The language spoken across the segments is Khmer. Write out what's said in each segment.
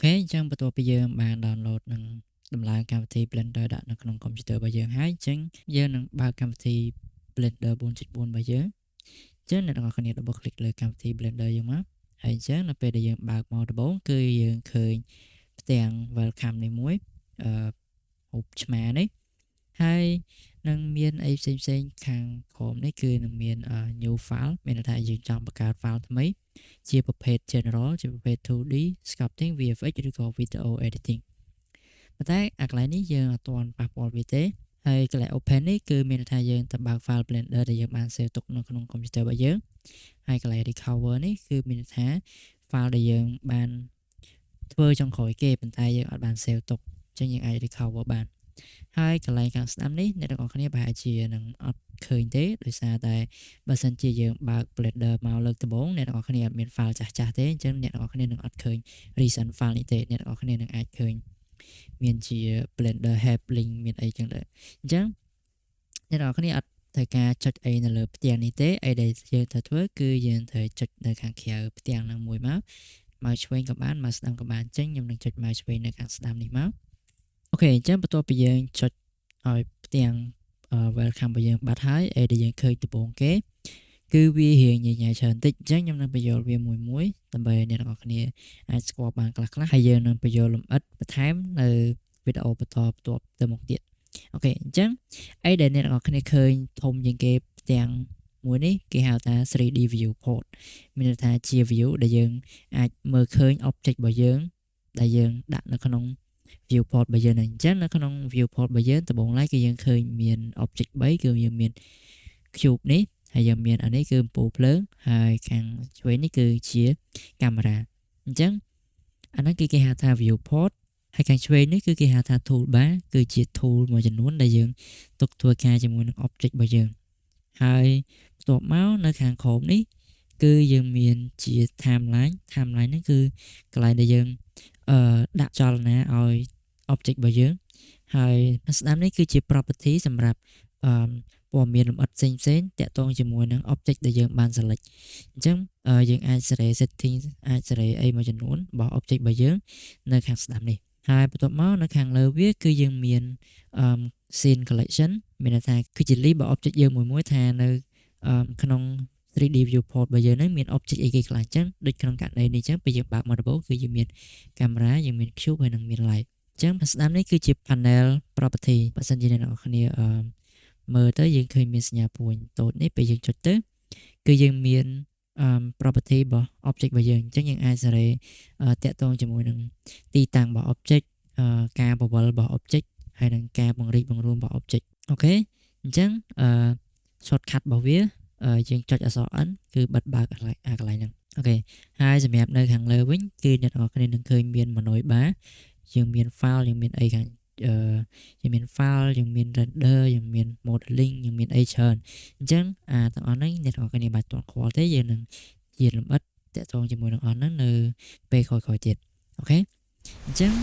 OK អញ្ចឹងបន្ទាប់ពីយើងបាន download និងដំឡើងកម្មវិធី Blender ដាក់នៅក្នុង computer របស់យើងហើយអញ្ចឹងយើងនឹងបើកកម្មវិធី Blender 4.4របស់យើងអញ្ចឹងអ្នកទាំងអស់គ្នា double click លើកម្មវិធី Blender យើងមកហើយអញ្ចឹងនៅពេលដែលយើងបើកមកដំបូងគឺយើងឃើញផ្ទាំង welcome នេះមួយរូបឆ្មានេះហើយនឹងមានអីផ្សេងផ្សេងខាងក្រោមនេះគឺនឹងមាន new file មានន័យថាយើងចង់បង្កើត file ថ្មីជាប្រភេទ general ជាប្រភេទ 2D sculpting VFX ឬក៏ video editing ប៉ុន្តែអាកន្លែងនេះយើងអត់ទាន់ប៉ះពាល់វាទេហើយកន្លែង open នេះគឺមានន័យថាយើងទៅបើក file Blender ដែលយើងបាន save ទុកនៅក្នុង computer របស់យើងហើយកន្លែង recover នេះគឺមានន័យថា file ដែលយើងបានធ្វើចុងក្រោយគេប៉ុន្តែយើងអត់បាន save ទុកអញ្ចឹងយើងអាច recover បានហើយកន្លែងខាងស្ដាំនេះអ្នកទាំងអស់គ្នាប្រហែលជានឹងអត់ឃើញទេដោយសារតែបើសិនជាយើងបើក Blender មកលើកដំបូងអ្នកទាំងអស់គ្នាអត់មាន file ចាស់ចាស់ទេអញ្ចឹងអ្នកទាំងអស់គ្នានឹងអត់ឃើញ recent file នេះទេអ្នកទាំងអស់គ្នានឹងអាចឃើញមានជា Blender help link មានអីចឹងដែរអញ្ចឹងអ្នកទាំងអស់គ្នាអត់ត្រូវការចុចអីនៅលើផ្ទាំងនេះទេអីដែលយើងត្រូវធ្វើគឺយើងត្រូវចុចនៅខាងក្រៅផ្ទាំងហ្នឹងមួយមកមកឆ្វេងក៏បានមកស្ដាំក៏បានអញ្ចឹងខ្ញុំនឹងចុចមកឆ្វេងនៅខាងស្ដាំនេះមក OK អញ្ចឹងបន្ទាប់ពីយើងចុចឲ្យផ្ទាំង welcome របស់យើងបាត់ហើយអីដែលយើងឃើញដំបូងគេគឺវារៀងញញែច្រើនតិចអញ្ចឹងខ្ញុំនឹងបញ្យល់វាមួយមួយដើម្បីអ្នកទាំងអស់គ្នាអាចស្គាល់បានខ្លះៗហើយយើងនឹងបញ្យល់លម្អិតបន្ថែមនៅវីដេអូបន្តបន្ទាប់ទៅមុខទៀត OK អញ្ចឹងអីដែលអ្នកទាំងអស់គ្នាឃើញធំជាងគេផ្ទាំងមួយនេះគេហៅថា 3D viewport មានន័យថាជា view ដែលយើងអាចមើលឃើញ object របស់យើងដែលយើងដាក់នៅក្នុង viewport របស់យើងហ្នឹងអញ្ចឹងនៅក្នុង viewport របស់យើងដំបូងឡើយគឺយើងឃើញមាន object 3គឺយើងមាន cube នេះហើយយើងមានអានេះគឺអំពូលភ្លើងហើយខាងឆ្វេងនេះគឺជាកាមេរ៉ាអញ្ចឹងអាហ្នឹងគឺគេហៅថា viewport ហើយខាងឆ្វេងនេះគឺគេហៅថា toolbar គឺជា tool មួយចំនួនដែលយើងទុកធ្វើការជាមួយនឹង object របស់យើងហើយបន្ទាប់មកនៅខាងក្រោមនេះគឺយើងមានជា timeline timeline ហ្នឹងគឺកន្លែងដែលយើងដាក់ចលនាឲ្យ object របស់យើងហើយស្ដាំនេះគឺជា property សម្រាប់ព័ត៌មានលម្អិតផ្សេងផ្សេងទាក់ទងជាមួយនឹង object ដែលយើងបាន select អញ្ចឹងយើងអាចសេរី setting អាចសេរីអីមួយចំនួនរបស់ object របស់យើងនៅខាងស្ដាំនេះហើយបន្ទាប់មកនៅខាងលើវាគឺយើងមាន scene collection មានន័យថាគឺជា list របស់ object យើងមួយមួយថានៅក្នុង 3D viewport របស់យើងហ្នឹងមាន object អីគេខ្លះអញ្ចឹងដូចក្នុងករណីនេះអញ្ចឹងពេលយើងបើកមកដំបូងគឺយើងមានកាមេរ៉ាយើងមាន cube ហើយនិងមាន light អញ្ចឹងស្ដាំនេះគឺជា panel property បើសិនជាអ្នកនរគ្នាអឺមើលទៅយើងឃើញមានសញ្ញាព្រួញតូចនេះពេលយើងចុចទៅគឺយើងមាន property របស់ object របស់យើងអញ្ចឹងយើងអាចសេរីតាក់ទងជាមួយនឹងទីតាំងរបស់ object ការបង្វិលរបស់ object ហើយនិងការបង្រីកបង្រួមរបស់ object OK អញ្ចឹងអឺ shortcut របស់វាយើងចុចអក្សរ N គឺបិទបើកអាកន្លែងហ្នឹង OK ហើយសម្រាប់នៅខាងលើវិញគឺអ្នកនរគ្នានឹងឃើញមាន menu bar យើងមាន file យើងមានអីខាងយើងមាន file យើងមាន render យើងមាន modeling យើងមានអីច្រើនអញ្ចឹងអាទាំងអស់ហ្នឹងអ្នកនរគ្នាបាច់ទាន់ខ្វល់ទេយើងនឹងជាលម្អិតតាក់ទងជាមួយនឹងអស់ហ្នឹងនៅពេលក្រោយៗទៀត OK អញ្ចឹង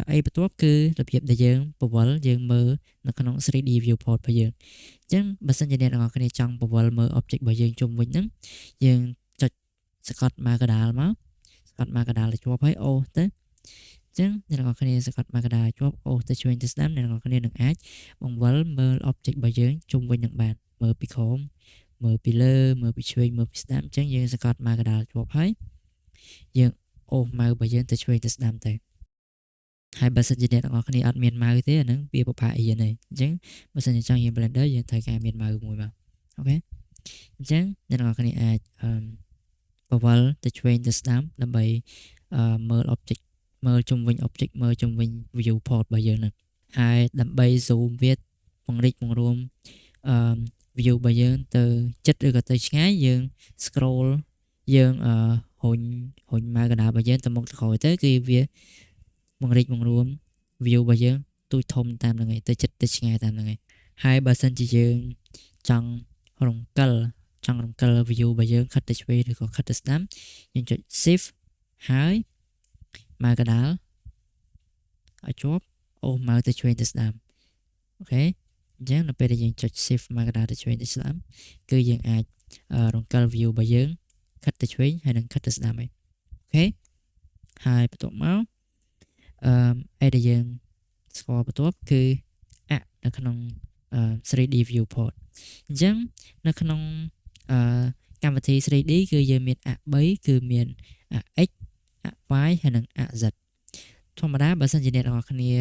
អីបន្ទាប់គឺរបៀបដែលយើងបង្វិលយើងមើលនៅក្នុង 3D viewport របស់យើងអញ្ចឹងបើសិនជាអ្នកទាំងអស់គ្នាចង់បង្វិលមើល object របស់យើងជុំវិញហ្នឹងយើងចុចសកត់មកកដាលមកសកត់មកកដាលឲ្យជាប់ហើយអូសទៅអញ្ចឹងអ្នកទាំងអស់គ្នាសកត់មកកដាលជាប់អូសទៅឆ្វេងទៅស្ដាំអ្នកទាំងអស់គ្នានឹងអាចបង្វិលមើល object របស់យើងជុំវិញនឹងបានមើលពីក្រោមមើលពីលើមើលពីឆ្វេងមើលពីស្ដាំអញ្ចឹងយើងសកត់មកកដាលជាប់ហើយយើងអូស mouse របស់យើងទៅឆ្វេងទៅស្ដាំទៅហើយបើសិនជាអ្នកទាំងអស់គ្នាអត់មាន mouse ទេអាហ្នឹងវាពិបាករៀនហើយអញ្ចឹងបើសិនជាចង់រៀន Blender យើងត្រូវការមាន mouse មួយមក OK អញ្ចឹងអ្នកទាំងអស់គ្នាអាចអឺបង្វិលទៅឆ្វេងទៅស្ដាំដើម្បីមើល object មើលជុំវិញ object មើលជុំវិញ viewport របស់យើងហ្នឹងហើយដើម្បី zoom វាពង្រីកបង្រួមអឺ view របស់យើងទៅចិត្តឬក៏ទៅឆ្ងាយយើង scroll យើងអឺរុញរុញ mouse កណ្ដាលរបស់យើងទៅមុខទៅក្រោយទៅគឺវាពង្រីកបង្រួម view របស់យើងទូចធំតាមហ្នឹងឯងទៅចិត្តទៅឆ្ងាយតាមហ្នឹងឯងហើយបើសិនជាយើងចង់រំកិលចង់រំកិល view របស់យើងខិតទៅឆ្វេងឬក៏ខិតទៅស្ដាំយើងចុច shift ហើយ mouse កណ្ដាលឲ្យជាប់អូស mouse ទៅឆ្វេងទៅស្ដាំ OK អញ្ចឹងនៅពេលដែលយើងចុច shift mouse កណ្ដាលទៅឆ្វេងទៅស្ដាំគឺយើងអាចរំកិល view របស់យើងខិតទៅឆ្វេងហើយនិងខិតទៅស្ដាំឯង OK ហើយបន្ទាប់មក អីដែលយើងស្គាល់បន្ទាប់គឺអនៅក្នុង 3D viewport។ អញ្ចឹងនៅក្នុងអឺកម្មវិធី 3D គឺយើងមានអ3គឺមានអ x អ y ហើយនិងអ z។ ធម្មតាបើសិនជាអ្នកទាំងអស់គ្នា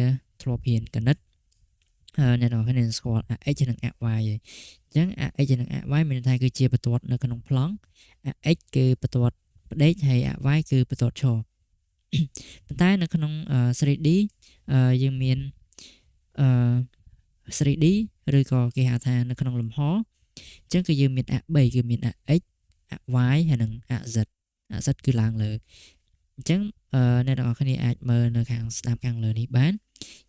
ធ្លាប់រៀនគណិតអ្នកទាំងអស់គ្នានឹងស្គាល់អ x និងអ y ហើយអញ្ចឹងអ x និងអ y មានន័យថាគឺជាបន្ទាត់នៅក្នុងប្លង់អ x គឺបន្ទាត់ផ្ដេកហើយអ y គឺបន្ទាត់ឈរប៉ុន្តែនៅក្នុង 3D យើងមានអឺ 3D ឬក៏គេហៅថានៅក្នុងលំហអញ្ចឹងគឺយើងមានអ3គឺមានអ x អ y ហើយនិងអ z អ z គឺឡើងលើអញ្ចឹងអ្នកទាំងអស់គ្នាអាចមើលនៅខាងស្ដាំខាងលើនេះបាន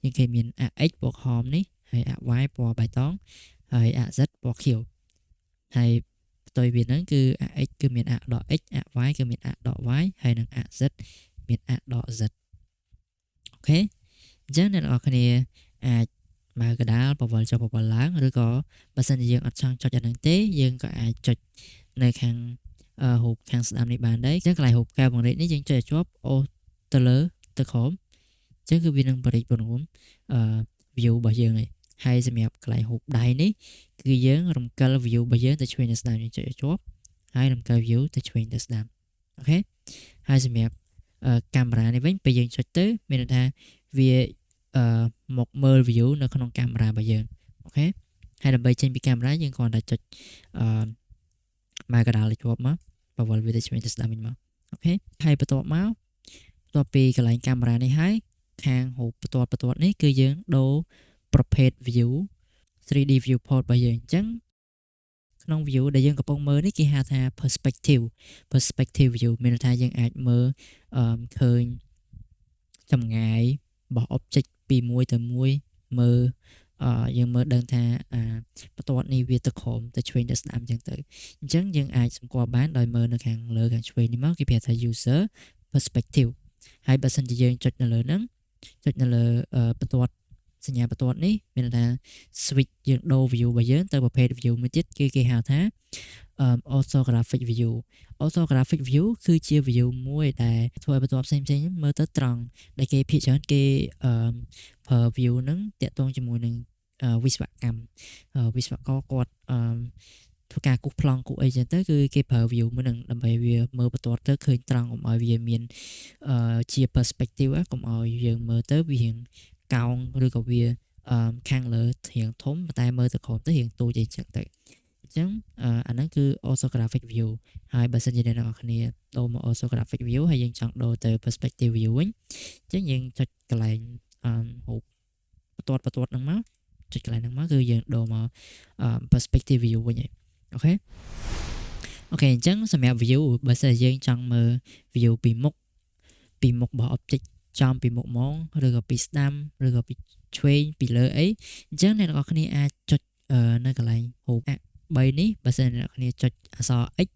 យើងគេមានអ x ពណ៌ក្រហមនេះហើយអ y ពណ៌បៃតងហើយអ z ពណ៌ខៀវហើយផ្ទុយវាហ្នឹងគឺអ x គឺមានអដក x អ y គឺមានអដក y ហើយនិងអ z មានអដក z។ OK អញ្ចឹងអ្នកទាំងអស់គ្នាអាចមើលកដាលបវលចុះបវលឡើងឬក៏បើសិនជាយើងអត់ចង់ចុចអាហ្នឹងទេយើងក៏អាចចុចនៅខាងរូបខាងស្ដាំនេះបានដែរអញ្ចឹងកន្លែងរូបកែវពង្រីកនេះយើងចុចឲ្យជាប់អូសទៅលើទៅក្រោមអញ្ចឹងគឺវានឹងពង្រីកពង្រួមអឺ view របស់យើងឯងហើយសម្រាប់កន្លែងរូបដៃនេះគឺយើងរំកិល view របស់យើងទៅឆ្វេងទៅស្ដាំយើងចុចឲ្យជាប់ហើយរំកិល view ទៅឆ្វេងទៅស្ដាំ។ OK ហើយសម្រាប់កាមេរ៉ានេះវិញពេលយើងចុចទៅមានន័យថាវាអឺមកមើល view នៅក្នុងកាមេរ៉ារបស់យើង។ OK ហើយដើម្បីចេញពីកាមេរ៉ាយើងគ្រាន់តែចុចអឺម៉ៅកដាលឲ្យជាប់មកបវលវាទៅឆ្វេងទៅស្ដាំវិញមក។ OK ហើយបន្ទាប់មកបន្ទាប់ពីកន្លែងកាមេរ៉ានេះហើយខាងរូបបន្ទាត់បន្ទាត់នេះគឺយើងដូរប្រភេទ view 3D viewport របស់យើងអញ្ចឹងក្នុង view ដែលយើងកំពុងមើលនេះគេហៅថា perspective view មានន័យថាយើងអាចមើលអឺឃើញចម្ងាយរបស់ object ពីមួយទៅមួយមើលអឺយើងមើលដឹងថាអាបន្ទាត់នេះវាទៅក្រោមទៅឆ្វេងទៅស្ដាំអញ្ចឹងទៅអញ្ចឹងយើងអាចសម្គាល់បានដោយមើលនៅខាងលើខាងឆ្វេងនេះមកគេប្រាប់ថា user perspective ហើយបើសិនជាយើងចុចនៅលើហ្នឹងចុចនៅលើបន្ទាត់សញ្ញាបន្ទាត់នេះមានន័យថា switch យើងដូរ view របស់យើងទៅប្រភេទ view មួយទៀតគឺគេហៅថា orthographic view។ Orthographic view គឺជា view មួយដែលធ្វើឲ្យបន្ទាត់ផ្សេងៗមើលទៅត្រង់ដែលគេភាគច្រើនគេប្រើ view ហ្នឹងតាក់ទងជាមួយនឹងវិស្វកម្មវិស្វករគាត់ធ្វើការគូសប្លង់គូសអីចឹងទៅគឺគេប្រើ view មួយហ្នឹងដើម្បីវាមើលបន្ទាត់ទៅឃើញត្រង់កុំឲ្យវាមានជា perspective កុំឲ្យយើងមើលទៅវារៀងកោងឬក៏វាខាងលើរៀងធំតែមើលទៅក្រោមទៅរៀងតូចអីចឹងទៅអញ្ចឹងអាហ្នឹងគឺ orthographic view។ ហើយបើសិនជាអ្នកទាំងអស់គ្នាដូរមក orthographic view ហើយយើងចង់ដូរទៅ perspective view វិញអញ្ចឹងយើងចុចកន្លែងអឺរូបបន្ទាត់បន្ទាត់ហ្នឹងមកចុចកន្លែងហ្នឹងមកគឺយើងដូរមក perspective view វិញហើយ។ OK អញ្ចឹងសម្រាប់ view បើសិនជាយើងចង់មើល view ពីមុខរបស់ object ចំពីមុខហ្មងឬក៏ពីស្ដាំឬក៏ពីឆ្វេងពីលើអីអញ្ចឹងអ្នកទាំងអស់គ្នាអាចចុចនៅកន្លែងរូប3នេះបើសិនអ្នកទាំងអស់គ្នាចុចអក្សរ x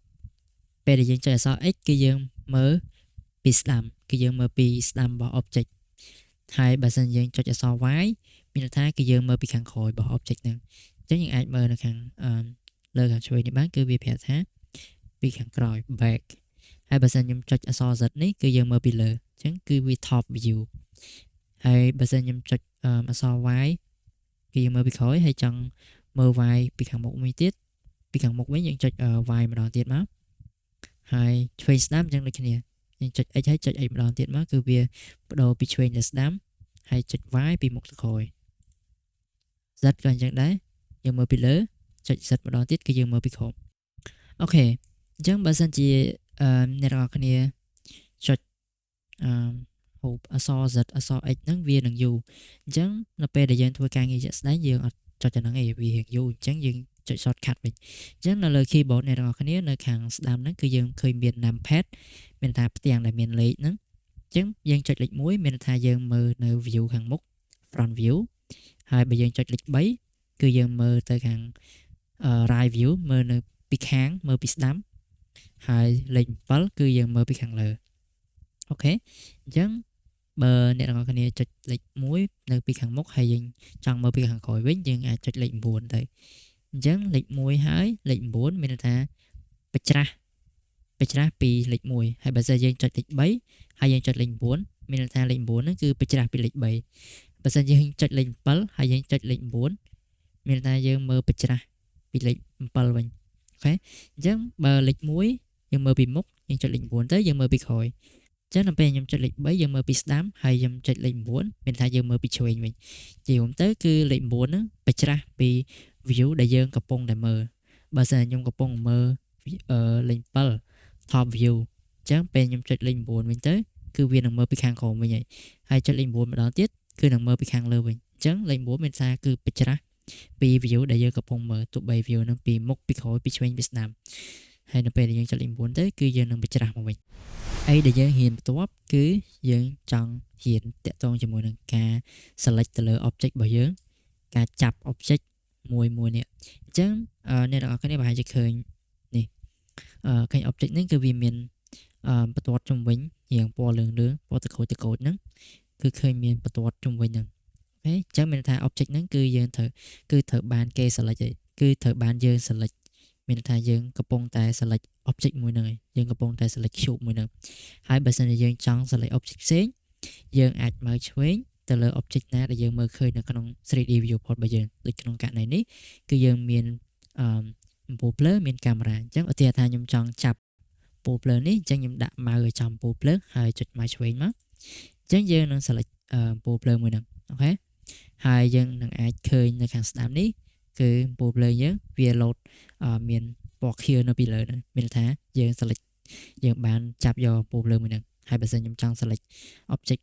ពេលដែលយើងចុចអក្សរ x គឺយើងមើលពីស្ដាំគឺយើងមើលពីស្ដាំរបស់ object ហើយបើសិនយើងចុចអក្សរ y មានន័យថាគឺយើងមើលពីខាងក្រោយរបស់ object ហ្នឹងអញ្ចឹងយើងអាចមើលនៅខាងលើខាងឆ្វេងនេះបានគឺវាប្រាប់ថាពីខាងក្រោយ back ហើយបើសិនខ្ញុំចុចអក្សរ Z នេះគឺយើងមើលពីលើអញ្ចឹងគឺវា top view ហើយបើសិនខ្ញុំចុចអក្សរ Y គឺយើងមើលពីក្រោយហើយចង់មើល Y ពីខាងមុខមួយទៀតពីខាងមុខវិញយើងចុច Y ម្ដងទៀតមកហើយឆ្វេងស្ដាំអញ្ចឹងដូចគ្នាយើងចុច X ហើយចុច X ម្ដងទៀតមកគឺវាបដូរពីឆ្វេងទៅស្ដាំហើយចុច Y ពីមុខទៅក្រោយ Z ក៏អញ្ចឹងដែរយើងមើលពីលើចុច Z ម្ដងទៀតគឺយើងមើលពីក្រោម។ OK អញ្ចឹងបើសិនជាអ្នកទាំងអស់គ្នាចុចអឺរូបអក្សរ Z អក្សរ X ហ្នឹងវានឹងយូរអញ្ចឹងនៅពេលដែលយើងធ្វើការងារជាក់ស្ដែងយើងអត់ចុចអាហ្នឹងឯងវារៀងយូរអញ្ចឹងយើងចុច shortcut វិញអញ្ចឹងនៅលើ keyboard អ្នកទាំងអស់គ្នានៅខាងស្ដាំហ្នឹងគឺយើងឃើញមាន numpad មានថាផ្ទាំងដែលមានលេខហ្នឹងអញ្ចឹងយើងចុចលេខ1មានន័យថាយើងមើលនៅ view ខាងមុខ front view ហើយបើយើងចុចលេខ3គឺយើងមើលទៅខាង right view មើលនៅពីខាងមើលពីស្ដាំហើយលេខ7គឺយើងមើលពីខាងលើ។ OK អញ្ចឹងបើអ្នកទាំងអស់គ្នាចុចលេខ1នៅពីខាងមុខហើយយើងចង់មើលពីខាងក្រោយវិញយើងអាចចុចលេខ9ទៅអញ្ចឹងលេខ1ហើយលេខ9មានន័យថាបច្រាស់បច្រាស់ពីលេខ1ហើយបើសិនយើងចុចលេខ3ហើយយើងចុចលេខ9 មានន័យថាលេខ9ហ្នឹងគឺបញ្ច្រាស់ពីលេខ3បើសិនយើងចុចលេខ7ហើយយើងចុចលេខ9មានន័យថាយើងមើលបញ្ច្រាស់ពីលេខ7វិញ OK អញ្ចឹងបើលេខ1យើងមើលពីមុខយើងចុចលេខ9ទៅយើងមើលពីក្រោយចឹងដល់ពេលខ្ញុំចុចលេខ3យើងមើលពីស្ដាំហើយខ្ញុំចុចលេខ9មានថាយើងមើលពីឆ្វេងវិញជារួមទៅគឺលេខ9ហ្នឹងបញ្ច្រាស់ពី view ដែលយើងកំពុងតែមើលបើសិនខ្ញុំកំពុងមើលលេខ7 top view អញ្ចឹងពេលខ្ញុំចុចលេខ9វិញទៅគឺវានឹងមើលពីខាងក្រោមវិញហើយហើយចុចលេខ9ម្ដងទៀតគឺនឹងមើលពីខាងលើវិញអញ្ចឹងលេខ9មានថាគឺបញ្ច្រាស់ពី view ដែលយើងកំពុងមើលទោះបី view នឹងពីមុខពីក្រោយពីឆ្វេងពីស្ដាំហើយនៅពេលដែលយើងចុចលេខ9ទៅគឺយើងនឹងបញ្ច្រាស់មកវិញអីដែលយើងរៀនបន្ទាប់គឺយើងចង់រៀនតាក់ទងជាមួយនឹងការ select ទៅលើ object របស់យើងការចាប់ object មួយមួយនេះអញ្ចឹងអ្នកទាំងអស់គ្នាប្រហែលជាឃើញនេះឃើញ object នេះគឺវាមានបន្ទាត់ជុំវិញរាងពណ៌លឿងលឿងពណ៌តក្រូចតក្រូចហ្នឹងគឺឃើញមានបន្ទាត់ជុំវិញហ្នឹង OK អញ្ចឹងមានន័យថា object ហ្នឹងគឺយើងត្រូវគឺត្រូវបានគេ select ហើយគឺត្រូវបានយើង select មានន័យថាយើងកំពុងតែ select object មួយហ្នឹងហើយយើងកំពុងតែ select cube មួយហ្នឹងហើយបើសិនជាយើងចង់ select object ផ្សេងយើងអាច mouse ឆ្វេងទៅលើ object ណាដែលយើងមើលឃើញនៅក្នុង 3D viewport របស់យើងដូចក្នុងករណីនេះគឺយើងមានអឺអំពូលភ្លើងមានកាមេរ៉ាអញ្ចឹងឧទាហរណ៍ថាខ្ញុំចង់ចាប់អំពូលភ្លើងនេះអញ្ចឹងខ្ញុំដាក់ mouse ឲ្យចំអំពូលភ្លើងហើយចុច mouse ឆ្វេងមកអញ្ចឹងយើងនឹង select អំពូលភ្លើងមួយហ្នឹង OK ហើយយើងនឹងអាចឃើញនៅខាងស្ដាំនេះគឺអំពូលភ្លើងយើងវា load មានពណ៌ខៀវនៅពីលើហ្នឹងមានន័យថាយើង select យើងបានចាប់យកអំពូលភ្លើងមួយហ្នឹងហើយបើសិនខ្ញុំចង់ select object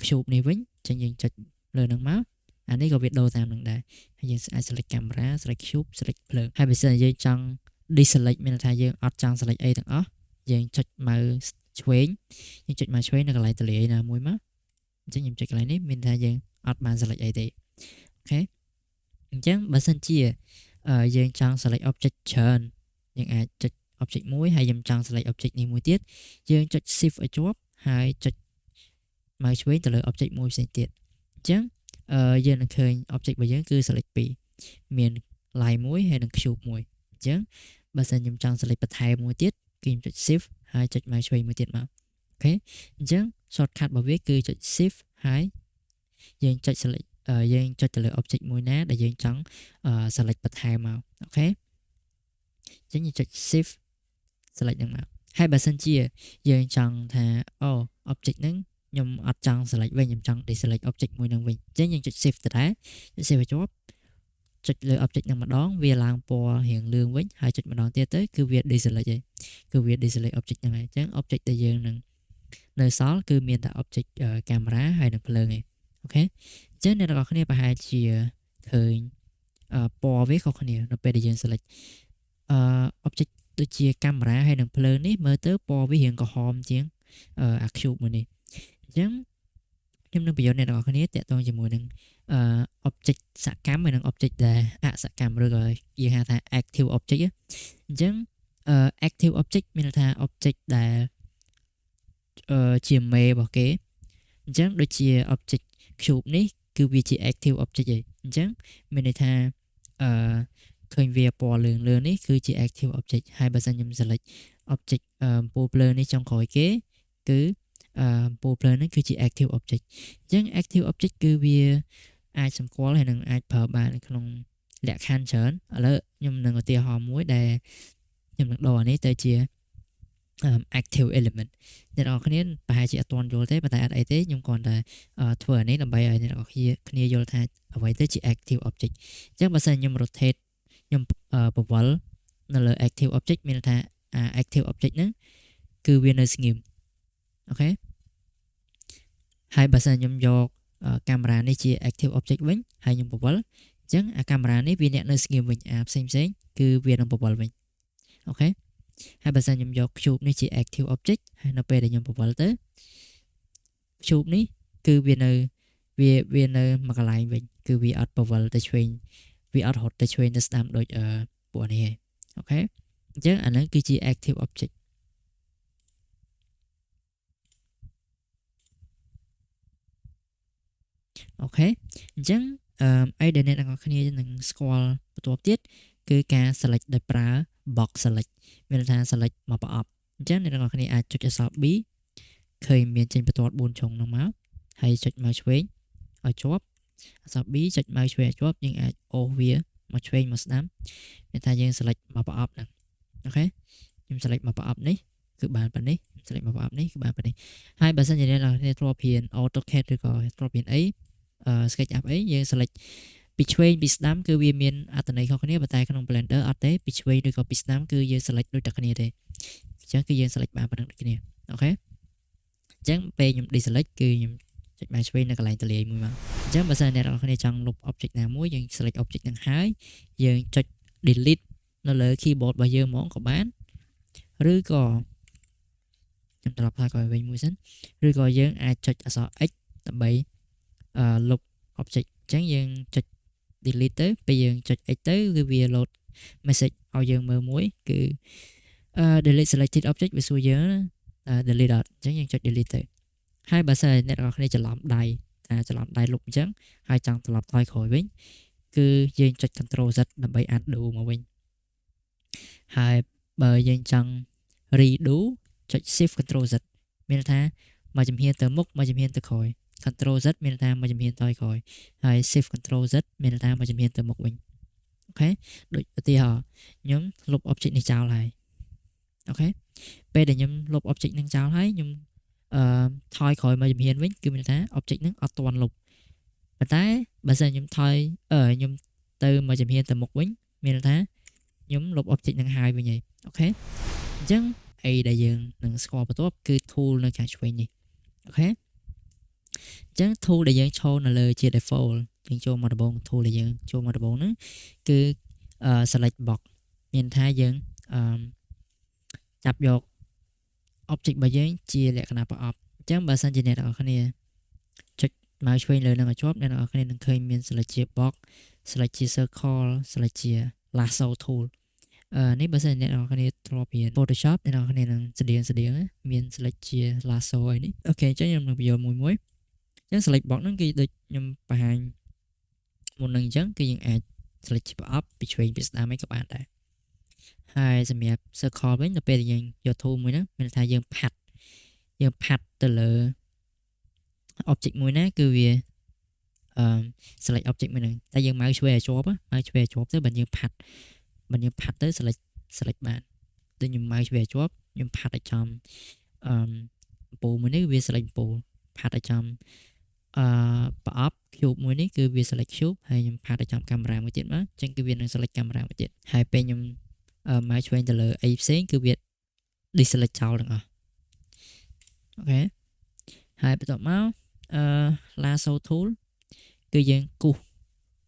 cube នេះវិញអញ្ចឹងយើងចុចលើហ្នឹងមកអានេះក៏វាដូរតាមនឹងដែរហើយយើងអាច select camera select cube select ភ្លើងហើយបើសិនយើងចង់ deselect មានន័យថាយើងអត់ចង់ select អីទាំងអស់យើងចុច mouse ឆ្វេងយើងចុច mouse ឆ្វេងនៅកន្លែងទលាយណាមួយមកអញ្ចឹងខ្ញុំចុចកន្លែងនេះមានថាយើងអត់បាន select អីទេ OK អញ្ចឹងបើសិនជាយើងចង់ select object ច្រើនយើងអាចចុច object មួយហើយខ្ញុំចង់ select object នេះមួយទៀតយើងចុច shift ឲ្យជាប់ហើយចុច mouse ឆ្វេងទៅលើ object មួយផ្សេងទៀតអញ្ចឹងយើងនឹងឃើញ object របស់យើងគឺ select 2មាន line មួយហើយនិង cube មួយអញ្ចឹងបើសិនខ្ញុំចង់ select បន្ថែមមួយទៀតគឺខ្ញុំចុច shift ហើយចុច mouse ឆ្វេងមួយទៀតមក OK អញ្ចឹង shortcut របស់វាគឺចុច shift ហើយយើងចុច select យើងចុចទៅលើ object មួយណាដែលយើងចង់ select បន្ថែមមក OK អញ្ចឹងយើងចុច shift select ហ្នឹងមកហើយបើសិនជាយើងចង់ថាអូ object ហ្នឹងខ្ញុំអត់ចង់ select វិញខ្ញុំចង់ deselect object មួយហ្នឹងវិញអញ្ចឹងយើងចុច shift ទៅដែរចុច shift ឲ្យជាប់ចុចលើ object ហ្នឹងម្ដងវាឡើងពណ៌រៀងលឿងវិញហើយចុចម្ដងទៀតទៅគឺវា deselect ហើយគឺវា deselect object ហ្នឹងហើយអញ្ចឹង object ដែលយើងនឹងនៅសល់គឺមានតែ object កាមេរ៉ាហើយនិងភ្លើងឯង OK អញ្ចឹងអ្នកទាំងអស់គ្នាប្រហែលជាឃើញពណ៌វាខុសគ្នានៅពេលដែលយើង select អឺ object ដូចជាកាមេរ៉ាហើយនិងភ្លើងនេះមើលទៅពណ៌វារៀងក្រហមជាងអា cube មួយនេះអញ្ចឹងខ្ញុំនឹងបញ្យល់អ្នកទាំងអស់គ្នាតាក់ទងជាមួយនឹងអឺ object សកម្មហើយនិង object ដែលអសកម្មឬក៏យើងហៅថា active object អញ្ចឹង active object មានន័យថា object ដែលអឺជាមេរបស់គេអញ្ចឹងដូចជា object cube នេះគឺវាជា active object ឯងអញ្ចឹងមានន័យថាអឺឃើញវាពណ៌លឿងលឿងនេះគឺជា active object ហើយបើសិនខ្ញុំ select object អំពូលភ្លើងនេះចុងក្រោយគេគឺអំពូលភ្លើងនេះគឺជា active object អញ្ចឹង active object គឺវាអាចសម្គាល់ហើយនឹងអាចប្រើបានក្នុងលក្ខខណ្ឌច្រើនឥឡូវខ្ញុំនឹងឧទាហរណ៍មួយដែលខ្ញុំនឹងដូរអានេះទៅជា active element អ្នកនរគ្នាប្រហែលជាអត់ទាន់យល់ទេប៉ុន្តែអត់អីទេខ្ញុំគ្រាន់តែធ្វើអានេះដើម្បីឲ្យអ្នកនរគ្នាយល់ថាអ្វីទៅជា active object អញ្ចឹងបើសិនខ្ញុំ rotate ខ្ញុំបង្វិលនៅលើ active object មានន័យថា active object ហ្នឹងគឺវានៅស្ងៀម OK ហើយបើសិនខ្ញុំយកកាមេរ៉ានេះជា active object វិញហើយខ្ញុំបង្វិលអញ្ចឹងអាកាមេរ៉ានេះវាអ្នកនៅស្ងៀមវិញអាផ្សេងផ្សេងគឺវានឹងបង្វិលវិញ OK ហើយបើសិនខ្ញុំយក cube នេះជា active object ហើយនៅពេលដែលខ្ញុំបង្វិលទៅ cube នេះគឺវានៅវាវានៅមួយកន្លែងវិញគឺវាអត់បង្វិលទៅឆ្វេងវាអត់រត់ទៅឆ្វេងទៅស្ដាំដូចអឺពួកនេះទេ OK អញ្ចឹងអាហ្នឹងគឺជា active object OK អញ្ចឹងអឺអីដែលអ្នកទាំងអស់គ្នានឹងស្គាល់បន្ទាប់ទៀតគឺការ select ដោយប្រើ box select មានន័យថា select មកប្រអប់អញ្ចឹងអ្នកទាំងអស់គ្នាអាចចុចអក្សរ B ឃើញមានចេញបន្ទាត់4ចុងហ្នឹងមកហើយចុចមកឆ្វេងឲ្យជាប់អក្សរ B ចុចមកឆ្វេងឲ្យជាប់យើងអាចអូសវាមកឆ្វេងមកស្ដាំមានថាយើង select មកប្រអប់ហ្នឹង OK ខ្ញុំ select មកប្រអប់នេះគឺបានប៉ុណ្នេះ select មកប្រអប់នេះគឺបានប៉ុណ្នេះហើយបើសិនជាអ្នកនរគ្នាធ្លាប់រៀន AutoCAD ឬក៏ធ្លាប់រៀនអី SketchUp អីយើង select ពីឆ្វេងពីស្ដាំគឺវាមានអត្ថន័យខុសគ្នាប៉ុន្តែក្នុង Blender អត់ទេពីឆ្វេងឬក៏ពីស្ដាំគឺយើង select ដូចតែគ្នាទេអញ្ចឹងគឺយើង select បានប៉ុណ្្នឹងដូចគ្នា OK អញ្ចឹងពេលខ្ញុំ deselect គឺខ្ញុំចុចមកឆ្វេងនៅកន្លែងទលាយមួយមកអញ្ចឹងបើសិនអ្នកនរគ្នាចង់លុប object ណាមួយយើង select object ហ្នឹងហើយយើងចុច delete នៅលើ keyboard របស់យើងហ្មងក៏បានឬក៏ខ្ញុំត្រឡប់ថយក្រោយវិញមួយសិនឬក៏យើងអាចចុចអក្សរ X ដើម្បីអឺលុប object អញ្ចឹងយើងចុច delete ទៅពេលយើងចុច X ទៅគឺវា load message ឲ្យយើងមើលមួយគឺអឺ delete selected object វាសួរយើង delete អត់អញ្ចឹងយើងចុច delete ទៅហើយបើសិនអ្នកនរគ្នាច្រឡំដៃថាច្រឡំដៃលុបអញ្ចឹងហើយចង់ត្រឡប់ថយក្រោយវិញគឺយើងចុច Ctrl Z ដើម្បី undo មកវិញហើយបើយើងចង់ redo ចុច Shift Ctrl Z មានន័យថាមួយជំហានទៅមុខមួយជំហានទៅក្រោយ Ctrl Z មានន័យថាមួយជំហានថយក្រោយហើយ Shift Ctrl Z មានន័យថាមួយជំហានទៅមុខវិញ OK ដូចឧទាហរណ៍ខ្ញុំលុប object នេះចោលហើយ OK ពេលដែលខ្ញុំលុប object នឹងចោលហើយខ្ញុំអឺថយក្រោយមួយជំហានវិញគឺមានន័យថា object នឹងអត់ទាន់លុបប៉ុន្តែបើសិនខ្ញុំថយអឺខ្ញុំទៅមួយជំហានទៅមុខវិញមានន័យថាខ្ញុំលុប object នឹងហើយវិញហើយ OK អញ្ចឹងអីដែលយើងនឹងស្គាល់បន្ទាប់គឺ tool នៅខាងឆ្វេងនេះ OK អញ្ចឹង tool ដែលយើងឈរនៅលើជា default យើងចូលមកដំបូង tool ដែលយើងចូលមកដំបូងហ្នឹងគឺ select box មានថាយើងអឺចាប់យក object របស់យើងជាលក្ខណៈប្រអប់អញ្ចឹងបើសិនជាអ្នកទាំងអស់គ្នាចុច mouse ឆ្វេងលើនឹងឲ្យជាប់អ្នកទាំងអស់គ្នានឹងឃើញមាន select ជា box select ជា circle select ជា lasso tool អឺនេះបើសិនអ្នកនរគ្នាធ្លាប់រៀន Photoshop អ្នកនរគ្នានឹងស្តៀងស្តៀងមាន select ជា lasso អីនេះ OK អញ្ចឹងខ្ញុំនឹងបញ្យល់មួយមួយអញ្ចឹង select box ហ្នឹងគឺដូចខ្ញុំបង្ហាញមុននឹងអញ្ចឹងគឺយើងអាច select ជាប្រអប់ពីឆ្វេងពីស្ដាំអីក៏បានដែរហើយសម្រាប់ circle វិញដល់ពេលដែលយើងយក tool មួយហ្នឹងមានន័យថាយើងផាត់យើងផាត់ទៅលើ object មួយណាគឺវាអឺ select object មួយហ្នឹងតែយើង mouse ឆ្វេងឲ្យជាប់ mouse ឆ្វេងឲ្យជាប់ទៅបើយើងផាត់បើយើងផាត់ទៅ select select បានដូចខ្ញុំ mouse ឆ្វេងឲ្យជាប់ខ្ញុំផាត់ឲ្យចំអឺអំពូលមួយនេះវា select អំពូលផាត់ឲ្យចំអឺប្រអប់ cube មួយនេះគឺវា select cube ហើយខ្ញុំផាត់ឲ្យចំកាមេរ៉ាមួយទៀតមកអញ្ចឹងគឺវានឹង select កាមេរ៉ាមួយទៀតហើយពេលខ្ញុំ mouse ឆ្វេងទៅលើអីផ្សេងគឺវា deselect ចោលទាំងអស់ OK ហើយបន្ទាប់មកអឺ lasso tool គឺយើងគូស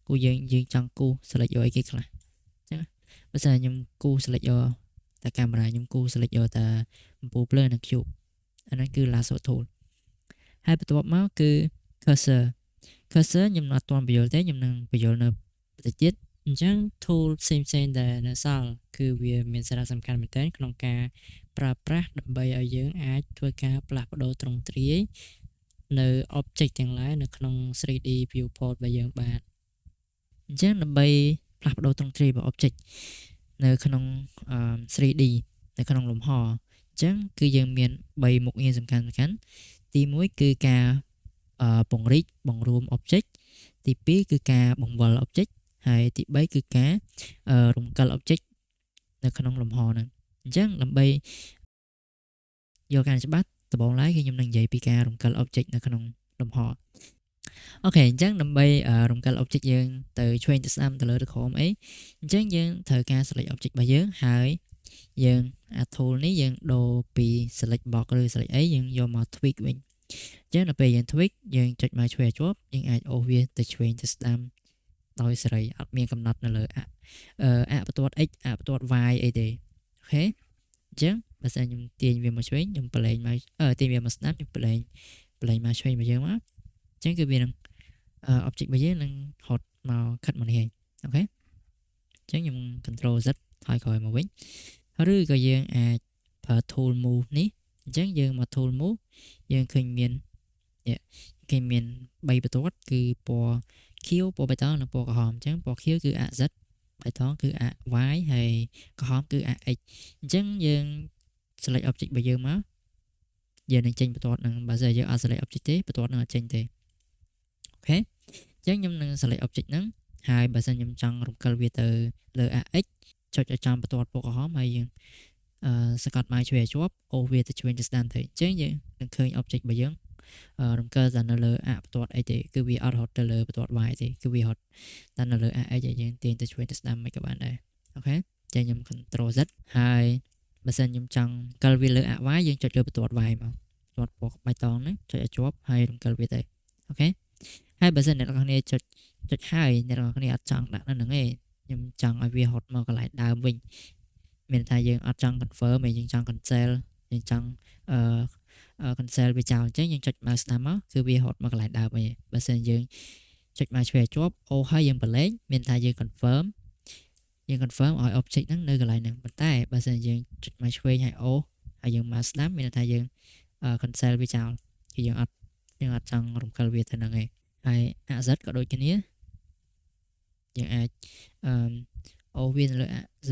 គូយើងយើងចង់គូស select យកអីគេខ្លះអញ្ចឹងបើសិនខ្ញុំគូស select យកតែកាមេរ៉ាខ្ញុំគូស select យកតែអំពូលភ្លើងនិង cube អាហ្នឹងគឺ lasso tool ហើយបន្ទាប់មកគឺ cursor cursor ខ្ញុំអត់ទាន់បញ្យល់ទេខ្ញុំនឹងបញ្យល់នៅបន្តិចទៀត អញ្ចឹង tool ផ្សេងៗដែលនៅសល់គឺវាមានសារៈសំខាន់មែនទែនក្នុងការប្រើប្រាស់ដើម្បីឲ្យយើងអាចធ្វើការផ្លាស់ប្ដូរទ្រង់ទ្រាយនៅ object ទាំងឡាយនៅក្នុង 3D viewport របស់យើងបាន អញ្ចឹងដើម្បីផ្លាស់ប្ដូរទ្រង់ទ្រាយរបស់ object នៅក្នុង 3D នៅក្នុងលំហអញ្ចឹងគឺយើងមាន3មុខងារសំខាន់សំខាន់ទី1គឺការពង្រីកបង្រួម object ទី2គឺការបង្វិល object ហើយទី3គឺការរំកិល object នៅក្នុងលំហហ្នឹងអញ្ចឹងដើម្បីយកការច្បាស់ដំបូងឡើយគឺខ្ញុំនឹងនិយាយពីការរំកិល object នៅក្នុងលំហ OK អញ្ចឹងដើម្បីរំកិល object យើងទៅឆ្វេងទៅស្ដាំទៅលើទៅក្រោមអីអញ្ចឹងយើងត្រូវការ select object របស់យើងហើយយើងអា tool នេះយើងដូរពី select box ឬ select អីយើងយកមក tweak វិញអញ្ចឹងដល់ពេលយើង tweak យើងចុចមកឆ្វេងជាប់យើងអាចអូសវាទៅឆ្វេងទៅស្ដាំដោយសេរីអត់មានកំណត់នៅលើអអបន្ទាត់ x អបន្ទាត់ y អីទេ OK អញ្ចឹងបើសិនខ្ញុំទាញវាមកឆ្វេងខ្ញុំប្រឡែងមកអឺទាញវាមកស្ដាំខ្ញុំប្រឡែងប្រឡែងមកឆ្វេងមកយើងមកអញ្ចឹងគឺវានឹង object របស់យើងនឹងហត់មកខិតមកនេះហើយ OK អញ្ចឹងខ្ញុំ control Z ថយក្រោយមកវិញឬក៏យើងអាចប្រើ tool move នេះអញ្ចឹងយើងមក tool move យើងឃើញមាននេះគេមាន3បន្ទាត់គឺពណ៌ខៀវពណ៌បៃតងនិងពណ៌ក្រហមអញ្ចឹងពណ៌ខៀវគឺ AZ បៃតងគឺ AY ហើយក្រហមគឺ AX អញ្ចឹងយើង select object របស់យើងមក យើងនឹងចេញបន្ទាត់នឹងបើសិនយើងអត់ select object ទេបន្ទាត់នឹងអត់ចេញទេOK អញ្ចឹងខ្ញុំនឹង select object ហ្នឹងហើយបើសិនខ្ញុំចង់រំកិលវាទៅលើ AX ចុចឲ្យចំបន្ទាត់ពណ៌ក្រហមហើយយើងអឺសង្កត់ mouse ឆ្វេងជាប់អូសវាទៅឆ្វេងទៅស្ដាំទៅអញ្ចឹងយើងនឹងឃើញ object របស់យើងរំកិលតែនៅលើអបន្ទាត់អីទេគឺវាអត់រត់ទៅលើបន្ទាត់ y ទេគឺវារត់តែនៅលើ x ហើយយើងទាញទៅឆ្វេងទៅស្ដាំមិនក៏បានដែរ OK ចឹងខ្ញុំ control Z ហើយបើសិនខ្ញុំចង់កិលវាលើ y យើងចុចលើបន្ទាត់ y មកបន្ទាត់ពណ៌បៃតងហ្នឹងចុចឲ្យជាប់ហើយរំកិលវាទៅOK ហើយបើសិនអ្នកនរគ្នាចុចចុចហើយអ្នកនរគ្នាអត់ចង់ដាក់នៅហ្នឹងទេខ្ញុំចង់ឲ្យវារត់មកកន្លែងដើមវិញមានថាយើងអត់ចង់ confirm ទេយើងចង់ cancel យើងចង់អឺ cancel វាចោលអញ្ចឹងយើងចុច mouse ស្ដាំមកគឺវារត់មកកន្លែងដើមវិញបើសិនយើងចុច mouse ឆ្វេងជាប់អូហើយយើងប្រឡែងមានថាយើង confirm យើង confirm ឲ្យ object ហ្នឹងនៅកន្លែងហ្នឹងប៉ុន្តែបើសិនយើងចុច mouse ឆ្វេងហើយអូហើយយើង mouse ស្ដាំមានន័យថាយើង cancel វាចោលគឺយើងអត់ចង់រំកិលវាទៅហ្នឹងឯងហើយ AZ ក៏ដូចគ្នាយើងអាចអឺអូសវានៅលើ AZ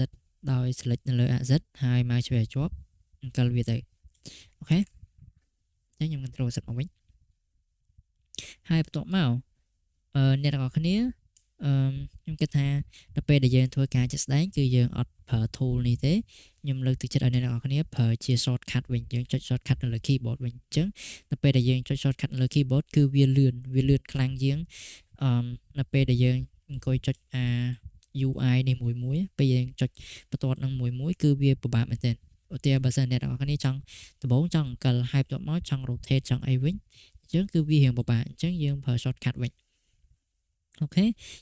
ដោយ select នៅលើ AZ ហើយ mouse ឆ្វេងជាប់រំកិលវាទៅOK អញ្ចឹងខ្ញុំ control Z មកវិញហើយបន្ទាប់មកអឺអ្នកទាំងអស់គ្នាអឺខ្ញុំគិតថានៅពេលដែលយើងធ្វើការជាក់ស្ដែងគឺយើងអត់ប្រើ tool នេះទេខ្ញុំលើកទឹកចិត្តឲ្យអ្នកទាំងអស់គ្នាប្រើជា shortcut វិញយើងចុច shortcut នៅលើ keyboard វិញអញ្ចឹងនៅពេលដែលយើងចុច shortcut នៅលើ keyboard គឺវាលឿនវាលឿនខ្លាំងជាងអឺនៅពេលដែលយើងអង្គុយចុចអា UI នេះមួយមួយពេលយើងចុចបន្ទាត់នឹងមួយមួយគឺវាពិបាកមែនទែនឧទាហរណ៍បើសិនអ្នកទាំងអស់គ្នាចង់ដំបូងចង់អង្គលហើយបន្ទាប់មកចង់ rotate ចង់អីវិញអញ្ចឹងគឺវារៀងពិបាកអញ្ចឹងយើងប្រើ shortcut វិញ OK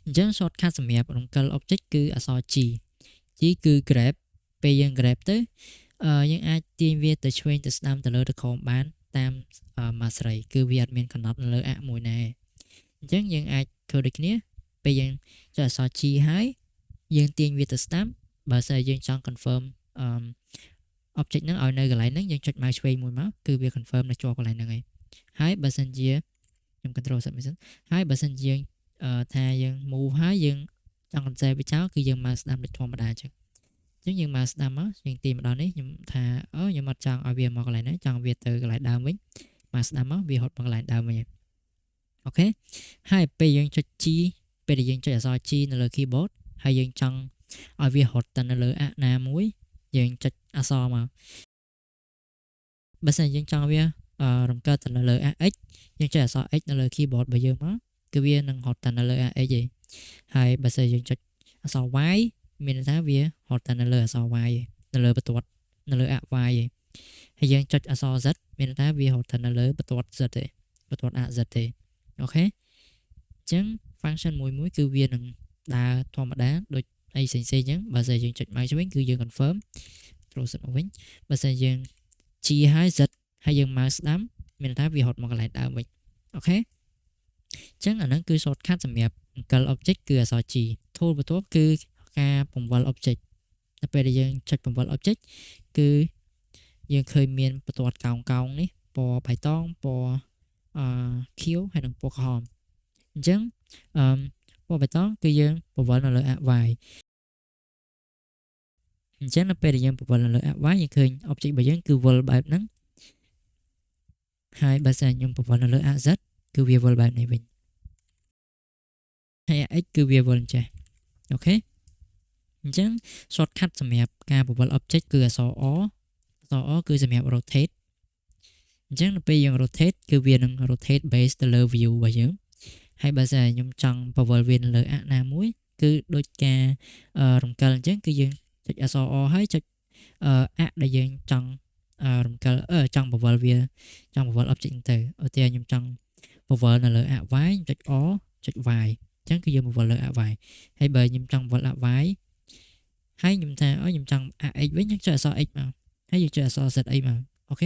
អញ្ចឹង shortcut សម្រាប់រំកិល object គឺអក្សរ G G គឺ grab ពេលយើង grab ទៅអឺយើងអាចទាញវាទៅឆ្វេងទៅស្ដាំទៅលើទៅក្រោមបានតាមមួយស្រីគឺវាអត់មានកំណត់នៅលើអមួយណែអញ្ចឹងយើងអាចធ្វើដូចគ្នាពេលយើងចុចអក្សរ G ហើយយើងទាញវាទៅស្ដាំបើសិនយើងចង់ confirm អឺ object ហ្នឹងឲ្យនៅកន្លែងហ្នឹងយើងចុច mouse ឆ្វេងមួយមកគឺវា confirm នៅជាប់កន្លែងហ្នឹងឯងហើយបើសិនជាខ្ញុំ control Z មួយសិនហើយបើសិនជាយើងថាយើង move ហើយយើងចង់ cancel វាចោលគឺយើង mouse ស្ដាំដូចធម្មតាអញ្ចឹងអញ្ចឹងយើង mouse ស្ដាំមកយើងទាញមកដល់នេះខ្ញុំថាអូខ្ញុំអត់ចង់ឲ្យវាមកកន្លែងនេះចង់វាទៅកន្លែងដើមវិញ mouse ស្ដាំមកវាហត់មកកន្លែងដើមវិញ OK ហើយពេលយើងចុច G ពេលដែលយើងចុចអក្សរ G នៅលើ keyboard ហើយយើងចង់ឲ្យវារត់ទៅនៅលើអណាមួយយើងចុចអក្សរមកបើសិនយើងចង់វារំកិលទៅនៅលើ AX យើងចុចអក្សរ X នៅលើ keyboard របស់យើងមកគឺវានឹងរត់ទៅនៅលើ AX ឯងហើយបើសិនយើងចុចអក្សរ Y មានន័យថាវារត់ទៅនៅលើអក្សរ Y នៅលើបន្ទាត់នៅលើ Y ឯងហើយយើងចុចអក្សរ Z មានន័យថាវារត់ទៅនៅលើបន្ទាត់ Z ទេបន្ទាត់ AZ ទេOK អញ្ចឹង function មួយមួយគឺវានឹងដើរធម្មតាដូចអីផ្សេងៗអញ្ចឹងបើសិនយើងចុច mouse វិញគឺយើង confirm control Z មកវិញបើសិនយើង G ហើយ Z ហើយយើង mouse ស្ដាំមានន័យថាវារត់មកកន្លែងដើមវិញ OK អញ្ចឹងអាហ្នឹងគឺ shortcut សម្រាប់អង្គល object គឺអក្សរ G tool បន្ទាប់គឺការបង្វិល object នៅពេលដែលយើងចុចបង្វិល object គឺយើងឃើញមានបន្ទាត់កោងកោងនេះពណ៌បៃតងពណ៌អឺខៀវហើយនិងពណ៌ក្រហមអញ្ចឹងអឺពណ៌បៃតងគឺយើងបង្វិលនៅលើ y អញ្ចឹងនៅពេលដែលយើងបង្វិលនៅលើ y យើងឃើញ object របស់យើងគឺវិលបែបហ្នឹងហើយបើសិនខ្ញុំបង្វិលនៅលើ az គឺវាវិលបែបនេះវិញហើយ x គឺវាវិលចេះOK អញ្ចឹង shortcut សម្រាប់ការបង្វិល object គឺអក្សរ R អក្សរ R គឺសម្រាប់ rotate អញ្ចឹងនៅពេលយើង rotate គឺវានឹង rotate base ទៅលើ view របស់យើងហើយបើសិនខ្ញុំចង់បង្វិលវានៅលើអណាមួយគឺដូចការរំកិលអញ្ចឹងគឺយើងចុចអក្សរ R ហើយចុចអដែលយើងចង់រំកិលចង់បង្វិលវាចង់បង្វិល object ទៅឧទាហរណ៍ខ្ញុំចង់បង្វិលនៅលើ y ខ្ញុំចុច R ចុច y អញ្ចឹងគឺយើងបង្វិលលើ y ហើយបើខ្ញុំចង់បង្វិល y ហើយខ្ញុំថាអូខ្ញុំចង់ x វិញខ្ញុំចុចអក្សរ x មកហើយយើងចុចអក្សរ z អីមក OK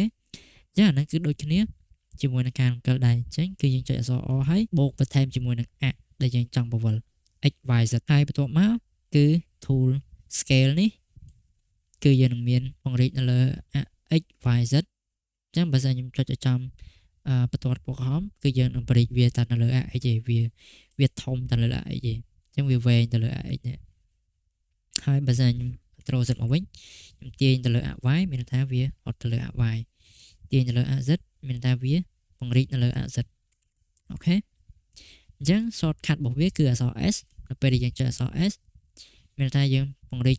ចឹងអាហ្នឹងគឺដូចគ្នាជាមួយនឹងការរំកិលដែរអញ្ចឹងគឺយើងចុចអក្សរ R ហើយបូកបន្ថែមជាមួយនឹង a ដែលយើងចង់បង្វិល x y z ហើយបន្ទាប់មកគឺ tool scale នេះគឺយើងនឹងមានពង្រីកនៅលើ x y z អញ្ចឹងបើសិនខ្ញុំចុចឲ្យចំបន្ទាត់ពណ៌ក្រហមគឺយើងនឹងពង្រីកវាតែនៅលើ x ឯងវាធំតែលើ x ឯងអញ្ចឹងវាវែងទៅលើ x នេះហើយបើសិនខ្ញុំ control Z មកវិញខ្ញុំទាញទៅលើ y មានន័យថាវាអត់ទៅលើ y ទាញទៅលើ axis មានន័យថាវាពង្រីកនៅលើ axis។ OK អញ្ចឹង shortcut របស់វាគឺអក្សរ S។ នៅពេលដែលយើងចុចអក្សរ S មានន័យថាយើងពង្រីក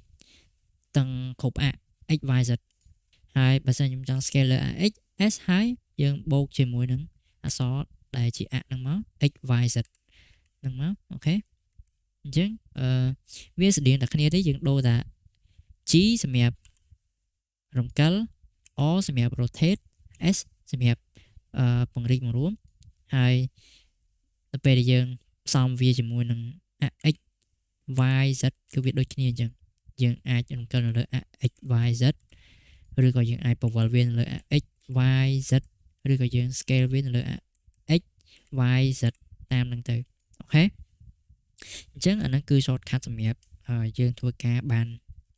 ទាំងគ្រប់ a x y z។ ហើយបើសិនខ្ញុំចង់ scale លើ x S ហើយយើងបូកជាមួយនឹងអក្សរដែលជា a ហ្នឹងមក x y z ហ្នឹងមក។ OK អញ្ចឹងអឺវាស្តៀងតែគ្នាទេយើងដូរតា G សម្រាប់រំកិល R សម្រាប់ rotate S សម្រាប់អឺពង្រីកបង្រួមហើយដល់ពេលដែលយើងផ្សំវាជាមួយនឹង x y z គឺវាដូចគ្នាអញ្ចឹងយើងអាចរំកិលនៅលើ x y z ឬក៏យើងអាចបង្វិលវានៅលើ x y z ឬក៏យើង scale វានៅលើ x y z តាមនឹងទៅ។ OK អញ្ចឹងអាហ្នឹងគឺ shortcut សម្រាប់យើងធ្វើការបាន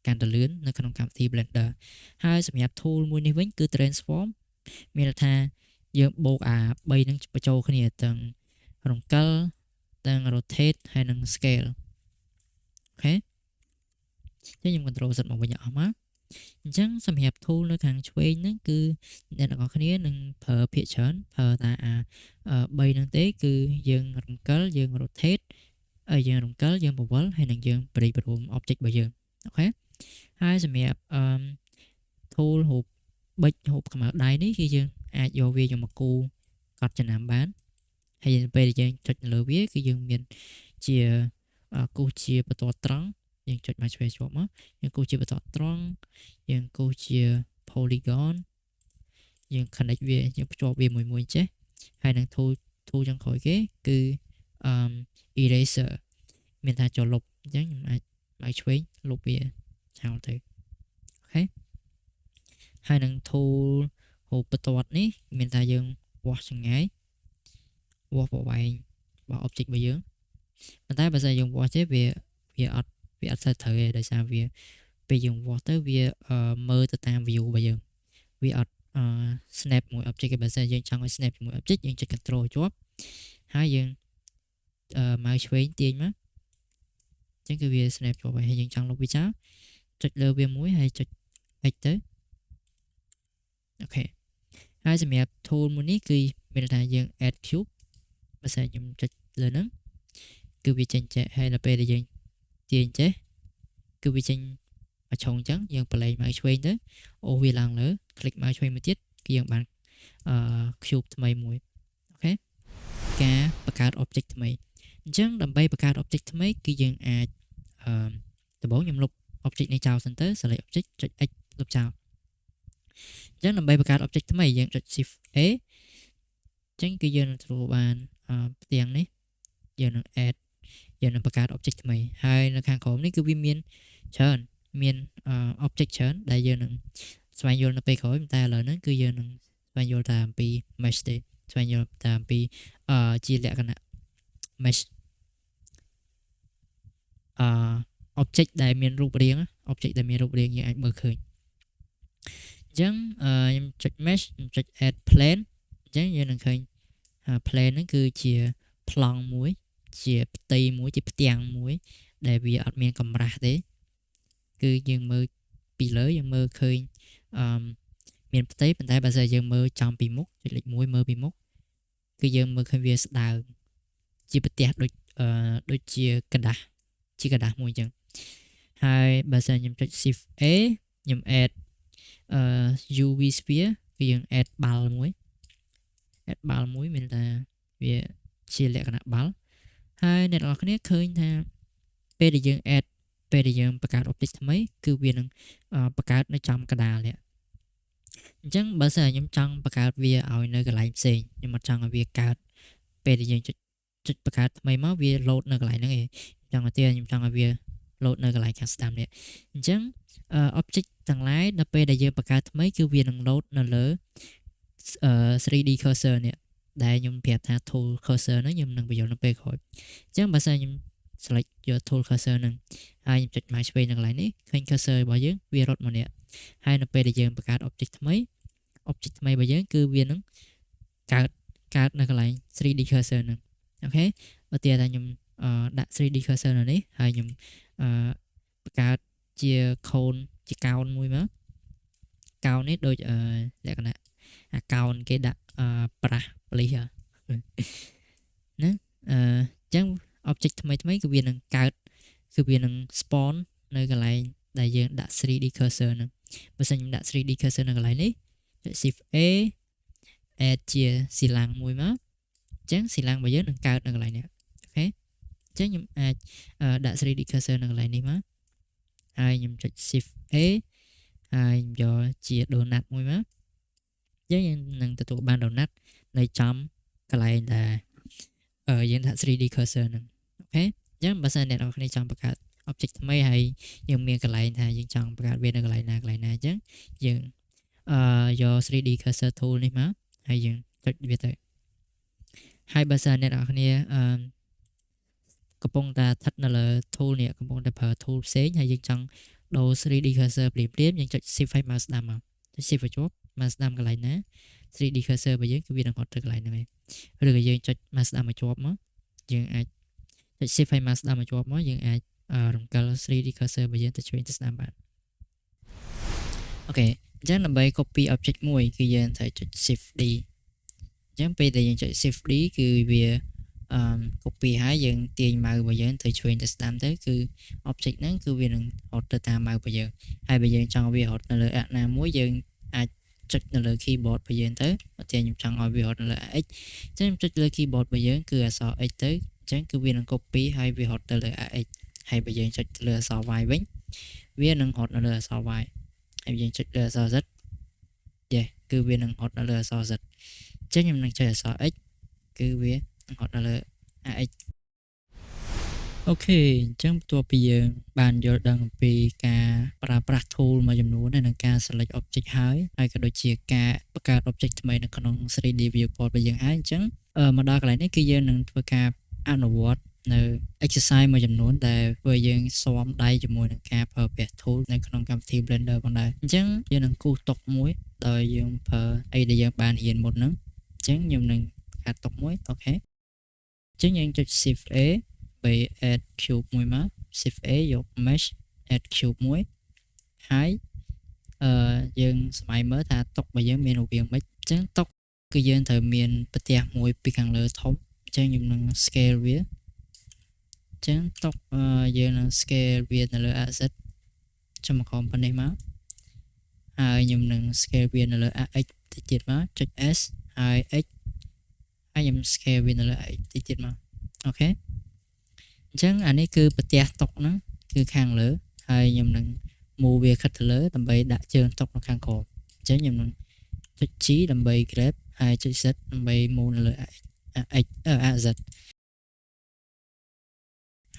កាន់តែលឿននៅក្នុងកម្មវិធី Blender។ ហើយសម្រាប់ tool មួយនេះវិញគឺ transform មានន័យថាយើងបូកអា3ហ្នឹងបញ្ចូលគ្នាទាំងរំកិលទាំង rotate ហើយនិង scale។ OK ចឹងខ្ញុំ control Z មកវិញអស់មកអញ្ចឹងសម្រាប់ tool នៅខាងឆ្វេងហ្នឹងគឺអ្នកទាំងអស់គ្នានឹងប្រើភាគច្រើនប្រើតែអា3ហ្នឹងទេគឺយើងរំកិលយើង rotate យើងរំកិលយើងបង្វិលហើយនឹងយើងបរិបរួម object របស់យើង។ OK ហើយសម្រាប់អឺ tool រូបប៊ិចរូបខ្មៅដៃនេះគឺយើងអាចយកវាយកមកគូកត់ចំណាំបានហើយពេលដែលយើងចុចនៅលើវាគឺយើងមានជាគូសជាបន្ទាត់ត្រង់យើងចុចមកឆ្វេងជាប់មកយើងគូសជាបន្ទាត់ត្រង់យើងគូសជា polygon យើង connect វាយើងភ្ជាប់វាមួយមួយចេះហើយនឹង tool ចុងក្រោយគេគឺអឺ eraser មានថាចូលលុបអញ្ចឹងខ្ញុំអាចមកឆ្វេងលុបវាចោលទៅ។ OK ហើយនឹង tool រូបបន្ទាត់នេះមានថាយើងវាស់ចម្ងាយវាស់ប្រវែងរបស់ object របស់យើងប៉ុន្តែបើសិនយើងវាស់ទេវាវាអត់វាអត់សូវត្រូវទេដោយសារវាពេលយើងវាស់ទៅវាមើលទៅតាម view របស់យើងវាអត់ snap មួយ object ទេ។បើសិនយើងចង់ឲ្យ snap ជាមួយ object យើងចុច control ជាប់ហើយយើង mouse ឆ្វេងទាញមកអញ្ចឹងគឺវា snap ជាប់ហើយ។ហើយយើងចង់លុបវាចោលចុចលើវាមួយហើយចុច X ទៅ។ OK ហើយសម្រាប់ tool មួយនេះគឺមានន័យថាយើង add cube បើសិនខ្ញុំចុចលើហ្នឹងគឺវាចេញចេះហើយដល់ពេលដែលយើងទាញចេះគឺវាចេញមួយឆុងអញ្ចឹងយើងប្រឡែងមកឆ្វេងទៅអូសវាឡើងលើ click មកឆ្វេងមួយទៀតគឺយើងបានអឺ cube ថ្មីមួយ។ OK ការបង្កើត object ថ្មីអញ្ចឹងដើម្បីបង្កើត object ថ្មីគឺយើងអាចអឺដំបូងខ្ញុំលុប object នេះចោលសិនទៅ select object ចុច X លុបចោលអញ្ចឹងដើម្បីបង្កើត object ថ្មីយើងចុច shift A អញ្ចឹងគឺយើងនឹងទទួលបានផ្ទាំងនេះយើងនឹង add យើងនឹងបង្កើត object ថ្មីហើយនៅខាងក្រោមនេះគឺវាមានច្រើនមាន object ច្រើនដែលយើងនឹងស្វែងយល់នៅពេលក្រោយតែឥឡូវហ្នឹងគឺយើងនឹងស្វែងយល់តែអំពី mesh ទេស្វែងយល់តែអំពីអឺជាលក្ខណៈ mesh អឺ object ដែលមានរូបរាង object ដែលមានរូបរាងយើងអាចមើលឃើញអញ្ចឹងខ្ញុំចុច mesh ខ្ញុំចុច add plane អញ្ចឹងយើងនឹងឃើញ plane ហ្នឹងគឺជាប្លង់មួយជាផ្ទៃមួយជាផ្ទាំងមួយ ដែលវាអត់មានកម្រាស់ទេគឺយើងមើលពីលើយើងមើលឃើញអឺមានផ្ទៃប៉ុន្តែបើសិនយើងមើលចំពីមុខចុចលេខ1មើលពីមុខគឺយើងមើលឃើញវាស្ដើងជាប្រទះដូចអឺដូចជាក្រដាសជាក្រដាសមួយអញ្ចឹងហើយបើសិនខ្ញុំចុច shift A ខ្ញុំ add អឺ UV sphere គឺយើង add បាល់មួយ add បាល់មួយមានថាវាជាលក្ខណៈបាល់ហើយអ្នកនរគ្នាឃើញថាពេលដែលយើង add ពេលដែលយើងបង្កើត object ថ្មីគឺវានឹងបង្កើតនៅចំកណ្ដាលនេះអញ្ចឹងបើសិនខ្ញុំចង់បង្កើតវាឲ្យនៅកន្លែងផ្សេងខ្ញុំអត់ចង់ឲ្យវាកើតពេលដែលយើងចុចចុចបង្កើតថ្មីមកវា load នៅកន្លែងហ្នឹងឯងចង់ឲ្យទៀតខ្ញុំចង់ឲ្យវា load នៅកន្លែងខាងស្ដាំនេះអញ្ចឹង object ទាំងឡាយដល់ពេលដែលយើងបង្កើតថ្មីគឺវានឹង load នៅលើ 3D cursor នេះដែលខ្ញុំប្រាប់ថា tool cursor ហ្នឹងខ្ញុំនឹងបញ្យល់នៅពេលក្រោយអញ្ចឹងបើសិនខ្ញុំ select យក tool cursor ហ្នឹងហើយខ្ញុំចុច mouse ឆ្វេងនៅកន្លែងនេះឃើញ cursor របស់យើងវារត់មកនេះហើយនៅពេលដែលយើងបង្កើត object ថ្មី object ថ្មីរបស់យើងគឺវានឹងកើតកើតនៅកន្លែង 3D cursor ហ្នឹង។ OK ឧទាហរណ៍ថាខ្ញុំដាក់ 3D cursor នៅនេះហើយខ្ញុំអឺបង្កើតជា cone ជាកោណមួយមកកោណនេះដូចលក្ខណៈ account គេដាក់អឺប្រាស់ប៉លិសណាអឺអញ្ចឹង object ថ្មីថ្មីគឺវានឹងកើតគឺវានឹង spawn នៅកន្លែងដែលយើងដាក់ 3D cursor ហ្នឹងបើសិនខ្ញុំដាក់ 3D cursor នៅកន្លែងនេះចុច Shift A add ជាស៊ីឡាំងមួយមកអញ្ចឹងស៊ីឡាំងរបស់យើងនឹងកើតនៅកន្លែងនេះOK អញ្ចឹងខ្ញុំអាចដាក់ 3D cursor នៅកន្លែងនេះមកហើយខ្ញុំចុច Shift A ហើយខ្ញុំយកជា donut មួយមកយើងនឹងទទួលបាន donut នៅចំកន្លែងដែលយើងដាក់ 3D cursor ហ្នឹង OK អញ្ចឹងបើសិនអ្នកនរគ្នាចង់បង្កើត object ថ្មីហើយយើងមានកន្លែងថាយើងចង់បង្កើតវានៅកន្លែងណាកន្លែងណាអញ្ចឹងយើងអឺយក 3D cursor tool នេះមកហើយយើងចុចវាទៅហើយបើសិនអ្នកនរគ្នាអឺកំពុងតែស្ថិតនៅលើ tool នេះកំពុងតែប្រើ tool ផ្សេងហើយយើងចង់ដូរ 3D cursor ភ្លាមៗយើងចុច shift ឲ្យ mouse ស្ដាំមកចុច shift ឲ្យជាប់ mouse ស្ដាំកន្លែងណា 3D cursor របស់យើងគឺវានឹងរត់ទៅកន្លែងហ្នឹងឯងឬក៏យើងចុច mouse ស្ដាំឲ្យជាប់មកយើងអាចចុច shift ឲ្យ mouse ស្ដាំឲ្យជាប់មកយើងអាចរំកិល 3D cursor របស់យើងទៅឆ្វេងទៅស្ដាំបាន OK អញ្ចឹងដើម្បី copy object មួយគឺយើងត្រូវចុច shift D អញ្ចឹងពេលដែលយើងចុច shift D គឺវាអឺ copy ហើយយើងទាញ mouse របស់យើងទៅឆ្វេងទៅស្ដាំទៅគឺ object ហ្នឹងគឺវានឹងរត់ទៅតាម mouse របស់យើងហើយបើយើងចង់វារត់នៅលើអាណាមួយយើងអាចចុចនៅលើ keyboard របស់យើងទៅឧទាហរណ៍ខ្ញុំចង់ឲ្យវារត់នៅលើ X អញ្ចឹងខ្ញុំចុចលើ keyboard របស់យើងគឺអក្សរ X ទៅអញ្ចឹងគឺវានឹង copy ហើយវារត់ទៅលើ X ហើយបើយើងចុចទៅលើអក្សរ Y វិញវានឹងរត់នៅលើអក្សរ Y ហើយយើងចុចលើអក្សរ Z យេគឺវានឹងរត់នៅលើអក្សរ Z អញ្ចឹងខ្ញុំនឹងចុចអក្សរ X គឺវានឹងរត់នៅលើ AX OK អញ្ចឹងបន្ទាប់ពីយើងបានយល់ដឹងអំពីការប្រើប្រាស់ tool មួយចំនួនហើយនិងការ select object ហើយហើយក៏ដូចជាការបង្កើត object ថ្មីនៅក្នុង 3D viewport របស់យើងហើយអញ្ចឹងមកដល់កន្លែងនេះគឺយើងនឹងធ្វើការអនុវត្តនៅ exercise មួយចំនួនដែលធ្វើយើងស៊ាំដៃជាមួយនឹងការប្រើប្រាស់ tool នៅក្នុងកម្មវិធី Blender ផងដែរអញ្ចឹងយើងនឹងគូសតុមួយដោយយើងប្រើអីដែលយើងបានរៀនមុនហ្នឹងអញ្ចឹងខ្ញុំនឹងបង្កើតតុមួយ OK អញ្ចឹងយើងចុច Shift A បី add cube មួយមក Shift A យក mesh add cube មួយហើយអឺយើងសម័យមើលថាតុរបស់យើងមានរូបរាងម៉េចអញ្ចឹងតុគឺយើងត្រូវមានប្រទះមួយពីខាងលើធំអញ្ចឹងខ្ញុំនឹង scale វាអញ្ចឹងតុយើងនឹង scale វានៅលើ axis ចំមកប៉ុណ្នេះមកហើយខ្ញុំនឹង scale វានៅលើ x តិចទៀតមកចុច S ហើយ x ហើយខ្ញុំ scale វានៅលើ x តិចទៀតមក OK អញ្ចឹងអានេះគឺប្រទះតុហ្នឹងគឺខាងលើហើយខ្ញុំនឹង move វាខិតទៅលើដើម្បីដាក់ជើងតុនៅខាងក្រោមអញ្ចឹងខ្ញុំនឹងចុច G ដើម្បី grab ហើយចុច Z ដើម្បី move នៅលើ x អ Z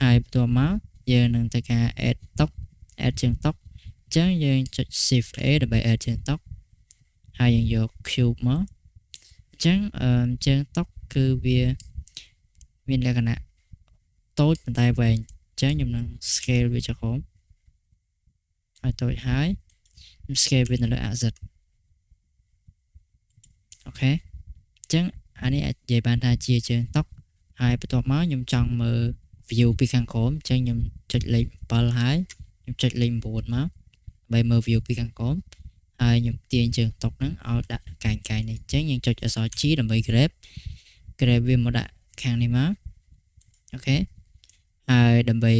ហើយបន្ទាប់មកយើងនឹងធ្វើការ add តុ add ជើងតុអញ្ចឹងយើងចុច shift A ដើម្បី add ជើងតុហើយយើងយក cube មកអញ្ចឹងជើងតុគឺវាមានលក្ខណៈតូចប៉ុន្តែវែងអញ្ចឹងខ្ញុំនឹង scale វាចុះក្រោមឲ្យតូចហើយខ្ញុំ scale វានៅលើ AZ OK អញ្ចឹងអានេះអាចនិយាយបានថាជាជើងតុហើយបន្ទាប់មកខ្ញុំចង់មើល view ពីខាងក្រោមអញ្ចឹងខ្ញុំចុចលេខ7ហើយខ្ញុំចុចលេខ9មកដើម្បីមើល view ពីខាងក្រោមហើយខ្ញុំទាញជើងតុហ្នឹងឲ្យដាក់កែងកែងនេះអញ្ចឹងយើងចុចអក្សរ G ដើម្បី grab grab វាមកដាក់ខាងនេះមក OK ហើយដើម្បី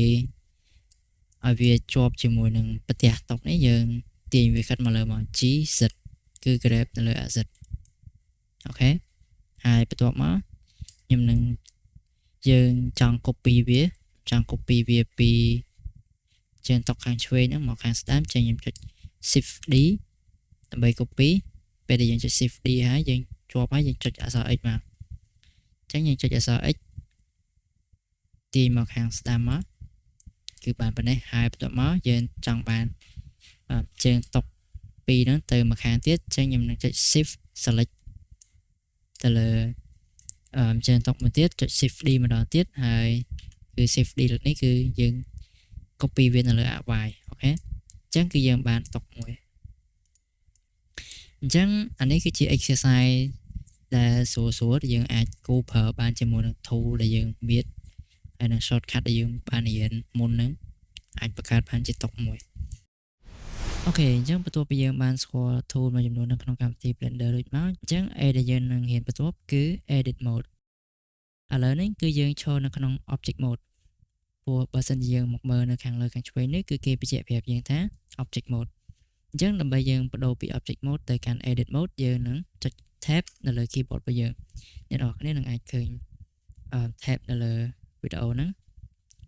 ឲ្យវាជាប់ជាមួយនឹងប្រទះតុនេះយើងទាញវាកាត់មកលើមក G Z គឺ grab នៅលើ Z OK ហើយបន្ទាប់មកខ្ញុំនឹងយើងចង់ copy វាចង់ copy វាពីជើងតុខាងឆ្វេងហ្នឹងមកខាងស្ដាំចឹងខ្ញុំចុច shift D ដើម្បី copy ពេលដែលយើងចុច shift D ហើយយើងជាប់ហើយយើងចុចអក្សរ X មកអញ្ចឹងយើងចុចអក្សរ X ទាញមកខាងស្ដាំមកគឺបានប៉ុណ្ណេះហើយបន្ទាប់មកយើងចង់បានជើងតុពីរហ្នឹងទៅមកខាងទៀតអញ្ចឹងខ្ញុំនឹងចុច shift select ទៅលើអឺជើងតុមួយទៀតចុច shift D ម្ដងទៀតហើយគឺ shift D លើកនេះគឺយើង copy វានៅលើ Y OK អញ្ចឹងគឺយើងបានតុមួយអញ្ចឹងអានេះគឺជា exercise ដែលស្រួលស្រួលដែលយើងអាចគូប្រើបានជាមួយនឹង tool ដែលយើងមានហើយនឹង shortcut ដែលយើងបានរៀនមុនហ្នឹងអាចបង្កើតបានជាតុមួយ OK អញ្ចឹងបន្ទាប់ពីយើងបានស្គាល់ tool មួយចំនួននៅក្នុងកម្មវិធី Blender រួចមកអញ្ចឹង A ដែលយើងនឹងរៀនបន្ទាប់គឺ edit mode។ ឥឡូវនេះគឺយើងឈរនៅក្នុង object mode ព្រោះបើសិនជាយើងមកមើលនៅខាងលើខាងឆ្វេងនេះគឺគេបញ្ជាក់ប្រាប់យើងថា object mode។ អញ្ចឹងដើម្បីយើងប្ដូរពី object mode ទៅកាន់ edit mode យើងនឹងចុច tab នៅលើ keyboard របស់យើង។អ្នកទាំងអស់គ្នានឹងអាចឃើញ tab នៅលើវីដេអូហ្នឹង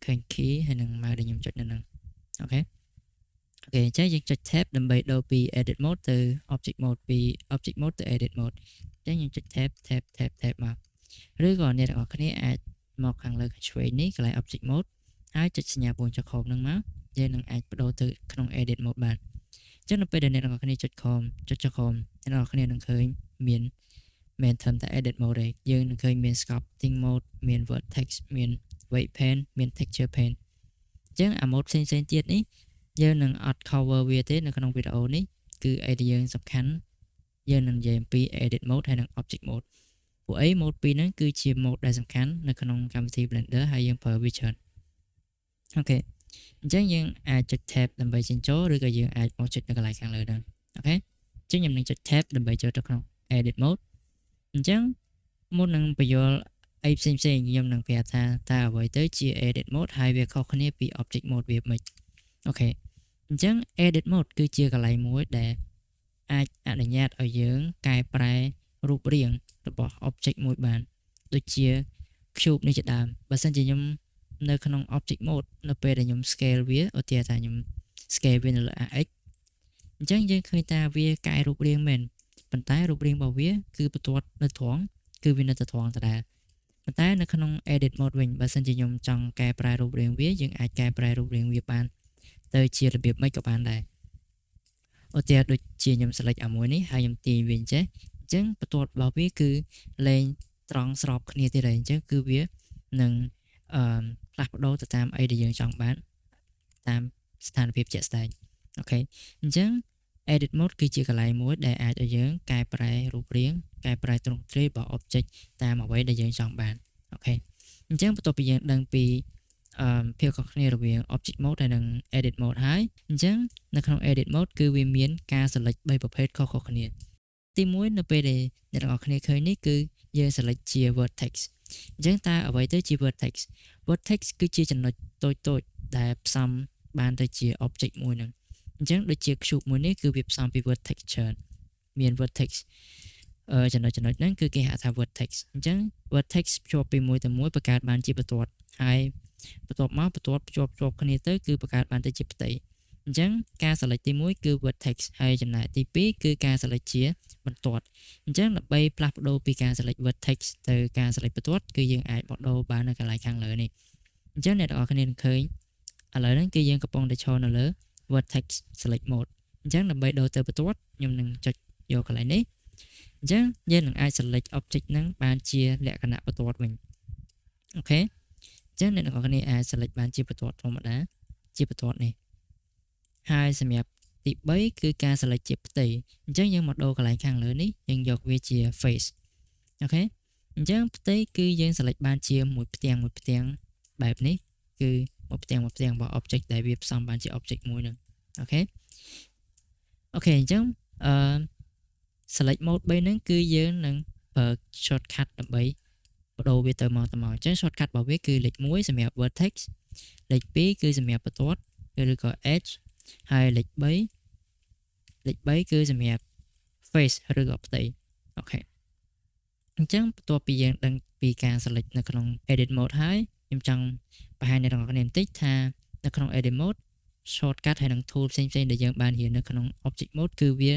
ឃើញ key ហើយនឹង mouse ដែលខ្ញុំចុចនៅហ្នឹង OK អញ្ចឹងយើងចុច tab ដើម្បីដូរពី edit mode ទៅ object mode ពី object mode ទៅ edit mode។ អញ្ចឹងយើងចុច tab tab tab tab មកឬក៏អ្នកទាំងអស់គ្នាអាចមកខាងលើខាងឆ្វេងនេះកន្លែង object mode ហើយចុចសញ្ញាព្រួញចុះក្រោមហ្នឹងមកយើងនឹងអាចប្ដូរទៅក្នុង edit mode បាន។អញ្ចឹងនៅពេលដែលអ្នកទាំងអស់គ្នាចុចក្រោមចុចចុះក្រោមអ្នកទាំងអស់គ្នានឹងឃើញមានមិនត្រឹមតែ edit mode ទេយើងនឹងឃើញមាន sculpting mode មាន vertex មាន weight paint មាន texture paint។ អញ្ចឹងអា mode ផ្សេងៗទៀតនេះយើងនឹងអត់ cover វាទេនៅក្នុងវីដេអូនេះគឺអីដែលយើងសំខាន់យើងនឹងនិយាយអំពី edit mode ហើយនិង object mode ពួកអី mode ពីរហ្នឹងគឺជា mode ដែលសំខាន់នៅក្នុងកម្មវិធី Blender ហើយយើងប្រើវាច្រើន។ OK អញ្ចឹងយើងអាចចុច tab ដើម្បីចេញចូលឬក៏យើងអាចមកចុចនៅកន្លែងខាងលើហ្នឹង។ OK អញ្ចឹងខ្ញុំនឹងចុច tab ដើម្បីចូលទៅក្នុង edit mode។ អញ្ចឹងមុននឹងពន្យល់អីផ្សេងផ្សេងខ្ញុំនឹងប្រាប់ថាតើអ្វីទៅជា edit mode ហើយវាខុសគ្នាពី object mode វាម៉េច។ OK អញ្ចឹង edit mode គឺជាកន្លែងមួយដែលអាចអនុញ្ញាតឲ្យយើងកែប្រែរូបរាងរបស់ object មួយបានដូចជា cube នេះជាដើមបើសិនជាខ្ញុំនៅក្នុង object mode នៅពេលដែលខ្ញុំ scale វាឧទាហរណ៍ថាខ្ញុំ scale វានៅលើ AX អញ្ចឹងយើងឃើញថាវាកែរូបរាងមែនប៉ុន្តែរូបរាងរបស់វាគឺបន្ទាត់នៅត្រង់គឺវានៅតែត្រង់ដដែលប៉ុន្តែនៅក្នុង edit mode វិញបើសិនជាខ្ញុំចង់កែប្រែរូបរាងវាយើងអាចកែប្រែរូបរាងវាបានទៅជារបៀបម៉េចក៏បានដែរឧទាហរណ៍ដូចជាខ្ញុំ select អាមួយនេះហើយខ្ញុំទាញវាអញ្ចេះអញ្ចឹងបន្ទាត់របស់វាគឺលែងត្រង់ស្របគ្នាទៀតហើយអញ្ចឹងគឺវានឹងអឺផ្លាស់ប្ដូរទៅតាមអីដែលយើងចង់បានតាមស្ថានភាពជាក់ស្ដែង។ OK អញ្ចឹង edit mode គឺជាកន្លែងមួយដែលអាចឲ្យយើងកែប្រែរូបរាងកែប្រែទ្រង់ទ្រាយរបស់ object តាមអ្វីដែលយើងចង់បាន។ OK អញ្ចឹងបន្ទាប់ពីយើងដឹងពីអឺភាពខុសគ្នារវាង object mode ហើយនិង edit mode ហើយអញ្ចឹងនៅក្នុង edit mode គឺវាមានការ select 3ប្រភេទខុសៗគ្នា។ទី1នៅពេលដែលអ្នកទាំងអស់គ្នាឃើញនេះគឺយើង select ជា vertex។ អញ្ចឹងតើអ្វីទៅជា vertex? Vertex គឺជាចំណុចតូចៗដែលផ្សំបានទៅជា object មួយហ្នឹងអញ្ចឹងដូចជា cube មួយនេះគឺវាផ្សំពី vertex ច្រើនមាន vertex អឺចំណុចចំណុចហ្នឹងគឺគេហៅថា vertex។ អញ្ចឹង vertex ភ្ជាប់ពីមួយទៅមួយបង្កើតបានជាបន្ទាត់ហើយបន្ទាប់មកបន្ទាត់ភ្ជាប់ភ្ជាប់គ្នាទៅគឺបង្កើតបានទៅជាផ្ទៃអញ្ចឹងការ select ទី1គឺ vertex ហើយចំណែកទី2គឺការ select ជាបន្ទាត់អញ្ចឹងដើម្បីផ្លាស់ប្ដូរពីការ select vertex ទៅការ select បន្ទាត់គឺយើងអាចបដូរបាននៅកន្លែងខាងលើនេះ។អញ្ចឹងអ្នកទាំងអស់គ្នានឹងឃើញឥឡូវហ្នឹងគឺយើងកំពុងតែឈរនៅលើ vertex select mode។ អញ្ចឹងដើម្បីដូរទៅបន្ទាត់ខ្ញុំនឹងចុចយកកន្លែងនេះអញ្ចឹងយើងនឹងអាច select object ហ្នឹងបានជាលក្ខណៈបន្ទាត់វិញ។ OK អញ្ចឹងអ្នកទាំងអស់គ្នាអាច select បានជាបន្ទាត់ធម្មតាជាបន្ទាត់នេះហើយសម្រាប់ទី3គឺការ select ជាផ្ទៃអញ្ចឹងយើងមកដូរកន្លែងខាងលើនេះយើងយកវាជា face។ OK អញ្ចឹងផ្ទៃគឺយើង select បានជាមួយផ្ទាំងមួយផ្ទាំងបែបនេះគឺមួយផ្ទាំងមួយផ្ទាំងរបស់ object ដែលវាផ្សំបានជា object មួយហ្នឹង។ OK អញ្ចឹងអឺ select mode 3ហ្នឹងគឺយើងនឹងប្រើ shortcut ដើម្បីប្ដូរវាទៅមកទៅមកអញ្ចឹង shortcut របស់វាគឺលេខ1សម្រាប់ vertex លេខ2គឺសម្រាប់បន្ទាត់ឬក៏ edge ហើយលេខ3លេខ3គឺសម្រាប់ face ឬក៏ផ្ទៃ។ OK អញ្ចឹងបន្ទាប់ពីយើងដឹងពីការ select នៅក្នុង edit mode ហើយខ្ញុំចង់បង្ហាញអ្នកទាំងអស់គ្នាបន្តិចថានៅក្នុង edit mode shortcut ហើយនិង tool ផ្សេងៗដែលយើងបានរៀននៅក្នុង object mode គឺវា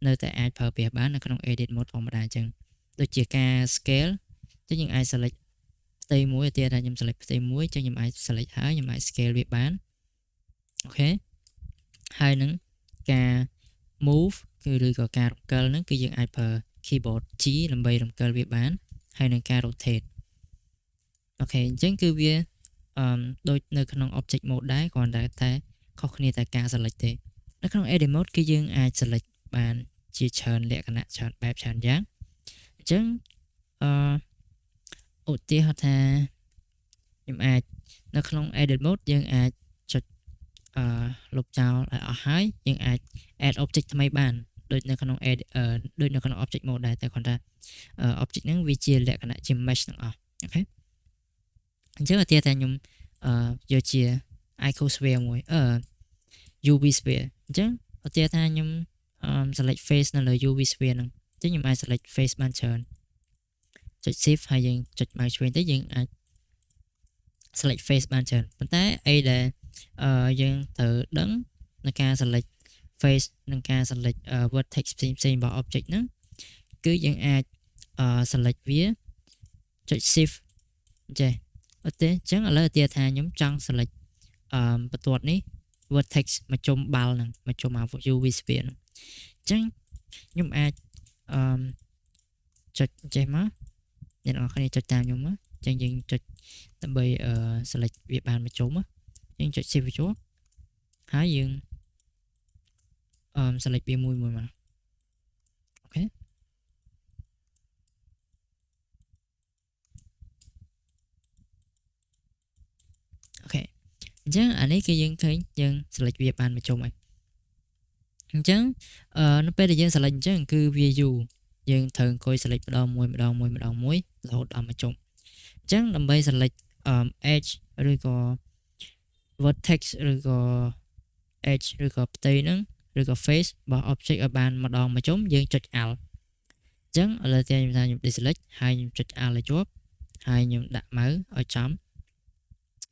នៅតែអាចប្រើប្រាស់បាននៅក្នុង edit mode ធម្មតាអញ្ចឹងដូចជាការ scale ចឹងយើងអាច select ផ្ទៃមួយឧទាហរណ៍ថាខ្ញុំ select ផ្ទៃមួយចឹងខ្ញុំអាច select ហើយខ្ញុំអាច scale វាបាន។ OK ហើយនឹងការ move គឺឬក៏ការរំកិលហ្នឹងគឺយើងអាចប្រើ keyboard G ដើម្បីរំកិលវាបានហើយនឹងការ rotate។ OK អញ្ចឹងគឺវាអឺដូចនៅក្នុង object mode ដែរគ្រាន់តែតែខុសគ្នាតែការ select ទេ។នៅក្នុង edit mode គឺយើងអាច select បានជាច្រើនលក្ខណៈច្រើនបែបច្រើនយ៉ាងអញ្ចឹងអឺឧទាហរណ៍ថាខ្ញុំអាចនៅក្នុង edit mode យើងអាចចុច លុបចោលឲ្យអស់ហើយយើងអាច add object ថ្មីបានដូចនៅក្នុង add ដូចនៅក្នុង object mode ដែរតែគ្រាន់តែ object ហ្នឹងវាជាលក្ខណៈជា mesh ទាំងអស់ OK អញ្ចឹងឧទាហរណ៍ថាខ្ញុំអឺយកជា icosphere មួយUV sphere អញ្ចឹងឧទាហរណ៍ថាខ្ញុំ select face នៅលើ UV sphere ហ្នឹងអញ្ចឹងខ្ញុំអាច select face បានច្រើនចុច shift ហើយយើងចុច mouse ឆ្វេងទៅយើងអាច select face បានច្រើនប៉ុន្តែអីដែលយើងត្រូវដឹងในការ select face និងការ select vertex ផ្សេងផ្សេងរបស់ object ហ្នឹងគឺយើងអាច select វាចុច shift ចេះអត់ទេអញ្ចឹងឥឡូវឧទាហរណ៍ថាខ្ញុំចង់ select បន្ទាត់នេះ vertex មកជុំបាល់ហ្នឹងមកជុំអា UV sphere ហ្នឹងអញ្ចឹងខ្ញុំអាចអឺចុចចេះមកអ្នកនរគ្នាចុចតាមខ្ញុំមកអញ្ចឹងយើងចុចដើម្បីអឺ select វាបានមកជុំយើងចុច shift ជាប់ហើយយើងselect វាមួយមួយមក OK OK អញ្ចឹងអានេះគឺយើងឃើញយើង select វាបានមកជុំហើយអញ្ចឹងអឺនៅពេលដែលយើង select អញ្ចឹងគឺវាយូរយើងត្រូវអង្គុយ select ម្ដងមួយម្ដងមួយម្ដងមួយរហូតដល់មកជុំអញ្ចឹងដើម្បី select edge ឬក៏ vertex ឬក៏ edge ឬក៏ផ្ទៃហ្នឹងឬក៏ face របស់ object ឲ្យបានម្ដងមកជុំយើងចុច alt អញ្ចឹងឥឡូវខ្ញុំថាខ្ញុំ deselect ហើយខ្ញុំចុច alt ឲ្យជាប់ហើយខ្ញុំដាក់ mouse ឲ្យចំ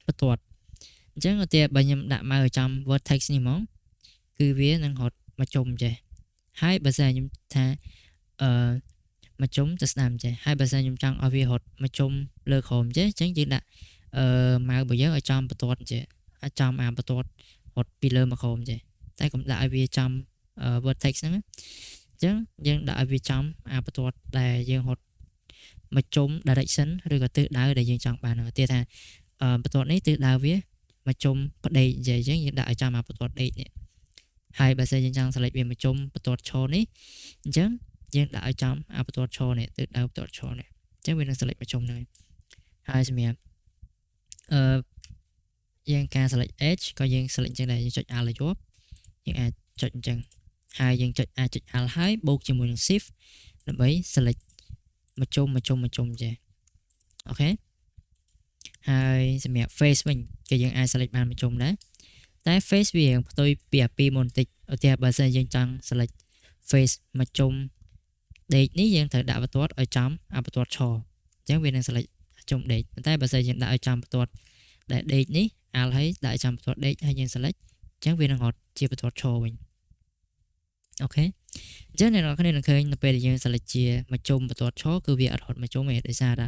បន្ទាត់អញ្ចឹងឧទាហរណ៍បើខ្ញុំដាក់ mouse ឲ្យចំ vertex នេះហ្មងគឺវានឹងរត់មកជុំចេះហើយបើសិនខ្ញុំថាអឺមកជុំទៅស្ដាំចេះហើយបើសិនខ្ញុំចង់ឲ្យវារត់មកជុំលើក្រោមចេះអញ្ចឹងយើងដាក់mouse របស់យើងឲ្យចំបន្ទាត់ចេះឲ្យចំអាបន្ទាត់រត់ពីលើមកក្រោមចេះតែកុំដាក់ឲ្យវាចំ vertex ហ្នឹងអញ្ចឹងយើងដាក់ឲ្យវាចំអាបន្ទាត់ដែលយើងរត់មកជុំ direction ឬក៏ទិសដៅដែលយើងចង់បានទៀតថាបន្ទាត់នេះទិសដៅវាមកជុំផ្ដេកនិយាយអញ្ចឹងយើងដាក់ឲ្យចំអាបន្ទាត់ដេកនេះហើយបើសិនយើងចង់ select វាមកជុំបន្ទាត់ឈរនេះអញ្ចឹងយើងដាក់ឲ្យចំអាបន្ទាត់ឈរនេះទិសដៅបន្ទាត់ឈរនេះអញ្ចឹងវានឹង select មកជុំហ្នឹងហើយសម្រាប់អឺយើងការ select edge ក៏យើង select អញ្ចឹងដែរយើងចុច alt ឲ្យជាប់យើងអាចចុចអញ្ចឹងហើយយើងចុចអាចចុច alt ហើយបូកជាមួយនឹង shift ដើម្បី select មកជុំមកជុំមកជុំចេះ OK ហើយសម្រាប់ face វិញគេយើងអាច select បានមកជុំដែរតែ face វារៀងផ្ទុយពីអាពីមុនបន្តិចឧទាហរណ៍បើសិនយើងចង់ select face មកជុំដេកនេះយើងត្រូវដាក់បន្ទាត់ឲ្យចំអាបន្ទាត់ឈរអញ្ចឹងវានឹង select ជុំដេកប៉ុន្តែបើសិនយើងដាក់ឲ្យចំបន្ទាត់ដែលដេកនេះ alt ហើយដាក់ចំបន្ទាត់ដេកហើយយើង select អញ្ចឹងវានឹងរត់ជាបន្ទាត់ឈរវិញ OK អញ្ចឹងអ្នកនរគ្នានឹងឃើញនៅពេលដែលយើង select ជាមួយជុំបន្ទាត់ឈរគឺវាអត់រត់មកជុំទេដោយសារតែ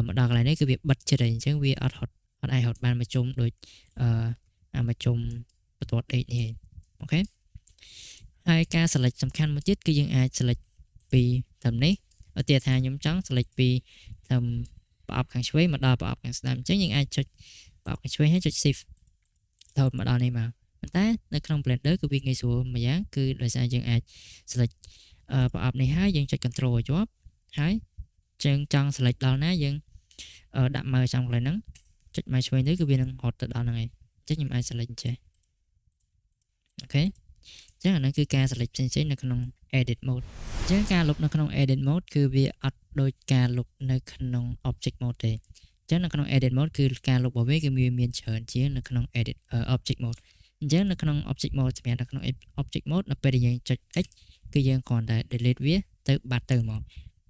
មកដល់កន្លែងនេះគឺវាបិទជិតហើយអញ្ចឹងវាអត់រត់អត់អាចរត់បានមកជុំដូចអឺអាមកជុំបន្ទាត់ដេកនេះ OK ហើយការ select សំខាន់មួយទៀតគឺយើងអាច select ពីត្រឹមនេះឧទាហរណ៍ថាខ្ញុំចង់ select ពីត្រឹមប្រអប់ខាងឆ្វេងមកដល់ប្រអប់ខាងស្ដាំអញ្ចឹងយើងអាចចុចប្រអប់ខាងឆ្វេងហើយចុច shift រហូតមកដល់នេះមកប៉ុន្តែនៅក្នុង Blender គឺវាងាយស្រួលមួយយ៉ាងគឺដោយសារយើងអាច select ប្រអប់នេះហើយយើងចុច control ឲ្យជាប់ហើយជើងចង់ select ដល់ណាយើងដាក់ mouse ចំកន្លែងហ្នឹងចុច mouse ឆ្វេងទៅគឺវានឹងរត់ទៅដល់ហ្នឹងឯងអញ្ចឹងខ្ញុំអាច select ចេះ OK អញ្ចឹងអាហ្នឹងគឺការ select ផ្សេងៗនៅក្នុង edit mode អញ្ចឹងការលុបនៅក្នុង edit mode គឺវាអត់ដូចការលុបនៅក្នុង object mode ទេអញ្ចឹងនៅក្នុង edit mode គឺការលុបរបស់វាគឺវាមានច្រើនជាងនៅក្នុង edit object mode អញ្ចឹងនៅក្នុង object mode សម្រាប់នៅក្នុង object mode នៅពេលដែលយើងចុច x គឺយើងគ្រាន់តែ delete វាទៅបាត់ទៅហ្មង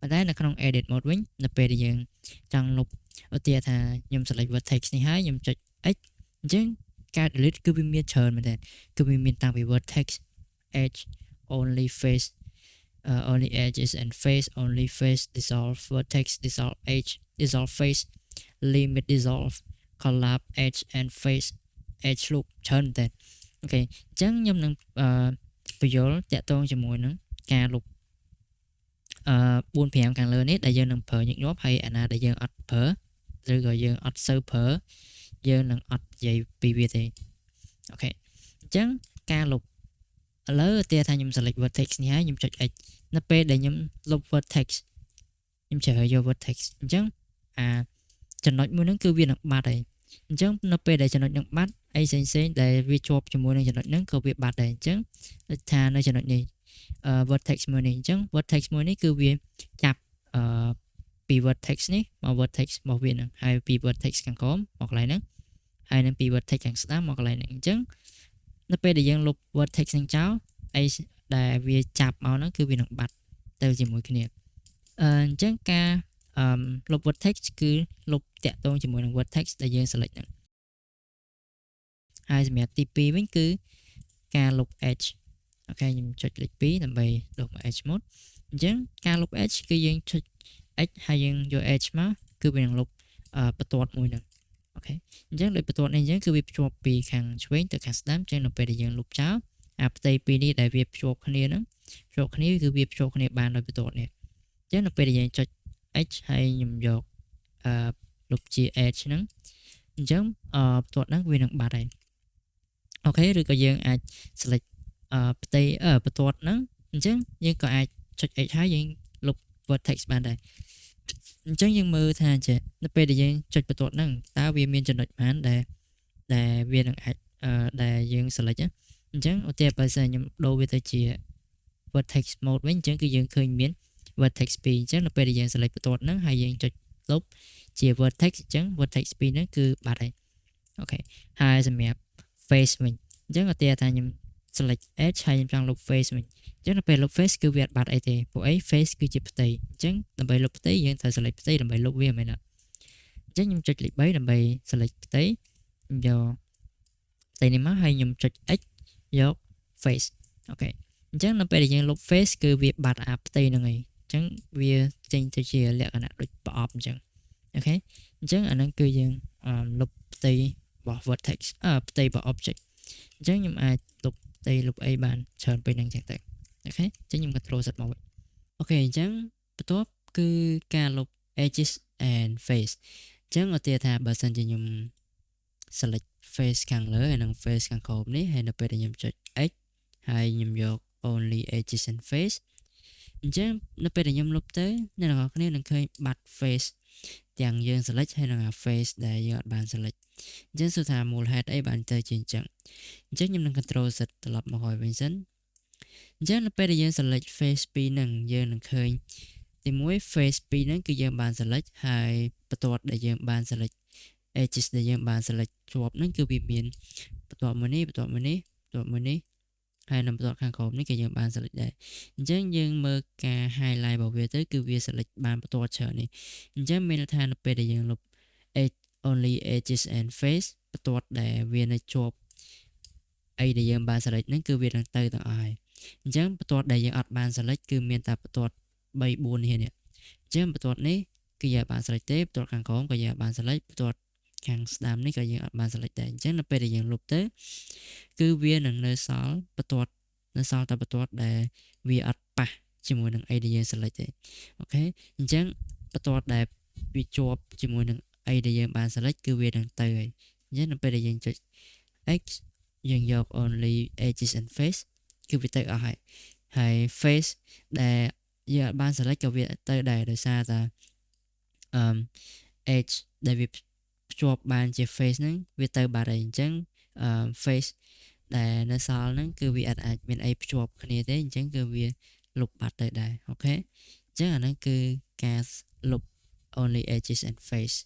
ប៉ុន្តែនៅក្នុង edit mode វិញនៅពេលដែលយើងចង់លុបឧទាហរណ៍ថាខ្ញុំ select vertex នេះហើយខ្ញុំចុច x អញ្ចឹងការ delete គឺវាមានច្រើនមែនទែនគឺវាមានតាំងពី vertex, edge, only face, only edges and face, only face, dissolve vertex, dissolve edge, dissolve face, limit dissolve, collapse edge and face, edge loop ច្រើនមែនទែន OK អញ្ចឹងខ្ញុំនឹងអឺបញ្យល់តាក់ទងជាមួយនឹងការលុប4 5ខាងលើនេះដែលយើងនឹងប្រើញឹកញាប់ហើយអាណាដែលយើងអត់ប្រើឬក៏យើងអត់សូវប្រើយើងនឹងអត់និយាយពីវាទេ OK អញ្ចឹងការលុបឥឡូវឧទាហរណ៍ថាខ្ញុំ select vertex នេះហើយខ្ញុំចុច x នៅពេលដែលខ្ញុំលុប vertex ខ្ញុំជ្រើសយក vertex អញ្ចឹងអាចំណុចមួយហ្នឹងគឺវានឹងបាត់ហើយ អញ្ចឹងនៅពេលដែលចំណុចហ្នឹងបាត់អីផ្សេងផ្សេងដែលវាជាប់ជាមួយនឹងចំណុចហ្នឹងក៏វាបាត់ដែរអញ្ចឹងដូចថានៅចំណុចនេះ vertex មួយនេះអញ្ចឹង vertex មួយនេះគឺវាចាប់ពី vertex នេះមក vertex របស់វាហ្នឹងហើយពី vertex ខាងក្រោមមកកន្លែងហ្នឹងហើយនឹងពី vertex ខាងស្ដាំមកកន្លែងហ្នឹងអញ្ចឹងនៅពេលដែលយើងលុប vertex ហ្នឹងចោលអីដែលវាចាប់មកហ្នឹងគឺវានឹងបាត់ទៅជាមួយគ្នាអញ្ចឹងការអឺលុប vertex គឺលុបតាក់ទងជាមួយនឹង vertex ដែលយើង select ហ្នឹងហើយសម្រាប់ទី2វិញគឺការលុប edge OK ខ្ញុំចុចលេខ2ដើម្បីដូរមក edge mode អញ្ចឹងការលុប edge គឺយើងចុច x ហើយយើងយក edge មកគឺវានឹងលុបបន្ទាត់មួយហ្នឹង OK អញ្ចឹងដូចបន្ទាត់នេះអញ្ចឹងគឺវាភ្ជាប់ពីខាងឆ្វេងទៅខាងស្ដាំអញ្ចឹងនៅពេលដែលយើងលុបចោលអាផ្ទៃពីរនេះដែលវាភ្ជាប់គ្នាហ្នឹងភ្ជាប់គ្នាគឺវាភ្ជាប់គ្នាបានដោយបន្ទាត់នេះអញ្ចឹងនៅពេលដែលយើងចុច x ហើយខ្ញុំយកលុបជា edge ហ្នឹងអញ្ចឹងបន្ទាត់ហ្នឹងវានឹងបាត់ហើយ OK ឬក៏យើងអាច select ផ្ទៃបន្ទាត់ហ្នឹងអញ្ចឹងយើងក៏អាចចុច x ហើយយើងលុប vertex បានដែរអញ្ចឹងយើងមើលថាចេះនៅពេលដែលយើងចុចបន្ទាត់ហ្នឹងតើវាមានចំណុចប៉ុន្មានដែលវានឹងអាចដែលយើង select អញ្ចឹងឧទាហរណ៍បើសិនខ្ញុំដូរវាទៅជា vertex mode វិញអញ្ចឹងគឺយើងឃើញមាន vertex 2អញ្ចឹងនៅពេលដែលយើង select បន្ទាត់ហ្នឹងហើយយើងចុចលុបជា vertex អញ្ចឹង vertex 2ហ្នឹងគឺបាត់ហើយ OK ហើយសម្រាប់ face វិញអញ្ចឹងឧទាហរណ៍ថាខ្ញុំ select edge ហើយខ្ញុំចង់លុប face វិញអញ្ចឹងនៅពេលលុប face គឺវាអត់បាត់អីទេព្រោះអី face គឺជាផ្ទៃអញ្ចឹងដើម្បីលុបផ្ទៃយើងត្រូវ select ផ្ទៃដើម្បីលុបវាមែនអត់អញ្ចឹងខ្ញុំចុចលេខ3ដើម្បី select ផ្ទៃខ្ញុំយកផ្ទៃនេះមកហើយខ្ញុំចុច x យក face OK អញ្ចឹងនៅពេលដែលយើងលុប face គឺវាបាត់អាផ្ទៃហ្នឹងឯងអញ្ចឹងវាចេញទៅជាលក្ខណៈដូចប្រអប់អញ្ចឹង OK អញ្ចឹងអាហ្នឹងគឺយើងលុបផ្ទៃរបស់ vertex អឺផ្ទៃរបស់ object អញ្ចឹងខ្ញុំអាចលុបផ្ទៃលុបអីបានច្រើនពេកហ្នឹងអញ្ចឹងទៅ OK អញ្ចឹងខ្ញុំ control Z មកវិញ OK អញ្ចឹងបន្ទាប់គឺការលុប edges and face អញ្ចឹងឧទាហរណ៍ថាបើសិនជាខ្ញុំ select face ខាងលើហើយនិង face ខាងក្រោមនេះហើយនៅពេលដែលខ្ញុំចុច x ហើយខ្ញុំយក only edges and face អញ្ចឹងនៅពេលដែលខ្ញុំលុបទៅអ្នកទាំងអស់គ្នានឹងឃើញបាត់ face ទាំងយើង select ហើយនិងអា face ដែលយើងអត់បាន select អញ្ចឹងសួរថាមូលហេតុអីបានទៅជាអញ្ចឹងអញ្ចឹងខ្ញុំនឹង control Z ត្រឡប់មកហើយវិញសិនអញ្ចឹងនៅពេលដែលយើង select face ពីរហ្នឹងយើងនឹងឃើញទី1 face ពីរហ្នឹងគឺយើងបាន select ហើយបន្ទាត់ដែលយើងបាន select edges ដែលយើងបាន select ជាប់ហ្នឹងគឺវាមានបន្ទាត់មួយនេះបន្ទាត់មួយនេះបន្ទាត់មួយនេះហើយនៅបន្ទាត់ខាងក្រោមនេះក៏យើងបាន select ដែរអញ្ចឹងយើងមើលការ highlight របស់វាទៅគឺវា select បានបន្ទាត់ច្រើននេះអញ្ចឹងមានន័យថានៅពេលដែលយើងលុប edge only edges and face បន្ទាត់ដែលវានៅជាប់អីដែលយើងបាន select ហ្នឹងគឺវានឹងទៅទាំងអស់ហើយអញ្ចឹងបន្ទាត់ដែលយើងអត់បាន select គឺមានតែបន្ទាត់3 4នេះនេះអញ្ចឹងបន្ទាត់នេះគឺយើងបាន select ទេបន្ទាត់ខាងក្រោមក៏យើងបាន select បន្ទាត់ខាងស្ដាំនេះក៏យើងអត់បាន select ដែរអញ្ចឹងនៅពេលដែលយើងលុបទៅគឺវានឹងនៅសល់បន្ទាត់នៅសល់តែបន្ទាត់ដែលវាអត់ប៉ះជាមួយនឹងអីដែលយើង select ទេ OK អញ្ចឹងបន្ទាត់ដែលវាជាប់ជាមួយនឹងអីដែលយើងបាន select គឺវានឹងទៅហើយអញ្ចឹងនៅពេលដែលយើងចុច x យើងយក only edges and face គឺវាទៅអស់ហើយហើយ face ដែលយើងអត់បាន select ក៏វាទៅដែរដោយសារតែអឺ edge ដែលវាភ្ជាប់បានជា face ហ្នឹងវាទៅបាត់ហើយអញ្ចឹងអឺ face ដែលនៅសល់ហ្នឹងគឺវាអត់អាចមានអីភ្ជាប់គ្នាទេអញ្ចឹងគឺវាលុបបាត់ទៅដែរ OK អញ្ចឹងអាហ្នឹងគឺការលុប only edges and face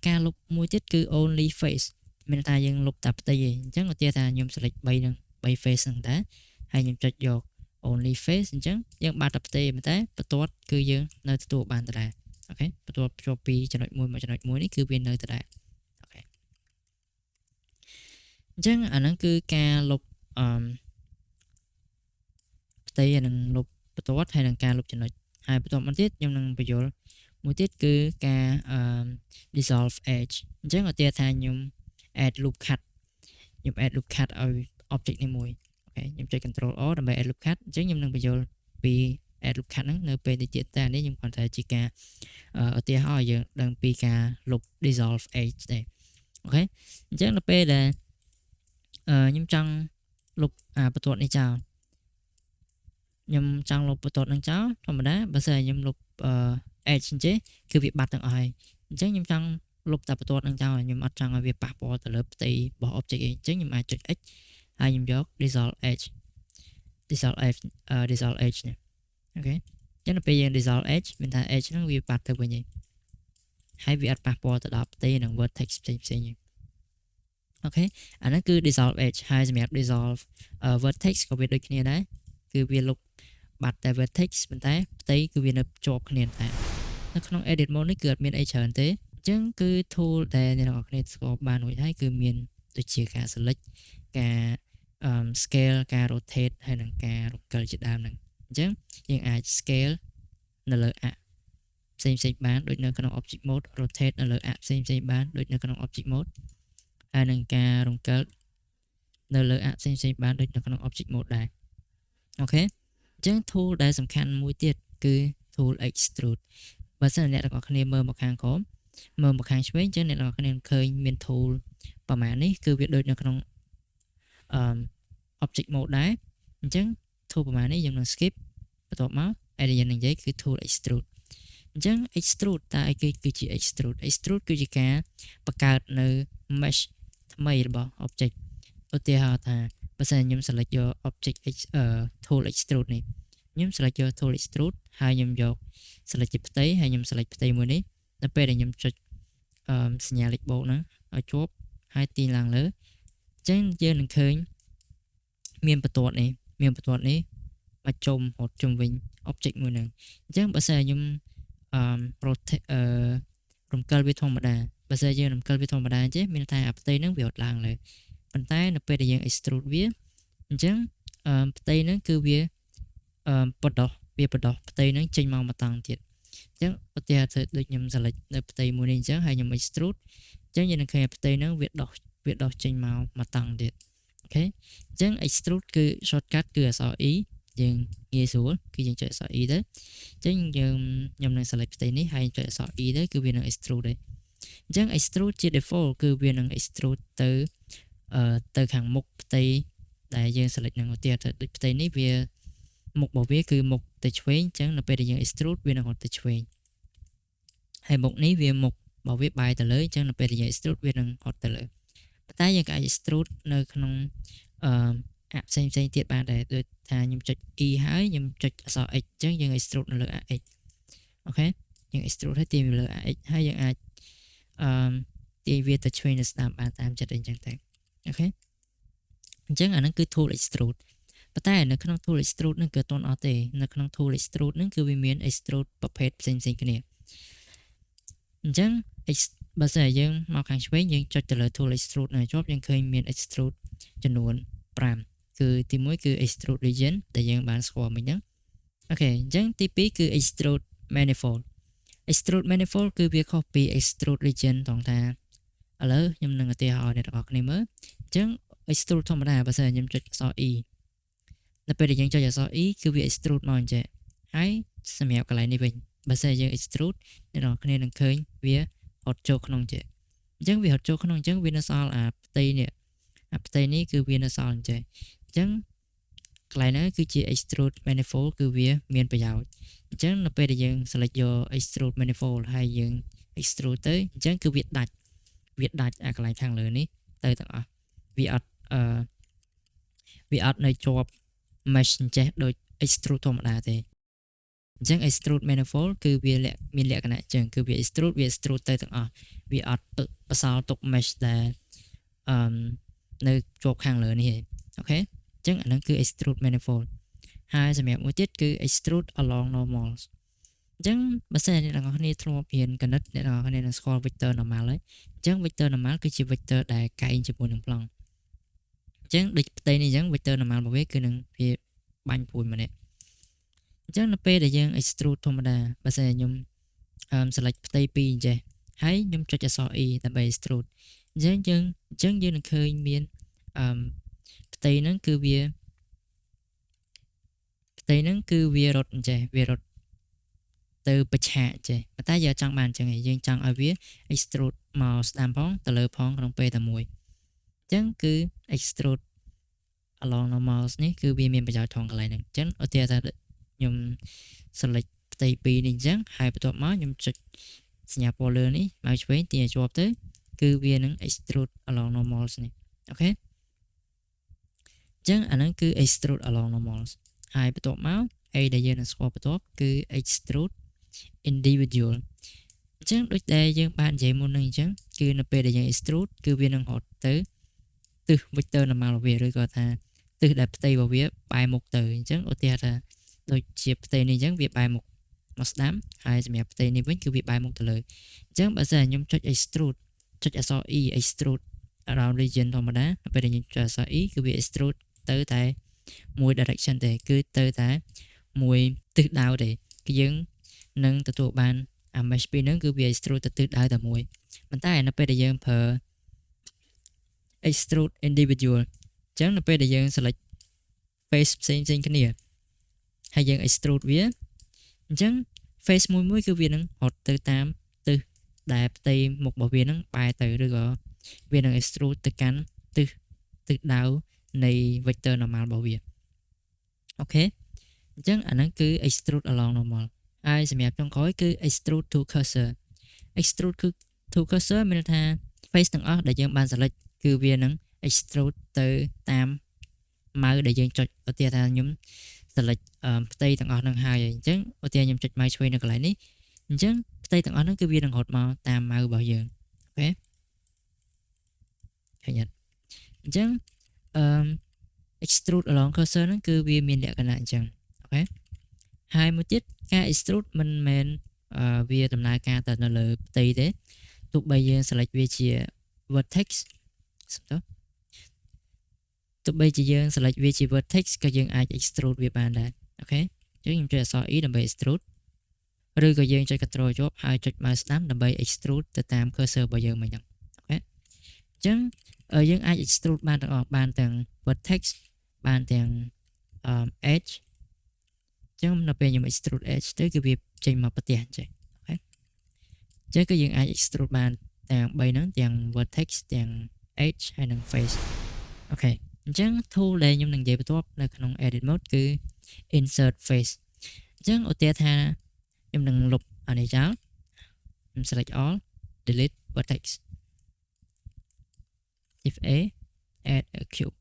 ការលុបមួយទៀតគឺ only face មានន័យថាយើងលុបតែផ្ទៃឯងអញ្ចឹងឧទាហរណ៍ថាខ្ញុំ select 3ហ្នឹង3 face ហ្នឹងដែរហើយខ្ញុំចុចយក only face អញ្ចឹងយើងបាត់តែផ្ទៃប៉ុន្តែបន្ទាត់គឺយើងនៅទទួលបានដដែល OK បន្ទាត់ភ្ជាប់ពីចំណុចមួយមកចំណុចមួយនេះគឺវានៅដដែល OK អញ្ចឹងអាហ្នឹងគឺការលុបអឺផ្ទៃនិងលុបបន្ទាត់ហើយនឹងការលុបចំណុចហើយបន្ទាប់មកទៀតខ្ញុំនឹងបញ្យល់មួយទៀតគឺការអឺ dissolve edge អញ្ចឹងឧទាហរណ៍ថាខ្ញុំ add loop cut ខ្ញុំ add loop cut ឲ្យ object នេះមួយ OK ខ្ញុំចុច control O ដើម្បី add loop cut អញ្ចឹងខ្ញុំនឹងបញ្យល់ពី add loop cut ហ្នឹងនៅពេលនេះទៀតតែនេះខ្ញុំគ្រាន់តែជាការឧទាហរណ៍ឲ្យយើងដឹងពីការលុប dissolve edge ទេ OK អញ្ចឹងនៅពេលដែលខ្ញុំចង់លុបអាបន្ទាត់នេះចោលខ្ញុំចង់លុបបន្ទាត់នឹងចោលធម្មតាបើសិនខ្ញុំលុបអឺ edge អញ្ចឹងគឺវាបាត់ទាំងអស់ហើយអញ្ចឹងខ្ញុំចង់ លុបតែបន្ទាត់នឹងចោលខ្ញុំអត់ចង់ឲ្យវាប៉ះពាល់ទៅលើផ្ទៃរបស់ object អីអញ្ចឹងខ្ញុំអាចចុច X ហើយខ្ញុំយក dissolve edge dissolve edge dissolve edge នេះ OK អញ្ចឹងដល់ពេលយើង dissolve edge មានថា edge ហ្នឹងវាបាត់ទៅវិញហើយហើយវាអត់ប៉ះពាល់ទៅដល់ផ្ទៃនិង vertex ផ្សេងផ្សេងទេ OK អាហ្នឹងគឺ dissolve edge ហើយសម្រាប់ dissolve vertex ក៏វាដូចគ្នាដែរគឺវាលុបបាត់តែ vertex ប៉ុន្តែផ្ទៃគឺវានៅជាប់គ្នាតែនៅក្នុង edit mode នេះគឺអត់មានអីច្រើនទេអញ្ចឹងគឺ tool ដែលអ្នកទាំងអស់គ្នាស្គាល់បានរួចហើយគឺមានដូចជាការ select ការ scale ការ rotate ហើយនិងការរំកិលជាដើមហ្នឹងអញ្ចឹងយើងអាច scale នៅលើអផ្សេងផ្សេងបានដូចនៅក្នុង object mode rotate នៅលើអផ្សេងផ្សេងបានដូចនៅក្នុង object mode ហើយនឹងការរំកិលនៅលើអផ្សេងផ្សេងបានដូចនៅក្នុង object mode ដែរ OK អញ្ចឹង tool ដែលសំខាន់មួយទៀតគឺ tool extrude បើសិនអ្នកទាំងអស់គ្នាមើលមកខាងក្រោមមើលមកខាងឆ្វេងអញ្ចឹងអ្នកទាំងអស់គ្នានឹងឃើញមាន tool ប្រហែលនេះគឺវាដូចនៅក្នុងអឺ object mode ដែរអញ្ចឹង tool ប្រហែលនេះយើងនឹង skip បន្ទាប់មកអីដែលយើងនឹងនិយាយគឺ tool extrude អញ្ចឹង extrude តើអីគេគឺជា extrude? Extrude គឺជាការបង្កើតនៅ mesh ថ្មីរបស់ object ឧទាហរណ៍ថាបើសិនខ្ញុំ select យក object tool extrude នេះខ្ញុំ select យក tool extrude ហើយខ្ញុំយក select ជាផ្ទៃហើយខ្ញុំ select ផ្ទៃមួយនេះនៅពេលដែលខ្ញុំចុចអឺសញ្ញាលេខបូកហ្នឹងឲ្យជាប់ហើយទាញឡើងលើអញ្ចឹងយើងនឹងឃើញមានបន្ទាត់នេះមានបន្ទាត់នេះមកជុំរត់ជុំវិញ object មួយហ្នឹងអញ្ចឹងបើសិនខ្ញុំអឺ rotate អឺរំកិលវាធម្មតាបើសិនយើងរំកិលវាធម្មតាអញ្ចឹងមានថាអាផ្ទៃហ្នឹងវារត់ឡើងលើប៉ុន្តែនៅពេលដែលយើង extrude វាអញ្ចឹងអឺផ្ទៃហ្នឹងគឺវាអឺបដោះវាបដោះផ្ទៃហ្នឹងចេញមកមកតង់ទៀតអញ្ចឹងឧទាហរណ៍ធ្វើដូចខ្ញុំ select នៅផ្ទៃមួយនេះអញ្ចឹងហើយខ្ញុំ extrude អញ្ចឹងយើងនឹងឃើញផ្ទៃហ្នឹងវាដោះចេញមកមកតង់ទៀត OK អញ្ចឹង extrude គឺ shortcut គឺអក្សរ E យើងងាយស្រួលគឺយើងចុចអក្សរ E ទៅអញ្ចឹងយើងខ្ញុំនឹង select ផ្ទៃនេះហើយចុចអក្សរ E ទៅគឺវានឹង extrude ដែរអញ្ចឹង extrude ជា default គឺវានឹង extrude ទៅអឺទៅខាងមុខផ្ទៃដែលយើង select នឹងឧទាហរណ៍ទៅដូចផ្ទៃនេះវាមុខរបស់វាគឺមុខទៅឆ្វេងអញ្ចឹងនៅពេលដែលយើង extrude វានឹងរត់ទៅឆ្វេងហើយមុខនេះវាមុខរបស់វាបែរទៅលើអញ្ចឹងនៅពេលដែលយើង extrude វានឹងរត់ទៅលើប៉ុន្តែយើងក៏អាច extrude នៅក្នុងអឺអផ្សេងផ្សេងទៀតបានដែរដូចថាខ្ញុំចុច E ហើយខ្ញុំចុចអក្សរ X អញ្ចឹងយើង extrude នៅលើ AX OK យើង extrude ហើយទាញវាលើ AX ហើយយើងអាចអឺទាញវាទៅឆ្វេងទៅស្ដាំបានតាមចិត្តអីចឹងទៅ OK អញ្ចឹងអាហ្នឹងគឺ tool extrude ប៉ុន្តែនៅក្នុង tool extrude ហ្នឹងគឺអត់ទាន់អស់ទេនៅក្នុង tool extrude ហ្នឹងគឺវាមាន extrude ប្រភេទផ្សេងផ្សេងគ្នាអញ្ចឹងបើសិនជាយើងមកខាងឆ្វេងយើងចុចទៅលើ tool extrude នៅជាប់យើងឃើញមាន extrude ចំនួន5គឺទី1គឺ extrude region ដែលយើងបានស្គាល់មិញហ្នឹង OK អញ្ចឹងទី2គឺ extrude manifold extrude manifold គឺវាខុសពី extrude region ត្រង់ថាឥឡូវខ្ញុំនឹងឧទាហរណ៍អ្នកទាំងអស់គ្នាមើលអញ្ចឹង extrude ធម្មតាបើសិនខ្ញុំចុចអក្សរ E នៅពេលដែលយើងចុចអក្សរ E គឺវា extrude មកអញ្ចឹងហើយសម្រាប់កន្លែងនេះវិញបើសិនយើង extrude អ្នកទាំងអស់គ្នានឹងឃើញវារត់ចូលក្នុងចេះអញ្ចឹងវារត់ចូលក្នុងអញ្ចឹងវានៅសល់អាផ្ទៃនេះអាផ្ទៃនេះគឺវានៅសល់អញ្ចឹងអញ្ចឹងកន្លែងហ្នឹងគឺជា extrude manifold គឺវាមានប្រយោជន៍អញ្ចឹងនៅពេលដែលយើង select យក extrude manifold ហើយយើង extrude ទៅអញ្ចឹងគឺវាដាច់អាកន្លែងខាងលើនេះទៅទាំងអស់វាអត់អឺវាអត់នៅជាប់ mesh អញ្ចេះដូច extrude ធម្មតាទេអញ្ចឹង extrude manifold គឺវាមានលក្ខណៈអញ្ចឹងគឺវា extrude វា extrude ទៅទាំងអស់វាអត់បសល់ទុក mesh ដែលអឺនៅជាប់ខាងលើនេះទេ OK អញ្ចឹងអាហ្នឹងគឺ extrude manifold ហើយសម្រាប់មួយទៀតគឺ extrude along normals អញ្ចឹងបើសិនអ្នកទាំងអស់គ្នាធ្លាប់រៀនគណិតអ្នកទាំងអស់គ្នានឹងស្គាល់ vector normal ហើយអញ្ចឹង vector normal គឺជា vector ដែលកែងជាមួយនឹងប្លង់អញ្ចឹងដូចផ្ទៃនេះអញ្ចឹង vector normal របស់វាគឺនឹងវាបាញ់ព្រួយម្នាក់អញ្ចឹងនៅពេលដែលយើង extrude ធម្មតាបើសិនជាខ្ញុំអឺ select ផ្ទៃពីរអញ្ចេះហើយខ្ញុំចុចអក្សរ E ដើម្បី extrude អញ្ចឹងយើងនឹងឃើញមានអឺផ្ទៃហ្នឹងគឺវាផ្ទៃហ្នឹងគឺវារត់អញ្ចេះវារត់ទៅប្រឆាកចេះប៉ុន្តែយើងចង់បានអញ្ចឹងឯងយើងចង់ឲ្យវា extrude មកស្ដាំផងទៅលើផងក្នុងពេលតែមួយអញ្ចឹងគឺ extrude along normals នេះគឺវាមានប្រយោជន៍ថងកន្លែងហ្នឹងអញ្ចឹងឧទាហរណ៍ថាខ្ញុំ select ផ្ទៃពីរនេះអញ្ចឹងហើយបន្ទាប់មកខ្ញុំចុច សញ្ញាពណ៌លឿងនេះមកឆ្វេងទាញឲ្យជាប់ទៅគឺវានឹង extrude along normals នេះ OK អញ្ចឹងអាហ្នឹងគឺ extrude along normals ហើយបន្ទាប់មកអីដែលយើងនឹងស្គាល់បន្ទាប់គឺ extrude individual។ អញ្ចឹងដូចដែលយើងបាននិយាយមុននឹងអញ្ចឹងគឺនៅពេលដែលយើង extrude គឺវានឹងរត់ទៅទិស vector normal របស់វាឬក៏ថាទិសដែលផ្ទៃរបស់វាបែរមុខទៅអញ្ចឹងឧទាហរណ៍ថាដូចជាផ្ទៃនេះអញ្ចឹងវាបែរមុខមកស្ដាំហើយសម្រាប់ផ្ទៃនេះវិញគឺវាបែរមុខទៅលើអញ្ចឹងបើសិនខ្ញុំចុច extrude ចុចអក្សរ E extrude around region ធម្មតានៅពេលដែលខ្ញុំចុចអក្សរ E គឺវា extrude ទៅតែមួយ direction ទេគឺទៅតែមួយទិសដៅទេគឺយើងនឹងទទួលបានអា mesh ពីរហ្នឹងគឺវា extrude ទៅទិសដៅតែមួយប៉ុន្តែនៅពេលដែលយើងប្រើ extrude individual អញ្ចឹងនៅពេលដែលយើង select face ផ្សេងផ្សេងគ្នាហើយយើង extrude វាអញ្ចឹង face មួយមួយគឺវានឹងរត់ទៅតាមទិសដែលផ្ទៃមុខរបស់វានឹងបែរទៅឬក៏វានឹង extrude ទៅកាន់ទិសទិសដៅនៃ vector normal របស់វា OK អញ្ចឹងអាហ្នឹងគឺ extrude along normal ហើយសម្រាប់ចុងក្រោយគឺ extrude to cursor។ Extrude គឺ to cursor មានន័យថា face ទាំងអស់ដែលយើងបាន select គឺវានឹង extrude ទៅតាម mouse ដែលយើងចុចឧទាហរណ៍ថាខ្ញុំ select ផ្ទៃទាំងអស់ហ្នឹងហើយអញ្ចឹងឧទាហរណ៍ខ្ញុំចុច mouse ឆ្វេងនៅកន្លែងនេះអញ្ចឹងផ្ទៃទាំងអស់ហ្នឹងគឺវានឹងរត់មកតាម mouse របស់យើង OK ឃើញអត់អញ្ចឹងអឺ extrude along cursor ហ្នឹងគឺវាមានលក្ខណៈអញ្ចឹង OK ហើយមួយទៀតការ extrude មិនមែនវាដំណើរការតែនៅលើផ្ទៃទេទោះបីយើង select វាជា vertex សំទោសទោះបីជាយើង select វាជា vertex ក៏យើងអាច extrude វាបានដែរ OK អញ្ចឹងខ្ញុំចុចអក្សរ E ដើម្បី extrude ឬក៏យើងចុច Ctrl ជាប់ហើយចុច mouse ស្ដាំដើម្បី extrude ទៅតាម cursor របស់យើងមិញហ្នឹង OK អញ្ចឹងយើងអាច extrude បានទាំងអស់បានទាំង vertex បានទាំង edge អញ្ចឹងនៅពេលខ្ញុំ extrude edge ទៅគឺវាចេញមកប្រទេសអញ្ចឹង OK អញ្ចឹងគឺយើងអាច extrude បានទាំង3ហ្នឹងទាំង vertex ទាំង edge ហើយនិង face OK អញ្ចឹង tool ដែលខ្ញុំនឹងនិយាយបន្ទាប់នៅក្នុង edit mode គឺ insert face។ អញ្ចឹងឧទាហរណ៍ថាខ្ញុំនឹងលុបអានេះចោលខ្ញុំ select all, delete vertex, Shift A, add a cube។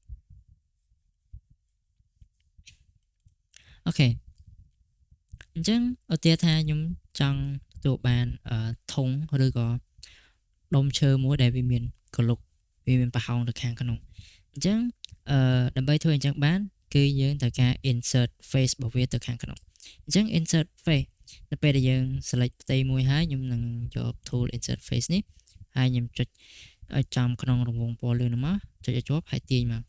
OK អញ្ចឹងឧទាហរណ៍ថាខ្ញុំចង់ទទួលបានធុងឬក៏ដុំឈើមួយដែលវាមានកលុកវាមានប្រហោងទៅខាងក្នុងអញ្ចឹងអឺដើម្បីធ្វើអញ្ចឹងបានគឺយើងត្រូវការ insert face របស់វាទៅខាងក្នុងអញ្ចឹង insert face នៅពេលដែលយើង select ផ្ទៃមួយហើយខ្ញុំនឹងយក tool insert face នេះហើយខ្ញុំចុចឲ្យចំក្នុងរង្វង់ពណ៌លឿងនោះមកចុចឲ្យជាប់ហើយទាញមក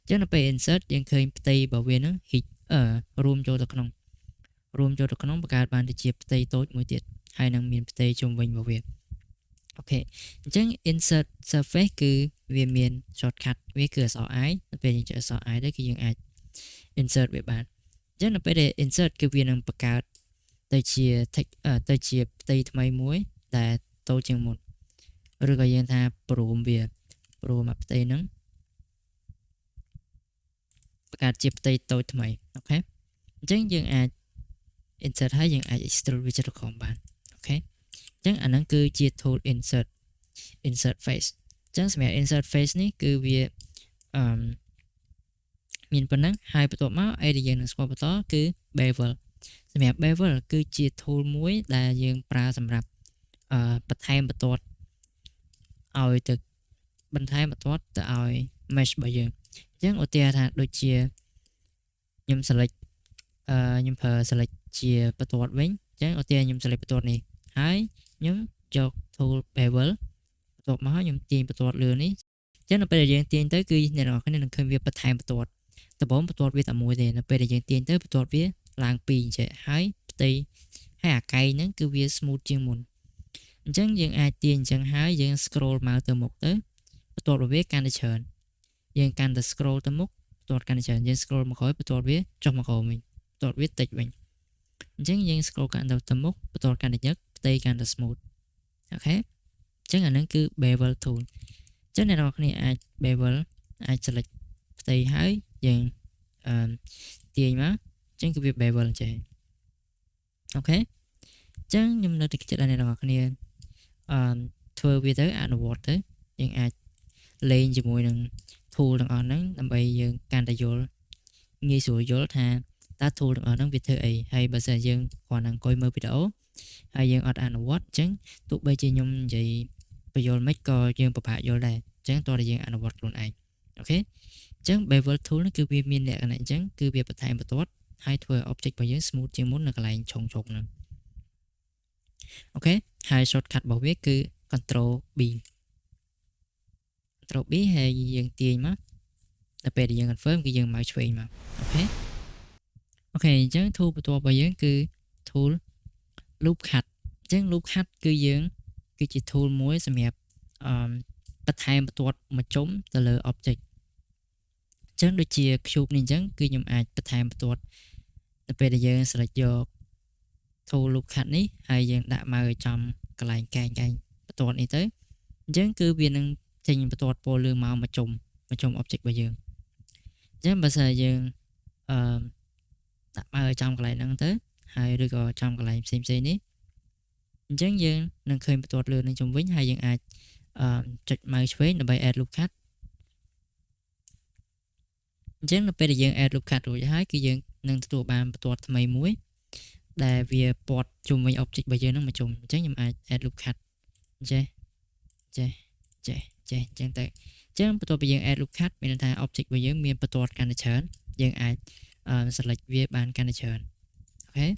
អញ្ចឹងនៅពេល insert យើងឃើញផ្ទៃរបស់វានឹង hit អឺរួមចូលទៅក្នុងរួមចូលទៅក្នុងបង្កើតបានទៅជាផ្ទៃតូចមួយទៀតហើយនឹងមានផ្ទៃជុំវិញរបស់វា OK អញ្ចឹង insert surface គឺវាមាន shortcut វាគឺអក្សរ i នៅពេលយើងចុចអក្សរ i ទៅគឺយើងអាច insert វាបានអញ្ចឹងនៅពេលដែល insert គឺវានឹងបង្កើតទៅជា text ទៅជាផ្ទៃថ្មីមួយដែលតូចជាងមុនឬក៏យើងថាព្រមវាព្រមអាផ្ទៃហ្នឹងបង្កើតជាផ្ទៃតូចថ្មី OK អញ្ចឹងយើងអាច insert ហើយយើងអាច extrude វាចុះក្រោមបាន OK អញ្ចឹងអាហ្នឹងគឺជា tool insert face។ អញ្ចឹងសម្រាប់ insert face នេះគឺវាអឺមានប៉ុណ្ណឹងហើយបន្ទាប់មកអីដែលយើងនឹងស្គាល់បន្តគឺ bevel។ សម្រាប់ bevel គឺជា tool មួយដែលយើងប្រើសម្រាប់អឺបន្ថែមបន្ទាត់ឲ្យទៅបន្ថែមបន្ទាត់ទៅឲ្យ mesh របស់យើងអញ្ចឹងឧទាហរណ៍ថាដូចជាខ្ញុំ select អឺខ្ញុំប្រើ select ជាបន្ទាត់វិញអញ្ចឹងឧទាហរណ៍ខ្ញុំ select បន្ទាត់នេះហើយខ្ញុំយក tool bevel បន្ទាប់មកខ្ញុំទាញបន្ទាត់លើនេះអញ្ចឹងនៅពេលដែលយើងទាញទៅគឺអ្នកនរគ្នានឹងឃើញវាបន្ថែមបន្ទាត់ដំបូងបន្ទាត់វាតែមួយទេនៅពេលដែលយើងទាញទៅបន្ទាត់វាឡើងពីរអញ្ចឹងហើយផ្ទៃហើយអាកែងហ្នឹងគឺវា smooth ជាងមុនអញ្ចឹងយើងអាចទាញអញ្ចឹងហើយយើង scroll មកទៅមុខទៅបន្ទាត់របស់វាកាន់តែច្រើនយើងកាន់តែ scroll ទៅមុខបន្ទាត់កាន់តែច្រើនយើង scroll មកក្រោយបន្ទាត់វាចុះមកក្រោមវិញបន្ទាត់វាតិចវិញអញ្ចឹងយើង scroll កាន់តែទៅមុខបន្ទាត់កាន់តែញឹកផ្ទៃកាន់តែ smooth OK អញ្ចឹងអាហ្នឹងគឺ bevel tool។ អញ្ចឹងអ្នកនរគ្នាអាច bevel អាច select ផ្ទៃហើយយើងអឺទាញមកអញ្ចឹងគឺវា bevel ចេះ OK។ ចឹងខ្ញុំនៅតែគិតដល់អ្នកទាំងអស់គ្នាធ្វើវាទៅអនុវត្តទៅយើងអាចលេងជាមួយនឹង tool ទាំងអស់ហ្នឹងដើម្បីយើងកាន់តែយល់ងាយស្រួលយល់ថាតើ tool ទាំងអស់ហ្នឹងវាធ្វើអីហើយបើសិនយើងគ្រាន់តែអង្គុយមើលវីដេអូហើយយើងអត់អនុវត្តអញ្ចឹងទោះបីជាខ្ញុំនិយាយបញ្យល់មិនក៏យើងពិបាកយល់ដែរអញ្ចឹងតោះតែយើងអនុវត្តខ្លួនឯង okay អញ្ចឹង bevel tool នេះគឺវាមានលក្ខណៈអញ្ចឹងគឺវាបន្ថែមបន្ទាត់ហើយធ្វើ object របស់យើង smooth ជាងមុននៅកន្លែងឆុងឆុងហ្នឹង okay ហើយ shortcut របស់វាគឺ control B control B ហើយយើងទាញមកដល់ពេលដែលយើង confirm គឺយើងមកឆ្វេងមក okay okay អញ្ចឹង tool បន្ទាប់របស់យើងគឺ tool loop cut អញ្ចឹង loop cut គឺយើងគឺជា tool មួយសម្រាប់បន្ថែមបន្ទាត់មួយជុំទៅលើ object អញ្ចឹងដូចជា cube នេះអញ្ចឹងគឺខ្ញុំអាចបន្ថែមបន្ទាត់នៅពេលដែលយើង select យក tool loop cut នេះហើយយើងដាក់មកឲ្យចំកន្លែងកែងកែងបន្ទាត់នេះទៅអញ្ចឹងគឺវានឹងចេញបន្ទាត់ពណ៌លឿងមកមួយជុំមួយជុំ object របស់យើងអញ្ចឹងបើសិនយើងដាក់មកឲ្យចំកន្លែងហ្នឹងទៅហើយឬក៏ចំកន្លែងផ្សេងផ្សេងនេះអញ្ចឹងយើងនឹងឃើញបន្ទាត់លឿងនឹងជុំវិញហើយយើងអាចចុច mouse ឆ្វេងដើម្បី add loop cut អញ្ចឹងនៅពេលដែលយើង add loop cut រួចហើយគឺយើងនឹងទទួលបានបន្ទាត់ថ្មីមួយដែលវាព័ទ្ធជុំវិញ object របស់យើងនឹងមកជុំអញ្ចឹងខ្ញុំអាច add loop cut ចេះចេះចេះចេះអញ្ចឹងទៅអញ្ចឹងបន្ទាប់ពីយើង add loop cut មានន័យថា object របស់យើងមានបន្ទាត់កាន់តែច្រើនយើងអាច select វាបានកាន់តែច្រើន okay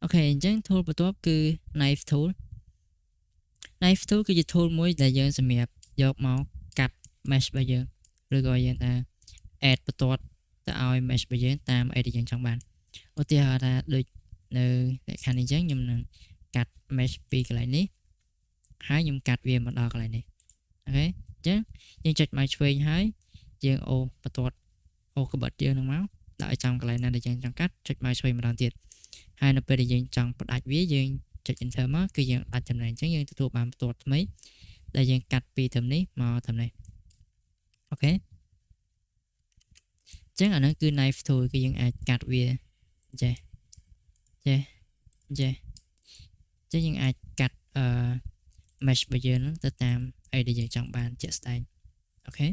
okay អញ្ចឹង tool បន្ទាប់គឺ knife tool knife tool គឺជា tool មួយដែលយើងសម្រាប់យកមកកាត់ mesh របស់យើងឬក៏យើងថា add បន្ទាត់ទៅឲ្យ mesh របស់យើងតាមអីដែលយើងចង់បានឧទាហរណ៍ថាដូចនៅលក្ខខណ្ឌនេះអញ្ចឹងខ្ញុំនឹងកាត់ mesh ពីកន្លែងនេះហើយខ្ញុំកាត់វាមកដល់កន្លែងនេះ okay អញ្ចឹងយើងចុចមកឆ្វេងហើយយើងអូបន្ទាត់អូក្បិតយើងនឹងមកដាក់ឲ្យចំកន្លែងណាដែលយើងចង់កាត់ចុចមកឆ្វេងម្ដងទៀតហើយនៅពេលដែលយើងចង់ផ្ដាច់វាយើងចុច enter មកគឺយើងដាច់ចំណែកអញ្ចឹងយើងទទួលបានបន្ទាត់ថ្មីដែលយើងកាត់ពីត្រឹមនេះមកត្រឹមនេះ okay អញ្ចឹងអាហ្នឹងគឺ knife tool គឺយើងអាចកាត់វាចេះចេះចេះចឹងយើងអាចកាត់mesh របស់យើងហ្នឹងទៅតាមអីដែលយើងចង់បានជាក់ស្ដែង okay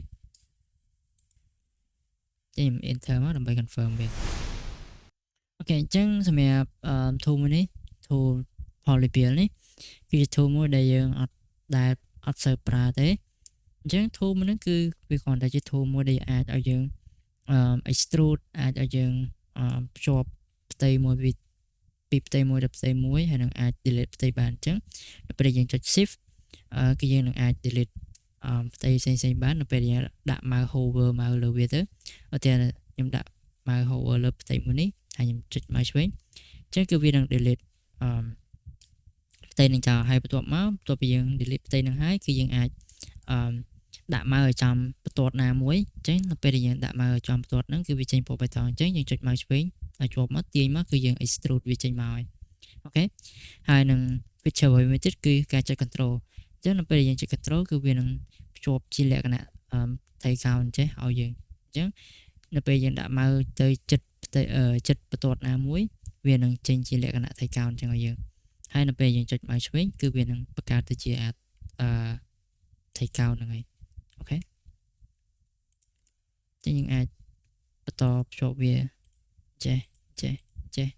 ចឹងខ្ញុំ enter មកដើម្បី confirm វា okay អញ្ចឹងសម្រាប់ tool មួយនេះ tool polyfill នេះគឺជា tool មួយដែលយើងអត់ដែលអត់សូវប្រើទេអញ្ចឹង tool មួយហ្នឹងគឺវាគ្រាន់តែជា tool មួយដែលអាចឲ្យយើងextrude អាចឲ្យយើងភ្ជាប់ផ្ទៃមួយពីពីផ្ទៃមួយទៅផ្ទៃមួយហើយនឹងអាច delete ផ្ទៃបានអញ្ចឹងនៅពេលយើងចុច shift គឺយើងនឹងអាច delete ផ្ទៃផ្សេងៗបាននៅពេលយើងដាក់ mouse hover mouse លើវាទៅឧទាហរណ៍ខ្ញុំដាក់ mouse hover លើផ្ទៃមួយនេះហើយខ្ញុំចុច mouse ឆ្វេងអញ្ចឹងគឺវានឹង delete ផ្ទៃនឹងចោលហើយបន្ទាប់មកបន្ទាប់ពីយើង delete ផ្ទៃនឹងហើយគឺយើងអាចដាក់ mouse ឲ្យចំបន្ទាត់ណាមួយអញ្ចឹងនៅពេលដែលយើងដាក់ mouse ឲ្យចំបន្ទាត់ហ្នឹងគឺវាចេញពណ៌បៃតងអញ្ចឹងយើងចុច mouse ឆ្វេងឲ្យជាប់មកទាញមកគឺយើង extrude វាចេញមកហើយ okay ហើយនឹង feature មួយទៀតគឺការចុច control អញ្ចឹងនៅពេលដែលយើងចុច control គឺវានឹងភ្ជាប់ជាលក្ខណៈថៃកោនចេះឲ្យយើងអញ្ចឹងនៅពេលយើងដាក់ mouse ទៅចិត្តផ្ទៃចិត្តបន្ទាត់ណាមួយវានឹងចេញជាលក្ខណៈថៃកោនអញ្ចឹងឲ្យយើងហើយនៅពេលយើងចុច mouse ឆ្វេងគឺវានឹងបង្កើតទៅជាអាថៃកោនហ្នឹងហើយ okay ចឹងយើងអាចបន្តភ្ជាប់វាចេះចេះចេះ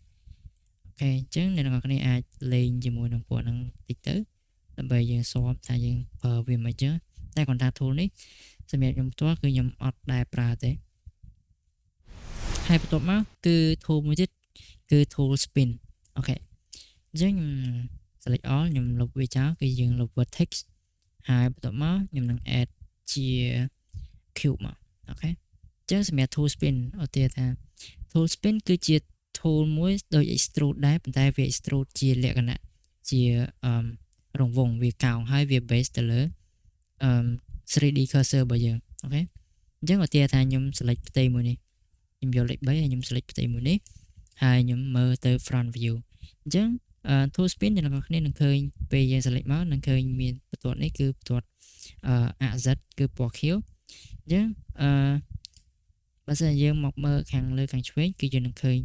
okay អញ្ចឹងអ្នកទាំងអស់គ្នាអាចលេងជាមួយនឹងពួកហ្នឹងតិចទៅដើម្បីយើងស៊ាំថាយើងប្រើវាមិនចឹងតែគ្រាន់ថា tool នេះសម្រាប់ខ្ញុំផ្ទាល់គឺខ្ញុំអត់ដែលប្រើទេហើយបន្ទាប់មកគឺ tool មួយទៀតគឺ tool spin okay អញ្ចឹងខ្ញុំ select all ខ្ញុំលុបវាចោលគឺយើងលុប vertex ហើយបន្ទាប់មកខ្ញុំនឹង add ជា cube មក okay អញ្ចឹងសម្រាប់ tool spin ឧទាហរណ៍ថា tool spin គឺជា tool មួយដូច extrude ដែរប៉ុន្តែវា extrude ជាលក្ខណៈជារង្វង់វាកោងហើយវា base ទៅលើ3D cursor របស់យើង okay អញ្ចឹងឧទាហរណ៍ថាខ្ញុំ select ផ្ទៃមួយនេះខ្ញុំយកលេខ3ហើយខ្ញុំ select ផ្ទៃមួយនេះហើយខ្ញុំមើលទៅ front view អញ្ចឹង tool spin អ្នកទាំងអស់គ្នានឹងឃើញពេលយើង select មកនឹងឃើញមានបន្ទាត់នេះគឺបន្ទាត់ AZ គឺពណ៌ខៀវអញ្ចឹងបើសិនយើងមកមើលខាងលើខាងឆ្វេងគឺយើងនឹងឃើញ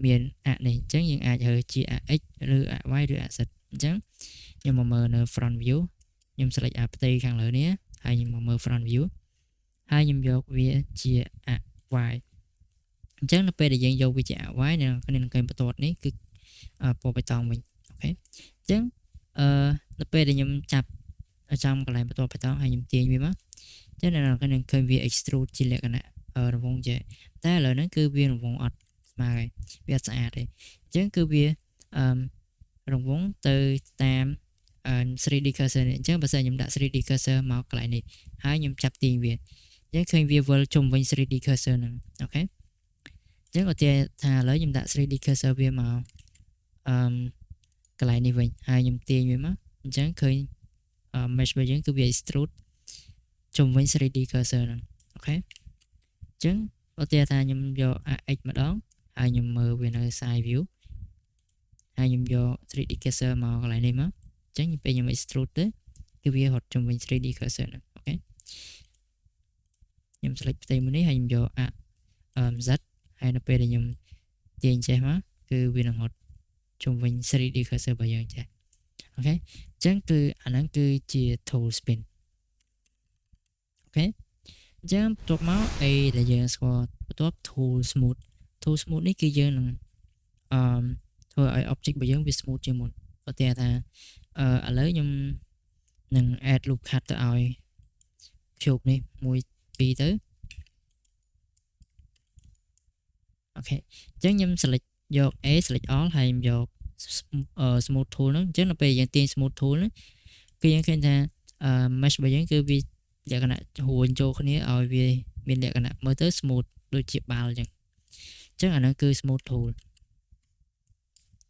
មានអាក់នេះអញ្ចឹងយើងអាចរើសជាអា x ឬអា y ឬអា z។ អញ្ចឹងខ្ញុំមកមើលនៅ front view ខ្ញុំ select អាផ្ទៃខាងលើនេះហើយខ្ញុំមកមើល front view ហើយខ្ញុំយកវាជាអា y។ អញ្ចឹងនៅពេលដែលយើងយកវាជាអា y នៅក្នុងឃើញបន្ទាត់នេះគឺពណ៌បៃតងវិញ។ OK អញ្ចឹងនៅពេលដែលខ្ញុំចាប់ចំកន្លែងបន្ទាត់បៃតងហើយខ្ញុំទាញវាមកអញ្ចឹងនៅក្នុងឃើញវា extrude ជាលក្ខណៈរង្វង់ចេះតែឥឡូវហ្នឹងគឺវារង្វង់អត់ស្មើហើយវាអត់ស្អាតទេ។អញ្ចឹងគឺវារង្វង់ទៅតាម 3D cursor នេះ។អញ្ចឹងបើសិនខ្ញុំដាក់ 3D cursor មកកន្លែងនេះហើយខ្ញុំចាប់ទាញវាអញ្ចឹងឃើញវាវិលជុំវិញ 3D cursor ហ្នឹង។ OK អញ្ចឹងឧទាហរណ៍ថាឥឡូវខ្ញុំដាក់ 3D cursor វាមកកន្លែងនេះវិញហើយខ្ញុំទាញវាមកអញ្ចឹងឃើញ mesh របស់យើងគឺវា extrude ជុំវិញ 3D cursor ហ្នឹង។ OK អញ្ចឹងឧទាហរណ៍ថាខ្ញុំយក x ម្ដងហើយខ្ញុំមើលវានៅ side view ហើយខ្ញុំយក 3D cursor មកកន្លែងនេះមកអញ្ចឹងពេលខ្ញុំ extrude ទៅគឺវារត់ជុំវិញ 3D cursor ហ្នឹង។ OK ខ្ញុំ select ផ្ទៃមួយនេះហើយខ្ញុំយក Z ហើយនៅពេលដែលខ្ញុំទាញចេះមកគឺវានឹងរត់ជុំវិញ 3D cursor របស់យើងចេះ។ OK អញ្ចឹងគឺអាហ្នឹងគឺជា tool spin។ OK អញ្ចឹងបន្ទាប់មកអីដែលយើងស្គាល់បន្ទាប់ tool smooth។ tool smooth នេះគឺយើងនឹងធ្វើឲ្យ object របស់យើងវា smooth ជាងមុន។ឧទាហរណ៍ថាឥឡូវខ្ញុំនឹង add loop cut ទៅឲ្យ cube នេះ1 2ទៅ។ OK អញ្ចឹងខ្ញុំ select យក A select all ហើយខ្ញុំយក smooth tool ហ្នឹង។អញ្ចឹងនៅពេលយើងទាញ smooth tool ហ្នឹងគឺយើងឃើញថា mesh របស់យើងគឺវាលក្ខណៈរួញចូលគ្នាឲ្យវាមានលក្ខណៈមើលទៅ smooth ដូចជាបាល់អញ្ចឹងអញ្ចឹងអាហ្នឹងគឺ smooth tool។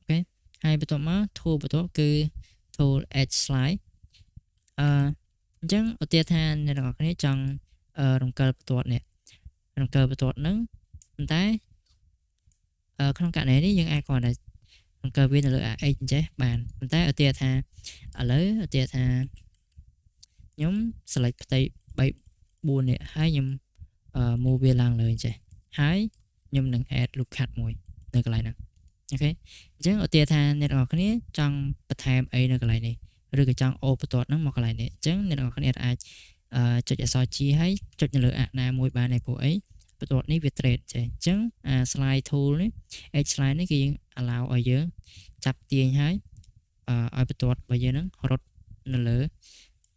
OK ហើយបន្ទាប់មក tool បន្ទាប់គឺ tool edge slice។ អញ្ចឹងឧទាហរណ៍ថាអ្នកទាំងអស់គ្នាចង់រំកិលបន្ទាត់នេះរំកិលបន្ទាត់ហ្នឹងប៉ុន្តែក្នុងករណីនេះយើងអាចគ្រាន់តែរំកិលវានៅលើ AX អញ្ចេះបានប៉ុន្តែឧទាហរណ៍ថាឥឡូវឧទាហរណ៍ថាខ្ញុំ select ផ្ទៃ3 4នេះហើយខ្ញុំ move វាឡើងលើអញ្ចេះហើយខ្ញុំនឹង add loop cut មួយនៅកន្លែងហ្នឹង។ OK អញ្ចឹងឧទាហរណ៍ថាអ្នកទាំងអស់គ្នាចង់បន្ថែមអីនៅកន្លែងនេះឬក៏ចង់អូបន្ទាត់ហ្នឹងមកកន្លែងនេះអញ្ចឹងអ្នកទាំងអស់គ្នាអាចចុចអក្សរ G ហើយចុចនៅលើអាណាមួយបានឯព្រោះអីបន្ទាត់នេះវា thread ចេះ។អញ្ចឹងអា slice tool នេះ edge slice នេះគឺយើង allow ឲ្យយើងចាប់ទាញហើយឲ្យបន្ទាត់របស់យើងហ្នឹងរត់នៅលើ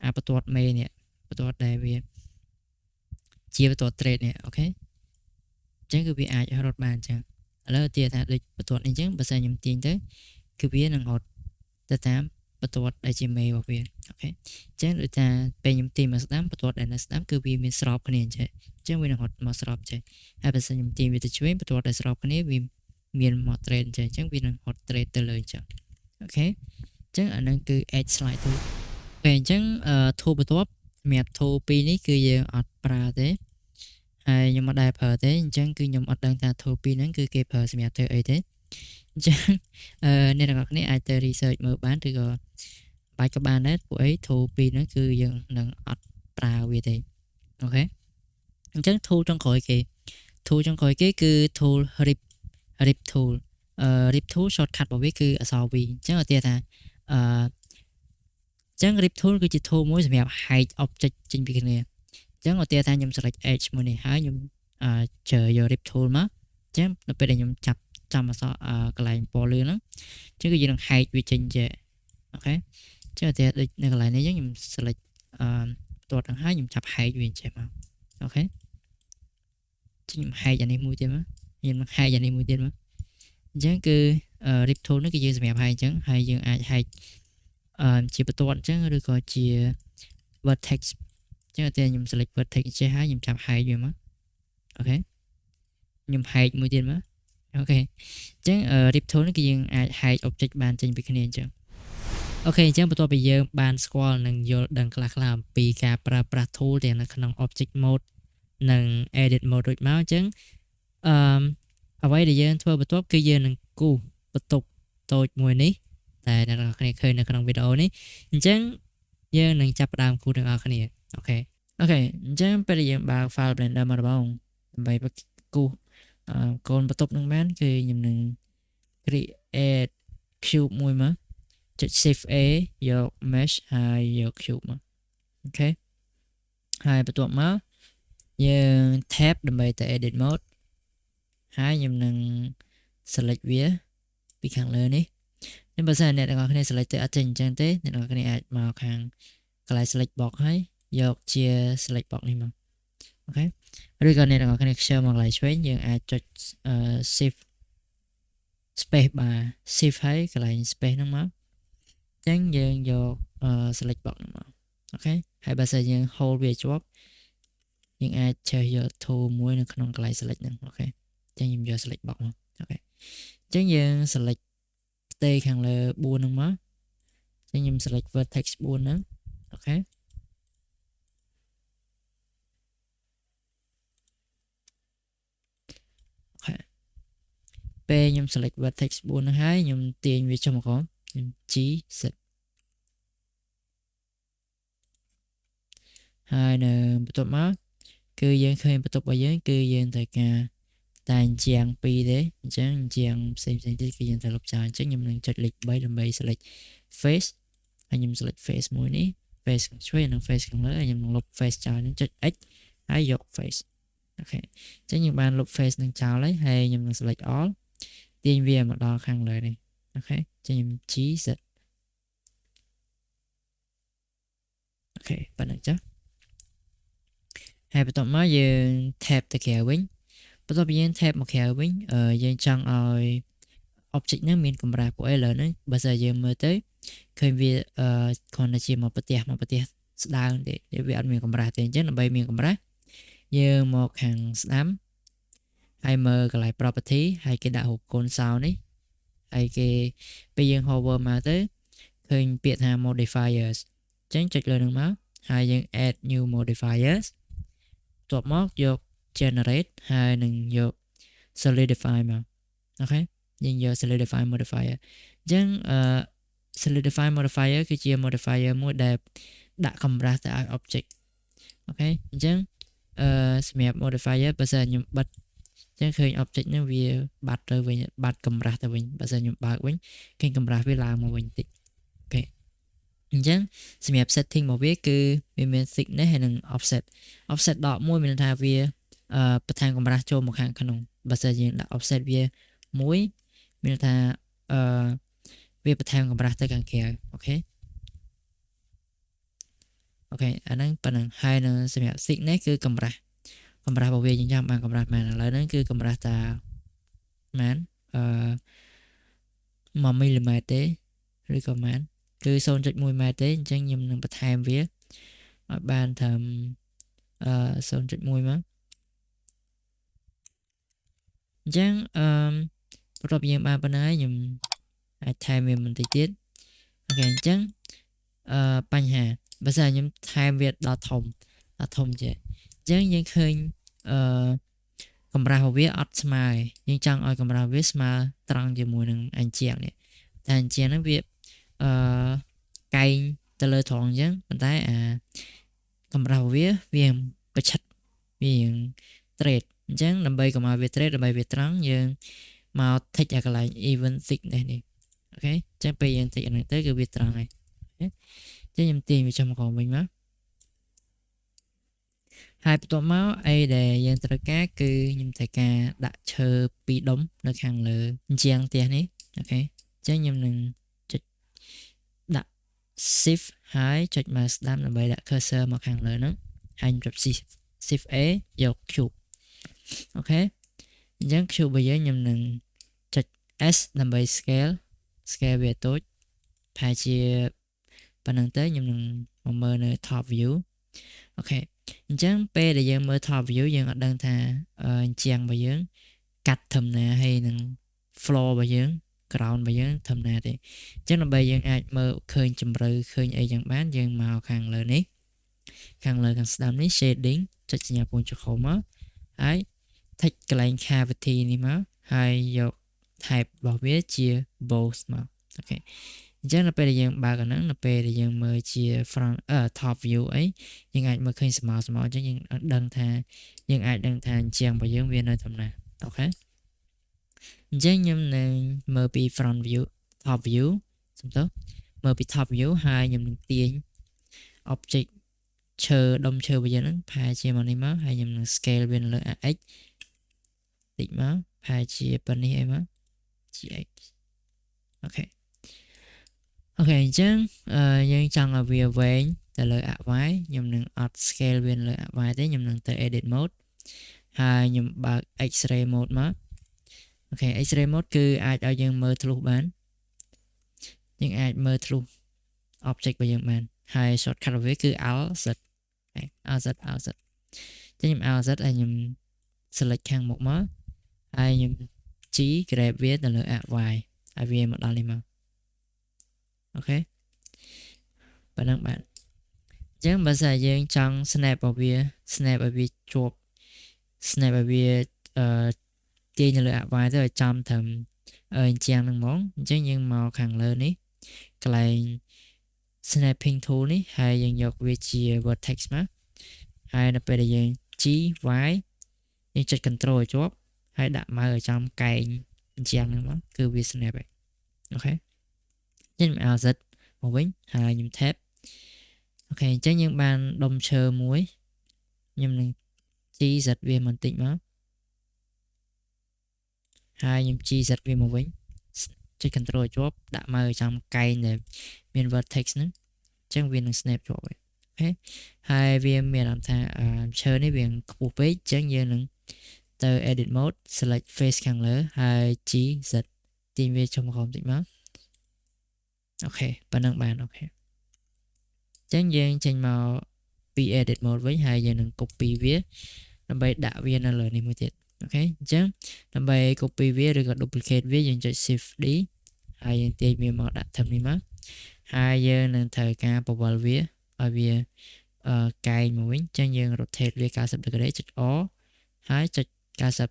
អាបន្ទាត់មេនេះបន្ទាត់ដែលវាជាបន្ទាត់ thread នេះ។ OK អញ្ចឹងគឺវាអាចរត់បានអញ្ចឹងឥឡូវទាថាដូចបន្ទាត់នេះអញ្ចឹងបើសិនខ្ញុំទាញទៅគឺវានឹងរត់ទៅតាមបន្ទាត់ដែលជាមេរបស់វា។ OK អញ្ចឹងដូចថាពេលខ្ញុំទាញមកស្ដាំបន្ទាត់ដែលនៅស្ដាំគឺវាមានស្របគ្នាអញ្ចឹងអញ្ចឹងវានឹងរត់មកស្របចេះហើយបើសិនខ្ញុំទាញវាទៅឆ្វេងបន្ទាត់ដែលស្របគ្នាវាមានមក thread អញ្ចឹងអញ្ចឹងវានឹងរត់ thread ទៅលើអញ្ចឹង។ OK អញ្ចឹងអានឹងគឺ edge slice tool។ ពេលអញ្ចឹង tool បន្ទាប់សម្រាប់ tool ពីរនេះគឺយើងអត់ប្រើទេហើយខ្ញុំអត់ដែលប្រើទេអញ្ចឹងគឺខ្ញុំអត់ដឹងថា tool ពីរហ្នឹងគឺគេប្រើសម្រាប់ធ្វើអីទេ។អញ្ចឹងអ្នកទាំងអស់គ្នាអាចទៅ research មើលបានឬក៏បាច់ក៏បានដែរព្រោះអី tool ពីរហ្នឹងគឺយើងនឹងអត់ប្រើវាទេ។ OK អញ្ចឹង tool ចុងក្រោយគេ tool ចុងក្រោយគេគឺ tool rip rip tool។ Rip tool shortcut របស់វាគឺអក្សរ V។ អញ្ចឹងឧទាហរណ៍ថាអញ្ចឹង rip tool គឺជា tool មួយសម្រាប់ hide object ចេញពីគ្នា។អញ្ចឹងឧទាហរណ៍ថាខ្ញុំ select edge មួយនេះហើយខ្ញុំជ្រើសយក rip tool មកអញ្ចឹងនៅពេលដែលខ្ញុំចាប់ចំអក្សរកន្លែងពណ៌លឿងហ្នឹងអញ្ចឹងគឺយើងនឹង hide វាចេញចេះ។ OK អញ្ចឹងឧទាហរណ៍ដូចនៅកន្លែងនេះអញ្ចឹងខ្ញុំ select បន្ទាត់ហ្នឹងហើយខ្ញុំចាប់ hide វាចេះមក។ OK ខ្ញុំ hide អានេះមួយទៀតមកខ្ញុំនឹង hide អានេះមួយទៀតមកអញ្ចឹងគឺ rip tool នេះគឺយើងសម្រាប់ hide អញ្ចឹងហើយយើងអាច hide ជាបន្ទាត់អញ្ចឹងឬក៏ជា vertex។ អញ្ចឹងតែខ្ញុំ select vertex ចេះហើយខ្ញុំចាប់ hide វាមក។ OK ខ្ញុំ hide មួយទៀតមក។ OK អញ្ចឹង rip tool នេះគឺយើងអាច hide object បានចេញពីគ្នាអញ្ចឹង។ OK អញ្ចឹងបន្ទាប់ពីយើងបានស្គាល់និងយល់ដឹងខ្លះៗអំពីការប្រើប្រាស់ tool ទាំងនៅក្នុង object mode និង edit mode រួចមកអញ្ចឹងអ្វីដែលយើងធ្វើបន្ទាប់គឺយើងនឹងគូសបន្ទប់តូចមួយនេះតែអ្នកទាំងអស់គ្នាឃើញនៅក្នុងវីដេអូនេះអញ្ចឹងយើងនឹងចាប់ផ្ដើមគូសទាំងអស់គ្នា។ OK អញ្ចឹងពេលដែលយើងបើក file Blender មកដំបូងដើម្បីគូសកូនបន្ទប់នឹងបានគឺខ្ញុំនឹង create cube មួយមកចុច shift A យក mesh ហើយយក cube មក OK ហើយបន្ទាប់មកយើង tab ដើម្បីទៅ edit mode ហើយខ្ញុំនឹង select វាពីខាងលើនេះនេះបើសិនអ្នកទាំងអស់គ្នា select ទៅអត់ចេញអញ្ចឹងទេអ្នកទាំងអស់គ្នាអាចមកខាងកន្លែង select box ហើយយកជា select box នេះមក OK ឬក៏អ្នកទាំងអស់គ្នាខ្ជិលមកកន្លែងឆ្វេងយើងអាចចុច shift space bar shift ហើយកន្លែង space ហ្នឹងមកអញ្ចឹងយើងយក select box ហ្នឹងមក OK ហើយបើសិនយើង hold វាជាប់យើងអាចជ្រើសយក tool មួយនៅក្នុងកន្លែង select ហ្នឹង OK អញ្ចឹងខ្ញុំយក select box មក OK អញ្ចឹងយើង select ផ្ទៃខាងលើ4ហ្នឹងមកអញ្ចឹងខ្ញុំ select vertex 4ហ្នឹង OK OK ពេលខ្ញុំ select vertex 4ហ្នឹងហើយខ្ញុំទាញវាចុះមកក្រោមខ្ញុំ G Z ហើយនៅបន្ទាប់មកគឺយើងឃើញបន្ទប់របស់យើងគឺយើងត្រូវការតែជាង2ទេអញ្ចឹងជាងផ្សេងផ្សេងទៀតគឺយើងត្រូវលុបចោលអញ្ចឹងខ្ញុំនឹងចុចលេខ3ដើម្បី select face ហើយខ្ញុំ select face មួយនេះ face ខាងឆ្វេងនិង face ខាងលើហើយខ្ញុំនឹងលុប face ចោលនឹងចុច X ហើយយក face OK អញ្ចឹងយើងបានលុប face នឹងចោលហើយហើយខ្ញុំនឹង select all ទាញវាមកដល់ខាងលើនេះ OK អញ្ចឹងខ្ញុំ G Z OK ប៉ុណ្្នឹងចុះហើយបន្ទាប់មកយើង tab ទៅក្រៅវិញបន្ទាប់ពីយើង tab មកក្រៅវិញយើងចង់ឲ្យ object ហ្នឹងមានកម្រាស់ពួកអីឥឡូវហ្នឹងបើសិនយើងមើលទៅឃើញវាគ្រាន់តែជាមួយប្រទេសមកប្រទេសស្ដើងទេវាអត់មានកម្រាស់ទេអញ្ចឹងដើម្បីមានកម្រាស់យើងមកខាងស្ដាំហើយមើលកន្លែង property ហើយគេដាក់រូបកូនសោនេះហើយគេពេលយើង hover មកទៅឃើញពាក្យថា modifiers អញ្ចឹងចុចលើនឹងមកហើយយើង add new modifiers បន្ទាប់មកយក generate ហើយនឹងយក solidify មក OK យើងយក solidify modifier អញ្ចឹងអឺ solidify modifier គឺជា modifier មួយដែលដាក់កម្រាស់ទៅឲ្យ object OK អញ្ចឹងអឺសម្រាប់ modifier បើសិនខ្ញុំបិទអញ្ចឹងឃើញ object ហ្នឹងវាបាត់ទៅវិញបាត់កម្រាស់ទៅវិញបើសិនខ្ញុំបើកវិញឃើញកម្រាស់វាឡើងមកវិញតិច OK អញ្ចឹងសម្រាប់ setting របស់វាគឺវាមាន thickness ហើយនិង offset offset ដក1មានន័យថាវាអឺបន្ថែមកម្រាស់ចូលមកខាងក្នុងបើសិនយើងដាក់ offset វា1មានន័យថាអឺវាបន្ថែមកម្រាស់ទៅខាងក្រៅ OK OK អាហ្នឹងប៉ុណ្ណឹងហើយនឹងសម្រាប់ thickness គឺកម្រាស់កម្រាស់របស់វាយើងចង់បានកម្រាស់ប៉ុន្មានឥឡូវហ្នឹងគឺកម្រាស់តាប៉ុន្មានអឺ1មីលីម៉ែត្រទេឬក៏ប៉ុន្មានគឺ0.1ម៉ែត្រទេអញ្ចឹងខ្ញុំនឹងបន្ថែមវាឲ្យបានត្រឹមអឺ0.1មកអញ្ចឹងអឺបន្ទាប់យើងបានប៉ុណ្ណឹងហើយខ្ញុំអាចថែមវាបន្តិចទៀត OK អញ្ចឹងអឺបញ្ហាបើសិនខ្ញុំថែមវាដល់ធំដល់ធំចេះអញ្ចឹងយើងឃើញអឺកម្រាស់របស់វាអត់ស្មើយើងចង់ឲ្យកម្រាស់វាស្មើត្រង់ជាមួយនឹងអញ្ជាងនេះតែអញ្ជាងហ្នឹងវាអឺកែងទៅលើត្រង់អញ្ចឹងប៉ុន្តែអាកម្រាស់របស់វាវាប្រឆិតវារៀង trade អញ្ចឹងដើម្បីកុំឲ្យវា trade ដើម្បីវាត្រង់យើងមក tick អាកន្លែង even thickness នេះ OK អញ្ចឹងពេលយើង tick អាហ្នឹងទៅគឺវាត្រង់ហើយអញ្ចឹងខ្ញុំទាញវាចុះមកក្រោមវិញមកហើយបន្ទាប់មកអីដែលយើងត្រូវការគឺខ្ញុំត្រូវការដាក់ឈើពីរដុំនៅខាងលើជញ្ជាំងផ្ទះនេះ OK អញ្ចឹងខ្ញុំនឹងចុចដាក់ shift ហើយចុចមកស្ដាំដើម្បីដាក់ cursor មកខាងលើហ្នឹងហើយខ្ញុំចុច shift A យក cube OK អញ្ចឹង cube របស់យើងខ្ញុំនឹងចុច S ដើម្បី scale scale វាតូចប្រហែលជាប៉ុណ្្នឹងទៅខ្ញុំនឹងមកមើលនៅ top view OK អញ្ចឹងពេលដែលយើងមើល top view យើងអត់ដឹងថាអញ្ជាងរបស់យើងកាត់ធំណាហើយនឹង floor របស់យើង ground របស់យើងធំណាទេអញ្ចឹងដើម្បីយើងអាចមើលឃើញជម្រៅឃើញអីយ៉ាងបានយើងមកខាងលើនេះខាងលើខាងស្ដាំនេះ shading ចុចសញ្ញាពងចក្រមកហើយ tick កន្លែង cavity នេះមកហើយយក type របស់វាជា both មក OK អញ្ចឹងនៅពេលដែលយើងបើកអាហ្នឹងនៅពេលដែលយើងមើលជា front top view អីយើងអាចមើលឃើញស្មៅស្មៅអញ្ចឹងយើងដឹងថាយើងអាចដឹងថាអញ្ជាងរបស់យើងវានៅត្រឹមណា OK អញ្ចឹងខ្ញុំនឹងមើលពី front view top view សំទោសមើលពី top view ហើយខ្ញុំនឹងទាញ object ឈើដុំឈើរបស់យើងហ្នឹងផែជាមកនេះមកហើយខ្ញុំនឹង scale វានៅលើ x តិចមកផែជាប៉ុណ្នេះអីមក gx OK OK អញ្ចឹងយើងចង់ឲ្យវាវែងទៅលើ y ខ្ញុំនឹងអត់ scale វានៅលើ y ទេខ្ញុំនឹងទៅ edit mode ហើយខ្ញុំបើក x-ray mode មក OK x-ray mode គឺអាចឲ្យយើងមើលធ្លុះបានយើងអាចមើលធ្លុះ object របស់យើងបានហើយ shortcut របស់វាគឺ alt z alt z alt z ចឹងខ្ញុំ alt z ហើយខ្ញុំ select ខាងមុខមកហើយខ្ញុំ G grab វាទៅលើ y ឲ្យវាមកដល់នេះមក OK ប៉ុណ្ណឹងបាទអញ្ចឹងបើសិនយើងចង់ snap របស់វា snap ឲ្យវាជាប់ snap ឲ្យវាអឺទាញនៅលើ y ទៅឲ្យចំត្រឹមអញ្ចឹងហ្នឹងហ្មងអញ្ចឹងយើងមកខាងលើនេះកន្លែង snapping tool នេះហើយយើងយកវាជា vertex មកហើយនៅពេលដែលយើង G Y យើងចុច control ឲ្យជាប់ហើយដាក់ mouse ឲ្យចំកែងអញ្ចឹងហ្នឹងមកគឺវា snap ហើយ OK ខ្ញុំ Alt Z មកវិញហើយខ្ញុំ tab OK អញ្ចឹងយើងបានដុំឈើមួយខ្ញុំនឹង G Z វាបន្តិចមកហើយខ្ញុំ G Z វាមកវិញចុច control ជាប់ដាក់ mouse ចំកែងដែលមាន vertex ហ្នឹងអញ្ចឹងវានឹង snap ជាប់ហើយ OK ហើយវាមានអារម្មណ៍ថាឈើនេះវាខ្ពស់ពេកអញ្ចឹងយើងនឹងទៅ edit mode select face ខាងលើហើយ G Z ទាញវាចុះមកក្រោមតិចមក OK ប៉ុណ្ណឹងបាន OK អញ្ចឹងយើងចេញមកពី edit mode វិញហើយយើងនឹង copy វាដើម្បីដាក់វានៅលើនេះមួយទៀត OK អញ្ចឹងដើម្បី copy វាឬក៏ duplicate វាយើងចុច shift D ហើយយើងទាញវាមកដាក់ធំនេះមកហើយយើងនឹងត្រូវការបង្វិលវាឲ្យវាអឺកែងមកវិញអញ្ចឹងយើង rotate វា90 degree ចុច R ហើយចុច90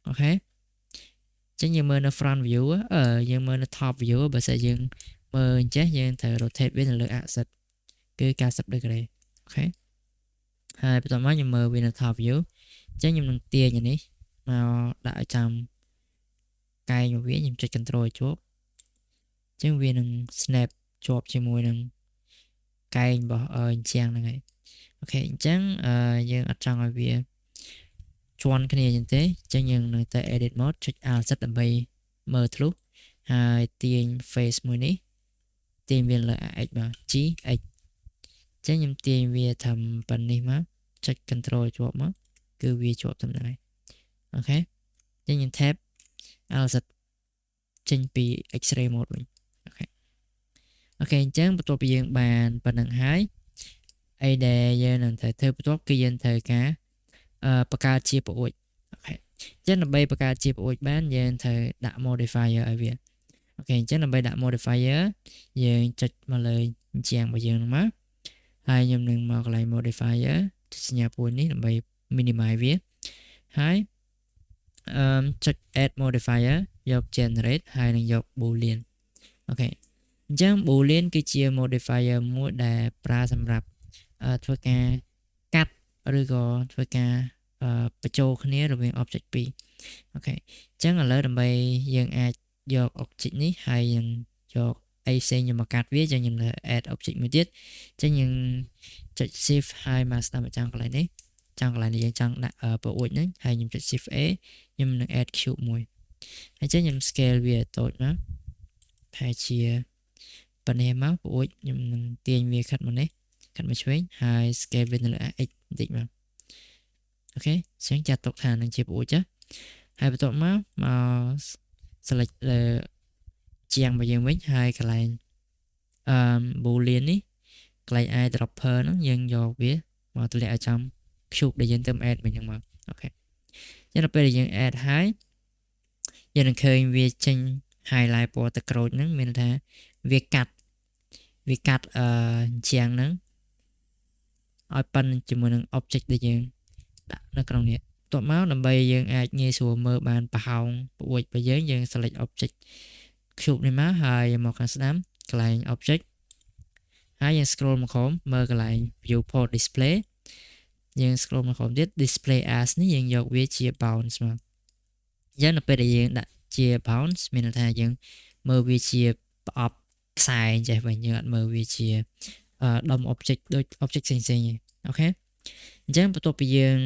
OK អញ្ចឹងយើងមើលនៅ front view អឺយើងមើលនៅ top view បើសិនយើងមើលអញ្ចេះយើងត្រូវ rotate វានៅលើ axis គឺ90 degree OK ហើយបន្ទាប់មកខ្ញុំមើលវានៅ top view អញ្ចឹងខ្ញុំនឹងទាញអានេះមកដាក់ឲ្យចំកែងមកវាខ្ញុំចុច control ឲ្យជាប់អញ្ចឹងវានឹង snap ជាប់ជាមួយនឹងកែងរបស់អញ្ចឹងហ្នឹងហើយ OK អញ្ចឹងយើងអត់ចង់ឲ្យវាជាន់គ្នាចឹងទេអញ្ចឹងយើងនៅតែ edit mode ចុច alt Z ដើម្បីមើលធ្លុះហើយទាញ face មួយនេះទាញវាលើ x មក G X អញ្ចឹងខ្ញុំទាញវាធ្វើប៉ុណ្នេះមកចុច control ជាប់មកគឺវាជាប់តំណែង OK អញ្ចឹងខ្ញុំ tab alt Z ចេញពី X-ray mode វិញ OK OK អញ្ចឹងបន្ទាប់ពីយើងបានប៉ុណ្ណឹងហើយអីដែលយើងនឹងត្រូវធ្វើបន្ទាប់គឺយើងត្រូវការអឺបង្កើតជាប្អួច OK អញ្ចឹងដើម្បីបង្កើតជាប្អួចបានយើងត្រូវដាក់ modifier ឲ្យវា OK អញ្ចឹងដើម្បីដាក់ modifier យើងចុចមកលើជាងរបស់យើងហ្នឹងមកហើយខ្ញុំនឹងមកកន្លែង modifier ចុចសញ្ញាព្រួយនេះដើម្បី minimize វាហើយអឺចុច add modifier យក generate ហើយនឹងយក boolean OK អញ្ចឹង boolean គឺជា modifier មួយដែលប្រើសម្រាប់ធ្វើការកាត់ឬក៏ធ្វើការបញ្ចូលគ្នារវាង object ពីរ OK អញ្ចឹងឥឡូវដើម្បីយើងអាចយក object នេះហើយយើងយកអីផ្សេងយកមកកាត់វាចឹងខ្ញុំនៅ add object មួយទៀតចឹងយើងចុច shift ហើយមកស្ដាប់មកចង់កន្លែងនេះចង់កន្លែងនេះយើងចង់ដាក់ប្អួចហ្នឹងហើយខ្ញុំចុច shift A ខ្ញុំនឹង add cube មួយហើយចឹងខ្ញុំ scale វាតូចមកប្រហែលជាប៉ុណ្ណេះមកប្អួចខ្ញុំនឹងទាញវាខិតមកនេះខិតមកឆ្វេងហើយ scale វានៅលើ x បន្តិចមក OK អញ្ចឹងចាត់ទុកថានឹងជាប្អួចចាហើយបន្ទាប់មកមក select លើជាងរបស់យើងវិញហើយកន្លែងអឺ boolean នេះកន្លែង eyedropper ហ្នឹងយើងយកវាមកទម្លាក់ឲ្យចំ cube ដែលយើងទៅ add វិញហ្នឹងមក OK ចឹងដល់ពេលដែលយើង add ហើយយើងនឹងឃើញវាចេញ highlight ពណ៌ទឹកក្រូចហ្នឹងមានន័យថាវាកាត់អឺជាងហ្នឹងឲ្យប៉ុនជាមួយនឹង object ដែលយើងដាក់នៅក្នុងនេះបន្ទាប់មកដើម្បីយើងអាចងាយស្រួលមើលបានប្រហោងប្អួចរបស់យើងយើង select object cube នេះមកហើយមកខាងស្ដាំកន្លែង object ហើយយើង scroll មកក្រោមមើលកន្លែង viewport display យើង scroll មកក្រោមទៀត display as នេះយើងយកវាជា bounds មកអញ្ចឹងនៅពេលដែលយើងដាក់ ជា bounce មានន័យថាយើងមើលវាជាប្រអប់ខ្សែអញ្ចេះវិញយើងអត់មើលវាជាដុំ object ដូច object ផ្សេងៗទេOK អញ្ចឹងបន្ទាប់ពីយើង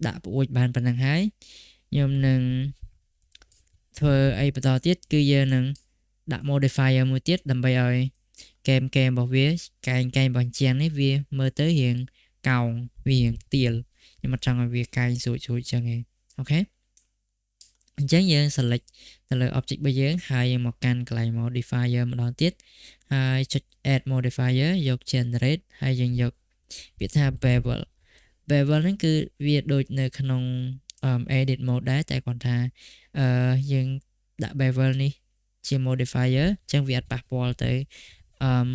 ដាក់បង្អួចបានប៉ុណ្ណឹងហើយខ្ញុំនឹងធ្វើអីបន្តទៀតគឺយើងនឹងដាក់ modifier មួយទៀតដើម្បីឲ្យកែមកែមរបស់វាកែងកែងរបស់ជាងនេះវាមើលទៅរៀងកោងវារៀងទៀលខ្ញុំអត់ចង់ឲ្យវាកែងស្រួចស្រួចចឹងទេOK អញ្ចឹងយើង select ទៅលើ object របស់យើងហើយយើងមកកាន់កន្លែង modifier ម្ដងទៀតហើយចុច add modifier យក generate ហើយយើងយកពាក្យថា bevel bevel ហ្នឹងគឺវាដូចនៅក្នុង edit mode ដែរតែគ្រាន់ថាអឺយើងដាក់ bevel នេះជា modifier អញ្ចឹងវាអត់ប៉ះពាល់ទៅអឺ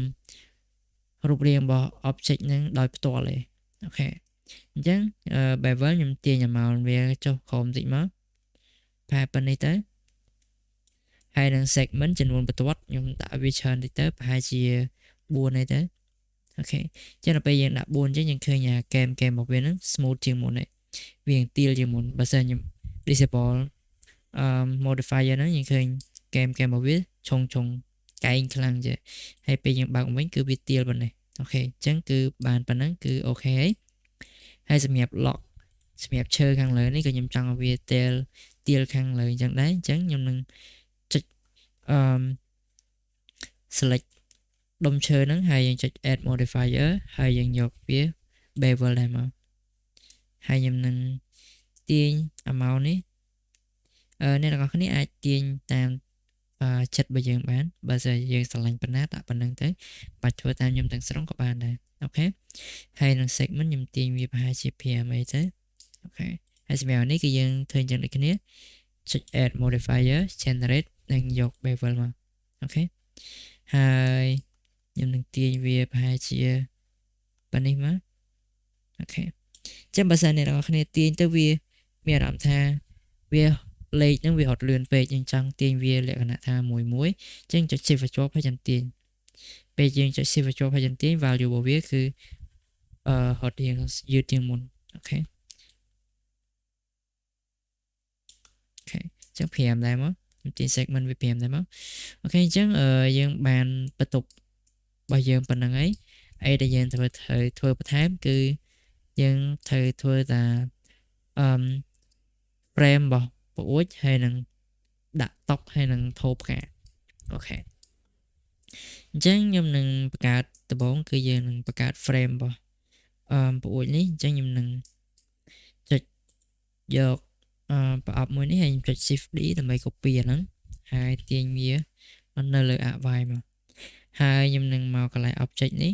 រូបរាងរបស់ object ហ្នឹងដោយផ្ទាល់ទេOK អញ្ចឹង bevel ខ្ញុំទាញ amount វាចុះក្រោមតិចមកផែប៉ុណ្នេះទៅហើយនឹង segment ចំនួនបន្ទាត់ខ្ញុំដាក់វាច្រើនតិចទៅប្រហែលជា4អីទៅOK ចឹងដល់ពេលយើងដាក់4ចឹងយើងឃើញអាកែមកែមរបស់វាហ្នឹង smooth ជាងមុនហើយវាទៀលជាងមុនបើសិនខ្ញុំ disable អឺ modifier ហ្នឹងយើងឃើញកែមកែមរបស់វាឆុងឆុងកែងខ្លាំងចេះហើយពេលយើងបើកវិញគឺវាទៀលប៉ុណ្ណេះOK អញ្ចឹងគឺបានប៉ុណ្ណឹងគឺOK ហើយហើយសម្រាប់ log សម្រាប់ឈើខាងលើនេះក៏ខ្ញុំចង់ឲ្យវាទៀលទៀលខាងលើអញ្ចឹងដែរអញ្ចឹងខ្ញុំនឹងចុចអឺ select ដុំឈើហ្នឹងហើយយើងចុច add modifier ហើយយើងយកវា bevel ដែរមកហើយខ្ញុំនឹងទាញ amount នេះអឺអ្នកទាំងអស់គ្នាអាចទាញតាមចិត្តរបស់យើងបានបើសិនយើងស្រឡាញ់ប៉ុណ្ណាដាក់ប៉ុណ្្នឹងទៅបាច់ធ្វើតាមខ្ញុំទាំងស្រុងក៏បានដែរ OK ហើយនឹង segment ខ្ញុំទាញវាប្រហែលជា5អីទៅOK ហើយសម្រាប់នេះគឺយើងធ្វើអញ្ចឹងដូចគ្នាចុច add modifier generate និងយក bevel មក OK ហើយខ្ញុំនឹងទាញវាប្រហែលជាប៉ុណ្នេះមក OK ចឹងបើសិនអ្នកនរគ្នាទាញទៅវាមានអារម្មណ៍ថាវាលេខហ្នឹងវារត់លឿនពេកយើងចង់ទាញវាលក្ខណៈថាមួយមួយចឹងចុច shift ឲ្យជាប់ហើយចាំទាញពេលយើងចុច shift ឲ្យជាប់ហើយចាំទាញ value របស់វាគឺអឺរត់រៀងយឺតជាងមុន OK ចឹង5ដែរមកខ្ញុំទាញ segment វា5ដែរមក OK អញ្ចឹងយើងបានបន្ទប់របស់យើងប៉ុណ្្នឹងហើយអីដែលយើងត្រូវត្រូវធ្វើបន្ថែមគឺយើងត្រូវធ្វើតាអឺ frame របស់បង្អួចហើយនឹងដាក់តុហើយនឹងថូផ្កាOK អញ្ចឹងខ្ញុំនឹងបង្កើតដំបូងគឺយើងនឹងបង្កើត frame របស់អឺបង្អួចនេះអញ្ចឹងខ្ញុំនឹងចុចយកអឺប្រអប់មួយនេះហើយខ្ញុំចុច shift D ដើម្បី copy អាហ្នឹងហើយទាញវានៅលើ AY មកហើយខ្ញុំនឹងមកកន្លែង object នេះ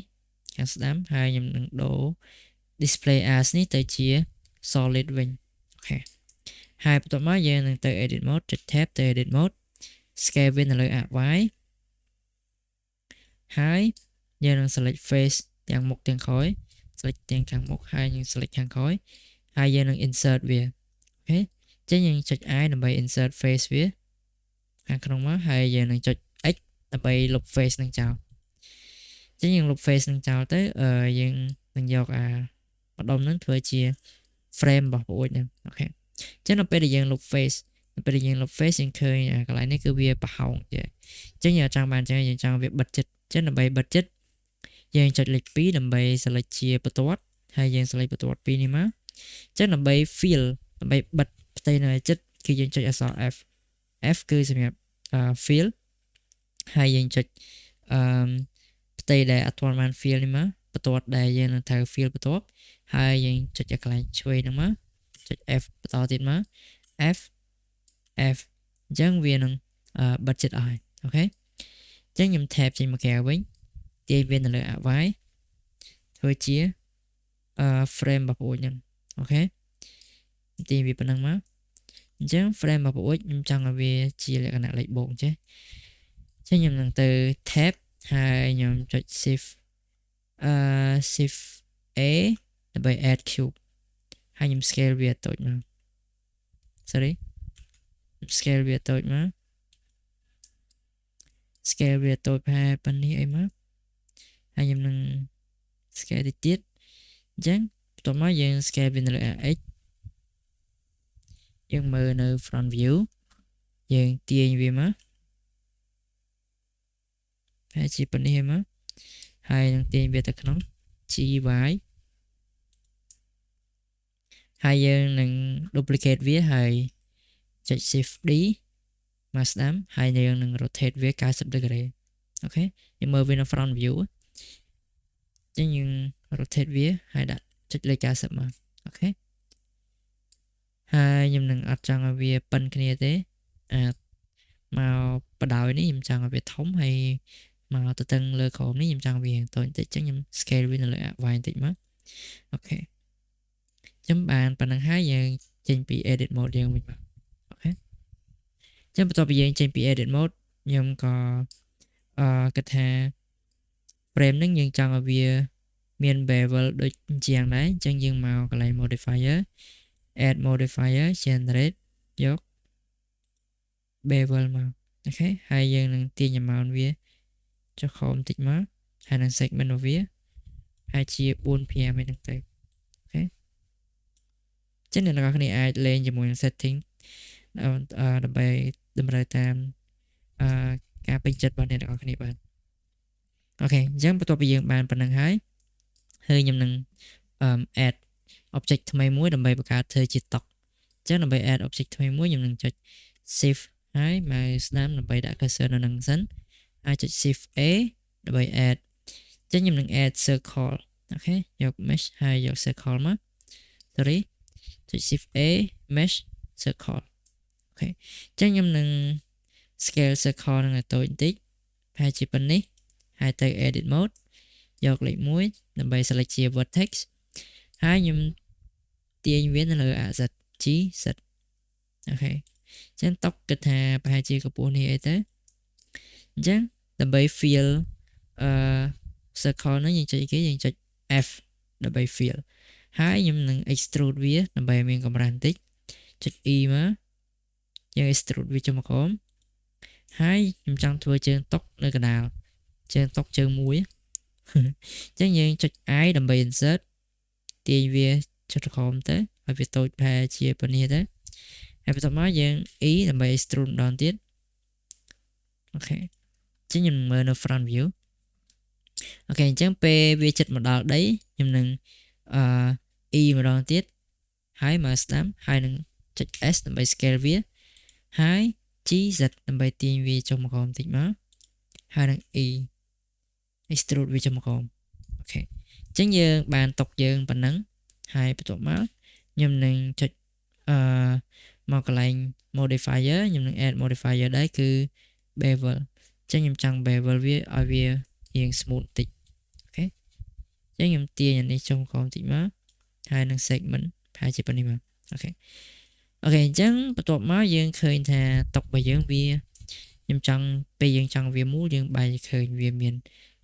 ខាងស្ដាំហើយខ្ញុំនឹងដូរ display as នេះទៅជា solid វិញ OK ហើយបន្ទាប់មកយើងនឹងទៅ edit mode ចុច tab ទៅ edit mode scale វានៅលើ AY ហើយយើងនឹង select face ទាំងមុខទាំងក្រោយ select ទាំងខាងមុខហើយយើង select ខាងក្រោយហើយយើងនឹង insert វាOK ចឹងយើងចុច I ដើម្បី insert face វាខាងក្នុងមកហើយយើងនឹងចុច X ដើម្បីលុប face នឹងចោលចឹងយើងលុប face នឹងចោលទៅយើងនឹងយកអាម្ដុំនឹងធ្វើជា frame របស់បង្អួចហ្នឹង OK ចឹងដល់ពេលដែលយើងលុប face ដល់ពេលដែលយើងលុប face យើងឃើញកន្លែងនេះគឺវាប្រហោងចេះចឹងយើងចង់បានចឹងយើងចង់វាបិទចិត្តចឹងដើម្បីបិទចិត្តយើងចុចលេខ2ដើម្បី select ជាបន្ទាត់ហើយយើង select បន្ទាត់2នេះមកចឹងដើម្បី fill ដើម្បីបិទផ្ទៃនៅចិត្តគឺយើងចុចអក្សរ F F គឺសម្រាប់ fill ហើយយើងចុចអឺផ្ទៃដែលអត់ទាន់បាន fill នេះមកបន្ទាត់ដែលយើងនឹងត្រូវ fill បន្ទាប់ហើយយើងចុចឲ្យកន្លែងឆ្វេងហ្នឹងមកចុច F បន្តទៀតមក F F អញ្ចឹងវានឹងបិទចិត្តអស់ហើយ OK អញ្ចឹងខ្ញុំ tab ចេញមកក្រៅវិញទាញវានៅលើ AY ធ្វើជាអឺ frame របស់បង្អួចហ្នឹង OK ទាញវាប៉ុណ្ណឹងមកអញ្ចឹង frame របស់បង្អួចខ្ញុំចង់ឲ្យវាជាលក្ខណៈលេខបូកអញ្ចឹងអញ្ចឹងខ្ញុំនឹងទៅ tab ហើយខ្ញុំចុច shift អឺ shift A ដើម្បី add cube ហើយខ្ញុំ scale វាតូចមក sorry scale វាតូចមក scale វាតូចប្រហែលប៉ុណ្នេះអីមកហើយខ្ញុំនឹង scale តិចទៀតអញ្ចឹងបន្ទាប់មកយើង scale វានៅលើ x យើងមើលនៅ front view យើងទាញវាមកហើយជាប៉ុណ្នេះមកហើយនឹងទាញវាទៅក្នុង GY ហើយយើងនឹង duplicate វាហើយចុច Shift D មកស្ដាំហើយយើងនឹង rotate វា90 degree។ OK យើងមើលវានៅ front view អញ្ចឹងយើង rotate វាហើយដាក់ចុចលេខ90មក។ OK ហើយខ្ញុំនឹងអត់ចង់ឲ្យវាប៉ុនគ្នាទេអាចមកបដោយនេះខ្ញុំចង់ឲ្យវាធំហើយមកទៅតឹងលើក្រោមនេះខ្ញុំចង់វាតូចបន្តិចអញ្ចឹងខ្ញុំ scale វានៅលើ Y បន្តិចមក។ OK ចឹងបានប៉ុណ្្នឹងហើយយើងចេញពី edit mode យើងវិញមក។ OK ចឹងបន្ទាប់ពីយើងចេញពី edit mode ខ្ញុំក៏គិតថា frame ហ្នឹងយើងចង់ឲ្យវាមាន bevel ដូចជាងដែរអញ្ចឹងយើងមកកន្លែង modifier add modifier generate យក bevel មក។ OK ហើយយើងនឹងទាញ amount វាចុះក្រោមបន្តិចមកហើយនឹង segment របស់វាហើយជា4 5ឯហ្នឹងទៅ។ OK ចឹងអ្នកទាំងអស់គ្នាអាចលេងជាមួយនឹង setting ដើម្បីតម្រូវតាមអឺការពេញចិត្តរបស់អ្នកទាំងអស់គ្នាបាន។ OK អញ្ចឹងបន្ទាប់ពីយើងបានប៉ុណ្្នឹងហើយហើយខ្ញុំនឹង add object ថ្មីមួយដើម្បីបង្កើតធ្វើជាតុអញ្ចឹងដើម្បី add object ថ្មីមួយខ្ញុំនឹងចុច shift ហើយ mouse ស្ដាំដើម្បីដាក់ cursor នៅនឹងសិនហើយចុច shift A ដើម្បី add អញ្ចឹងខ្ញុំនឹង add circle។ OK យក mesh ហើយយក circle មក sorry ចុច shift A mesh circle។ OK អញ្ចឹងខ្ញុំនឹង scale circle នឹងឲ្យតូចបន្តិចប្រហែលជាប៉ុណ្នេះហើយទៅ edit mode យកលេខ1ដើម្បី select ជា vertex ហើយខ្ញុំទាញវានៅលើ AZ G Z។ OK ចឹងតុគិតថាប្រហែលជាកម្ពស់នេះអីទៅអញ្ចឹងដើម្បី fill circle ហ្នឹងយើងចុចគេយើងចុច F ដើម្បី fill ហើយខ្ញុំនឹង extrude វាដើម្បីឲ្យមានកម្រាស់បន្តិចចុច E មកយើង extrude វាចុះមកក្រោមហើយខ្ញុំចង់ធ្វើជើងតុនៅកណ្ដាលជើងតុជើងមួយអញ្ចឹងយើងចុច I ដើម្បី insert ទាញវាចុះក្រោមទៅឲ្យវាតូចប្រហែលជាប៉ុណ្នេះទៅហើយបន្ទាប់មកយើង E ដើម្បី extrude ម្ដងទៀត។ OK អញ្ចឹងខ្ញុំមើលនៅ front view។ OK អញ្ចឹងពេលវាចិត្តមកដល់ដីខ្ញុំនឹងE ម្ដងទៀតហើយមកស្ដាំហើយនឹងចុច S ដើម្បី scale វាហើយ G Z ដើម្បីទាញវាចុះមកក្រោមបន្តិចមកហើយនឹង E extrude វាចុះមកក្រោម។ OK អញ្ចឹងយើងបានតុយើងប៉ុណ្ណឹងហើយបន្ទាប់មកខ្ញុំនឹងចុចមកកន្លែង modifier ខ្ញុំនឹង add modifier ដែរគឺ bevel អញ្ចឹងខ្ញុំចង់ bevel វាឲ្យវារៀង smooth បន្តិច។ OK អញ្ចឹងខ្ញុំទាញអានេះចុះក្រោមបន្តិចមកហើយនឹង segment ប្រហែលជាប៉ុណ្នេះមក។ OK អញ្ចឹងបន្ទាប់មកយើងឃើញថាតុរបស់យើងវាខ្ញុំចង់ពេលយើងចង់វាមូលយើងបែរឃើញវាមាន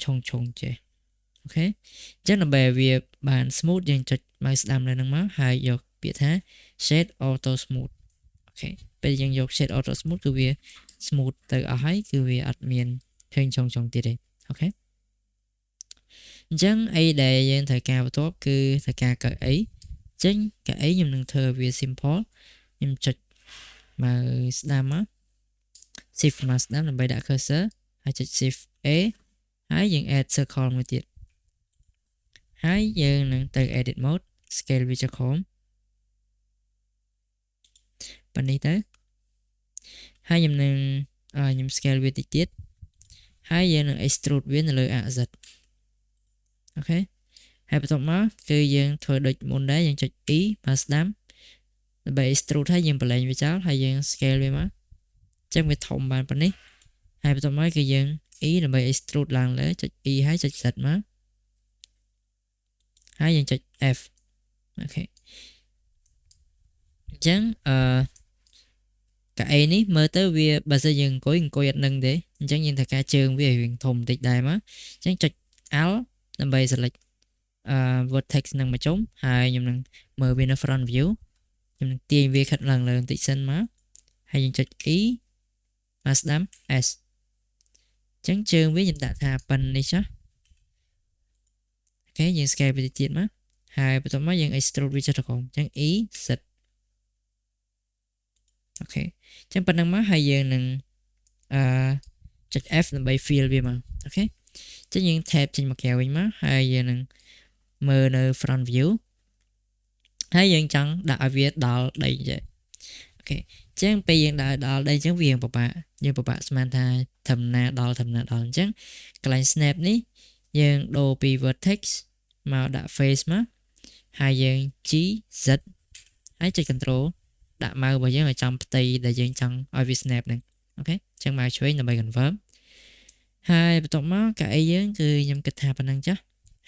ឆុងឆុងចេះ។ OK អញ្ចឹងដើម្បីឲ្យវាបាន smooth យើងចុច mouse ស្ដាំលើនឹងមកហើយយកពាក្យថា shade auto smooth។ OK ពេលយើងយក shade auto smooth គឺវា smooth ទៅអស់ហើយគឺវាអត់មានឃើញឆុងឆុងទៀតទេ។ OK អញ្ចឹងអីដែលយើងត្រូវការបន្ទាប់គឺត្រូវការកៅអីអញ្ចឹងកៅអីខ្ញុំនឹងធ្វើវា simple ខ្ញុំចុច mouse ស្ដាំមក shift មកស្ដាំដើម្បីដាក់ cursor ហើយចុច shift A ហើយយើង add circle មួយទៀតហើយយើងនឹងទៅ edit mode scale វាចុះក្រោមប៉ុណ្នេះទៅហើយខ្ញុំនឹងខ្ញុំ scale វាតិចទៀតហើយយើងនឹង extrude វានៅលើ AZ។ OK ហើយបន្ទាប់មកគឺយើងធ្វើដូចមុនដែរយើងចុច E មកស្ដាំដើម្បី extrude ហើយយើងប្រឡែងវាចោលហើយយើង scale វាមកអញ្ចឹងវាធំបានប៉ុណ្នេះហើយបន្ទាប់មកគឺយើង E ដើម្បី extrude ឡើងលើចុច E ហើយចុច Z មកហើយយើងចុច F។ OK អញ្ចឹងកៅអីនេះមើលទៅវាបើសិនយើងអង្គុយអង្គុយអត់នឹងទេអញ្ចឹងយើងត្រូវការជើងវាឲ្យវាធំបន្តិចដែរមកអញ្ចឹងចុច Alt ដើម្បី select vertex នឹងមកជុំហើយខ្ញុំនឹងមើលវានៅ front view ខ្ញុំនឹងទាញវាខិតឡើងលើបន្តិចសិនមកហើយយើងចុច E មកស្ដាំ S អញ្ចឹងជើងវាខ្ញុំដាក់ថាប៉ុណ្នេះចុះ។ OK យើង scale វាទៀតមកហើយបន្ទាប់មកយើង extrude វាចុះទៅក្រោមអញ្ចឹង E Z។ OK អញ្ចឹងប៉ុណ្្នឹងមកហើយយើងនឹងអឺចុច F ដើម្បី fill វាមក OK អញ្ចឹងយើង tab ចេញមកក្រៅវិញមកហើយយើងនឹងមើលនៅ front view ហើយយើងចង់ដាក់ឲ្យវាដល់ដីចេះ OK អញ្ចឹងពេលយើងដាក់ដល់ដីអញ្ចឹងវាពិបាកយើងពិបាកស្មានថាធម្មតាដល់ធម្មតាដល់អញ្ចឹងកន្លែង snap នេះយើងដូរពី vertex មកដាក់ face មកហើយយើង G Z ហើយចុច control ដាក់ mouse របស់យើងឲ្យចំផ្ទៃដែលយើងចង់ឲ្យវា snap ហ្នឹង OK អញ្ចឹង mouse ឆ្វេងដើម្បី confirm ហើយបន្ទាប់មកកៅអីយើងគឺខ្ញុំគិតថាប៉ុណ្្នឹងចាស់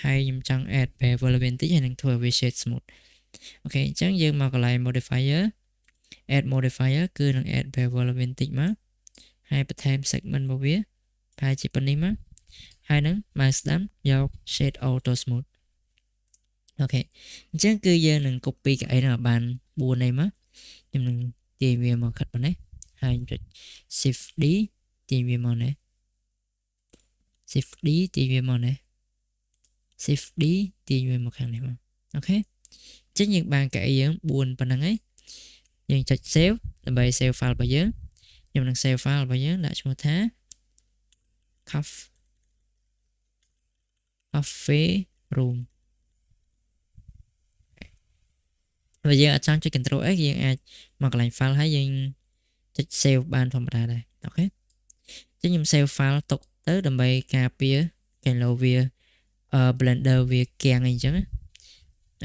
ហើយខ្ញុំចង់ add bevel វាបន្តិចហើយនឹងធ្វើវា shade smooth OK អញ្ចឹងយើងមកកន្លែង modifier add modifier គឺនឹង add bevel វាបន្តិចមកហើយបន្ថែម segment របស់វាប្រហែលជាប៉ុណ្នេះមកហើយនឹង mouse ស្ដាំយក shade auto smooth OK អញ្ចឹងគឺយើងនឹង copy កៅអីហ្នឹងឲ្យបាន4នេះមកខ្ញុំនឹងទាញវាមកខិតប៉ុណ្ណេះហើយចុច shift D ទាញវាមកនេះ shift D ទាញវាមកនេះ shift D ទាញវាមកខាងនេះមក OK អញ្ចឹងយើងបានកៅអីយើង4ប៉ុណ្ណឹងហើយយើងចុច save ដើម្បី save file របស់យើងខ្ញុំនឹង save file របស់យើងដាក់ឈ្មោះថា coffee room បើយើងអត់ចង់ចុច Ctrl S យើងអាចមកកន្លែង file ហើយយើងចុច save បានធម្មតាដែរ OK អញ្ចឹងខ្ញុំ save file ទុកទៅដើម្បីការពារកែឡូវា Blender វាគាំងអីចឹងណា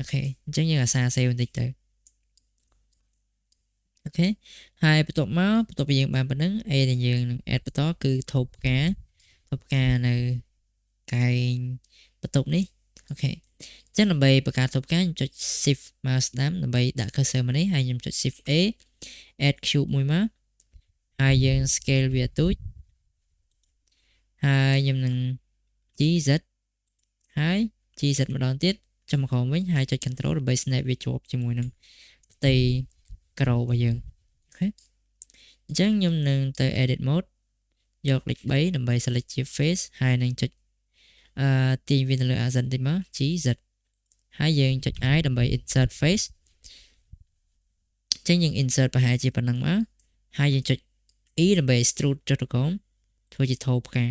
OK អញ្ចឹងយើងអាសា save បន្តិចទៅ OK ហើយបន្ទាប់មកបន្ទាប់ពីយើងបានប៉ុណ្ណឹងអីដែលយើងនឹង add បន្តគឺថូផ្កាថូផ្កានៅកែងបន្ទប់នេះ OK អញ្ចឹងដើម្បីបង្កើតថូផ្កាខ្ញុំចុច shift mouse ស្ដាំដើម្បីដាក់ cursor មកនេះហើយខ្ញុំចុច shift A add cube មួយមកហើយយើង scale វាទូចហើយខ្ញុំនឹង G Z ហើយ G Z ម្ដងទៀតចុះមកក្រោមវិញហើយចុច control ដើម្បី snap វាជាប់ជាមួយនឹងផ្ទៃក្ររបស់យើង OK អញ្ចឹងខ្ញុំនឹងទៅ edit mode យកលេខ3ដើម្បី select ជា face ហើយនឹងចុចអឺទាញវាទៅលើ accent តិចមក G Z ហើយយើងចុច I ដើម្បី insert face អញ្ចឹងយើង insert ប្រហែលជាប៉ុណ្ណឹងមកហើយយើងចុច E ដើម្បី extrude ចុះទៅក្រោមធ្វើជាថោផ្កា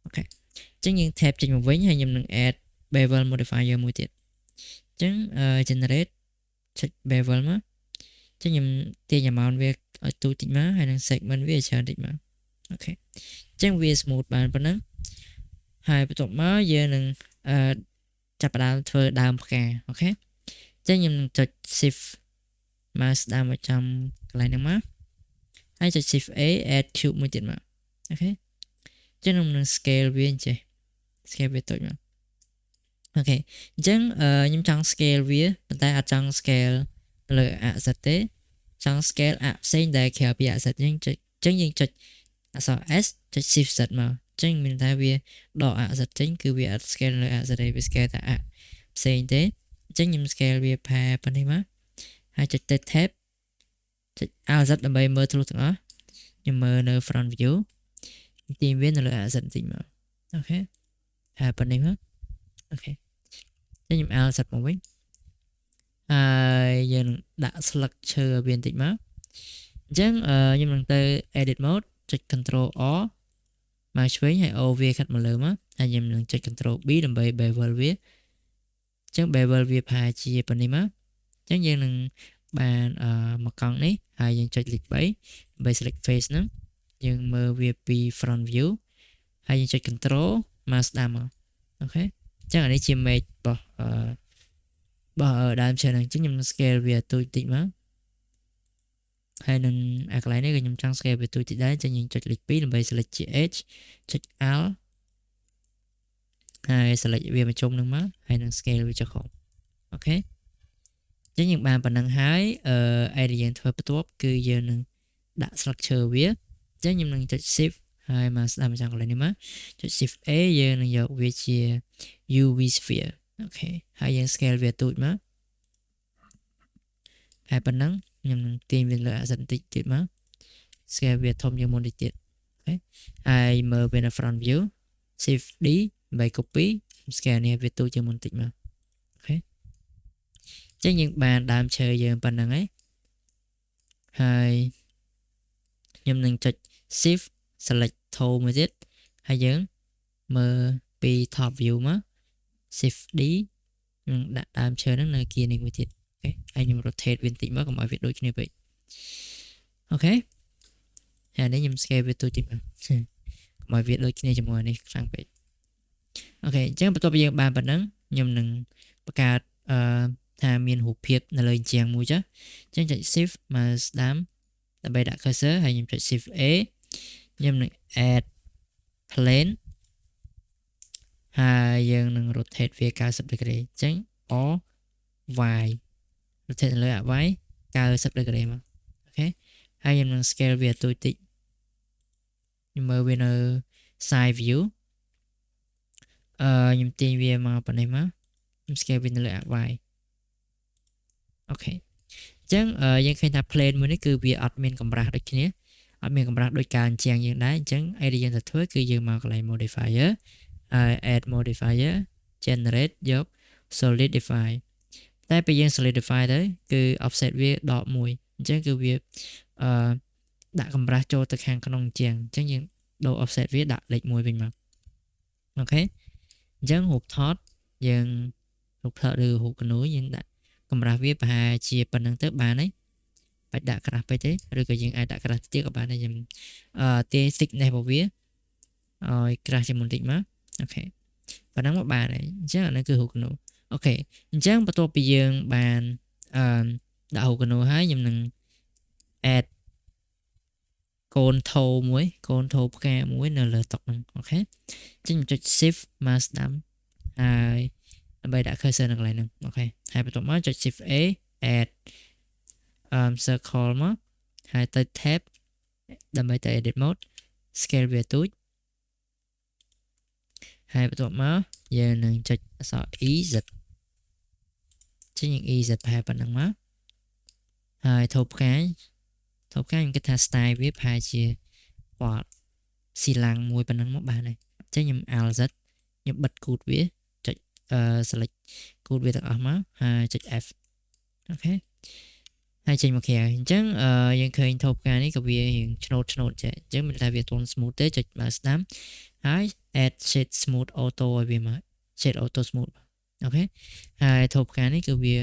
OK អញ្ចឹងយើង tab ចេញមកវិញហើយខ្ញុំនឹង add bevel modifier មួយទៀតអញ្ចឹង generate ចុច bevel មកអញ្ចឹងខ្ញុំទាញ amount វាឲ្យទូចតិចមកហើយនឹង segment វាច្រើនតិចមក OK អញ្ចឹងវា smooth បានប៉ុណ្ណឹងហើយបន្ទាប់មកយើងនឹងអឺចាប់ផ្ដើមធ្វើដើមផ្កា OK អញ្ចឹងខ្ញុំនឹងចុច shift mouse ស្ដាំមកចំកន្លែងហ្នឹងមកហើយចុច shift A add cube មួយទៀតមក OK អញ្ចឹងខ្ញុំនឹង scale វាអញ្ចេះ scale វាតូចមក OK អញ្ចឹងខ្ញុំចង់ scale វាប៉ុន្តែអត់ចង់ scale លើអក្សរទេចង់ scale អផ្សេងដែលក្រៅពីអក្សរយើងចុចអញ្ចឹងយើងចុចអក្សរ S ចុច shift Z មកអញ្ចឹងមានថាវាដកអក្សរចេញគឺវាអត់ scale លើអក្សរទេវា scale តែអផ្សេងទេអញ្ចឹងខ្ញុំ scale វាផែប៉ុណ្នេះមកហើយចុចទៅ tab ចុច Alt Z ដើម្បីមើលធ្លុះទាំងអស់ខ្ញុំមើលនៅ front view ទាញវានៅលើ Alt Z បន្តិចមក OK ហើយប៉ុណ្នេះមក OK ខ្ញុំ Alt Z មកវិញហើយយើងនឹងដាក់ស្លឹកឈើឲ្យវាបន្តិចមកអញ្ចឹងខ្ញុំនឹងទៅ edit mode ចុច control R មកឆ្វេងហើយ O វាខាត់មកលើមកហើយខ្ញុំនឹងចុច control B ដើម្បី bevel វាអញ្ចឹង bevel វាប្រហែលជាប៉ុណ្នេះមកអញ្ចឹងយើងនឹងបានមកកង់នេះហើយយើងចុចលេខ3ដើម្បី select face ហ្នឹងយើងមើលវាពី front view ហើយយើងចុច control មកស្ដាំមក OK អញ្ចឹងអានេះជា image របស់អឺរបស់ដើមឈើហ្នឹងអញ្ចឹងខ្ញុំនឹង scale វាទូចតិចមកហើយនឹងអាកន្លែងនេះក៏ខ្ញុំចង់ scale វាទូចតិចដែរអញ្ចឹងយើងចុចលេខ2ដើម្បី select ជា edge ចុច alt ហើយ select វាមកជុំនឹងមកហើយនឹង scale វាចុះក្រោម OK អញ្ចឹងយើងបានប៉ុណ្ណឹងហើយអឺអីដែលយើងធ្វើបន្ទាប់គឺយើងនឹងដាក់ស្លឹកឈើវាអញ្ចឹងខ្ញុំនឹងចុច shift ហើយមកស្ដាំចាំកន្លែងនេះមកចុច shift A យើងនឹងយកវាជា UV sphere OK ហើយយើង scale វាទូចមកហើយប៉ុណ្ណឹងខ្ញុំនឹងទាញវាលើអាសិនបន្តិចទៀតមក scale វាធំជាងមុនតិចទៀត OK ហើយមើលវានៅ front view shift D ដើម្បី copy scale នេះវាទូចជាងមុនតិចមក OK ចឹងយើងបានដើមឈើយើងប៉ុណ្ណឹងហើយហើយ ខ្ញុំនឹងចុច shift select ថូមួយទៀតហើយយើងមើលពី top view មក shift D នឹងដាក់ដើមឈើហ្នឹងនៅគៀនេះមួយទៀត OK ហើយខ្ញុំ rotate វាបន្តិចមកកុំឲ្យវាដូចគ្នាពេក OK ហើយនេះខ្ញុំ scale វាទូចតិចមកកុំឲ្យវាដូចគ្នាជាមួយនេះខ្លាំងពេក OK អញ្ចឹងបន្ទាប់ពីយើងបានប៉ុណ្ណឹងខ្ញុំនឹងបង្កើតអឺថាមានរូបភាពនៅលើជាងមួយចុះអញ្ចឹងចុច shift មកស្ដាំដើម្បីដាក់ cursor ហើយខ្ញុំចុច shift A ខ្ញុំនឹង add plane ហើយយើងនឹង rotate វា90 degree អញ្ចឹង R Y rotate នៅលើ Y 90 degree មក OK ហើយខ្ញុំនឹង scale វាទូចតិចខ្ញុំមើលវានៅ side view អឺខ្ញុំទាញវាមកប៉ុណ្ណេះមកខ្ញុំ scale វានៅលើ Y OK អញ្ចឹងយើងឃើញថា plane មួយនេះគឺវាអត់មានកម្រាស់ដូចគ្នាអត់មានកម្រាស់ដូចការអញ្ជាងយើងដែរអញ្ចឹងអីដែលយើងត្រូវធ្វើគឺយើងមកកន្លែង modifier ហើយ add modifier generate យក solidify តែពេលយើង solidify ទៅគឺ offset វាដក1អញ្ចឹងគឺវាអឺដាក់កម្រាស់ចូលទៅខាងក្នុងជាងអញ្ចឹងយើងដូរ offset វាដាក់លេខ1វិញមក OK អញ្ចឹងរូបថតយើងរូបថតឬរូបកនួយយើងដាក់កម្រាស់វាប្រហែលជាប៉ុណ្្នឹងទៅបានហើយបាច់ដាក់ក្រាស់ពេកទេឬក៏យើងអាចដាក់ក្រាស់តិចក៏បានដែរខ្ញុំអឺទាញ thickness របស់វាឲ្យក្រាស់ជាងមុនតិចមក OK ប៉ុណ្ណឹងមកបានហើយអញ្ចឹងអានេះគឺរូបកនូ OK អញ្ចឹងបន្ទាប់ពីយើងបានអឺដាក់រូបកនូហើយខ្ញុំនឹង add កូនថោមួយកូនថោផ្កាមួយនៅលើតុហ្នឹង OK អញ្ចឹងខ្ញុំចុច shift មកស្ដាំហើយដើម្បីដាក់ cursor នៅកន្លែងហ្នឹង OK ហើយបន្ទាប់មកចុច shift A add circle មកហើយទៅ tab ដើម្បីទៅ edit mode scale វាទូចហើយបន្ទាប់មកយើងនឹងចុចអក្សរ E Z ចេញយើង E Z ប្រហែលប៉ុណ្ណឹងមកហើយថូផ្កាយថូផ្កាយខ្ញុំគិតថា style វាប្រហែលជាពណ៌ស៊ីឡាំងមួយប៉ុណ្ណឹងមកបានហើយអញ្ចឹងខ្ញុំ Alt Z ខ្ញុំបិទគូតវាចុចអឺ select គូតវាទាំងអស់មកហើយចុច F OK ហើយចេញមកក្រៅអញ្ចឹងយើងឃើញថូផ្កានេះក៏វារៀងឆ្នោតឆ្នោតចេះអញ្ចឹងមានថាវាទន់ smooth ទេចុចមកស្ដាំហើយ add shade smooth auto ឲ្យវាមក shade auto smooth OK ហើយថូផ្កានេះគឺវា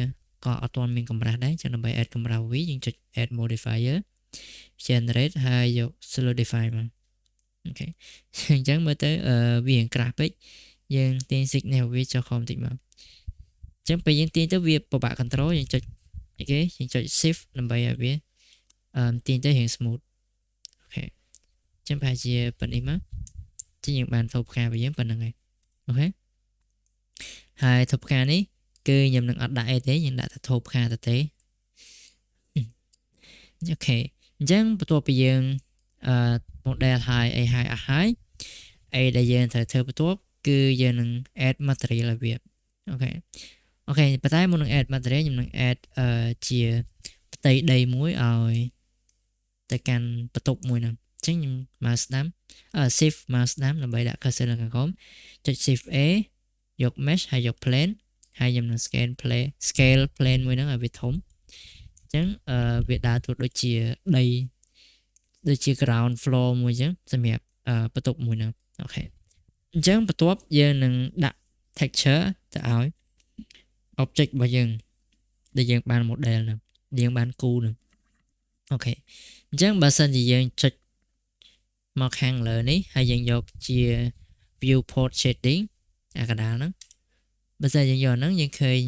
ក៏អត់ទាន់មានកម្រាស់ដែរចឹងដើម្បី add កម្រាស់វាយើងចុច add modifier generate ហើយយក solidify មក OK អញ្ចឹងមើលទៅវារៀងក្រាស់ពេកយើងទាញ signal វាចុះខំតិចមកអញ្ចឹងពេលយើងទាញទៅវាពិបាក control យើងចុចអីគេយើងចុច shift ដើម្បីឲ្យវាអឺទាញទៅរៀង smooth OK អញ្ចឹងប្រហែលជាប៉ុណ្នេះមកចឹងយើងបានថូផ្ការបស់យើងប៉ុណ្្នឹងហើយ OK ហើយថូផ្កានេះគឺខ្ញុំនឹងអត់ដាក់អីទេយើងដាក់តែថូផ្កាទៅទេ OK អញ្ចឹងបន្ទាប់ពីយើងអឺ model ហើយអីហើយអស់ហើយអីដែលយើងត្រូវធ្វើបន្ទាប់គឺយើងនឹង add material ឲ្យវា OK OK ប៉ុន្តែមុននឹង add material ខ្ញុំនឹង add អឺជាផ្ទៃដីមួយឲ្យទៅកាន់បន្ទប់មួយហ្នឹងអញ្ចឹងខ្ញុំមកស្ដាំ shift មកស្ដាំដើម្បីដាក់ cursor នៅខាងក្រោមចុច shift A យក mesh ហើយយក plane ហើយខ្ញុំនឹង scan play scale plane មួយហ្នឹងឲ្យវាធំអញ្ចឹងអឺវាដើរតួដូចជាដីដូចជា ground floor មួយអញ្ចឹងសម្រាប់បន្ទប់មួយហ្នឹង OK អញ្ចឹងបន្ទាប់យើងនឹងដាក់ texture ទៅឲ្យ object របស់យើងដែលយើងបាន model ហ្នឹងយើងបានគូហ្នឹង OK អញ្ចឹងបើសិនជាយើងចុចមកខាងលើនេះហើយយើងយកជា viewport shading អាកណ្ដាលហ្នឹងបើសិនយើងយកហ្នឹងយើងឃើញ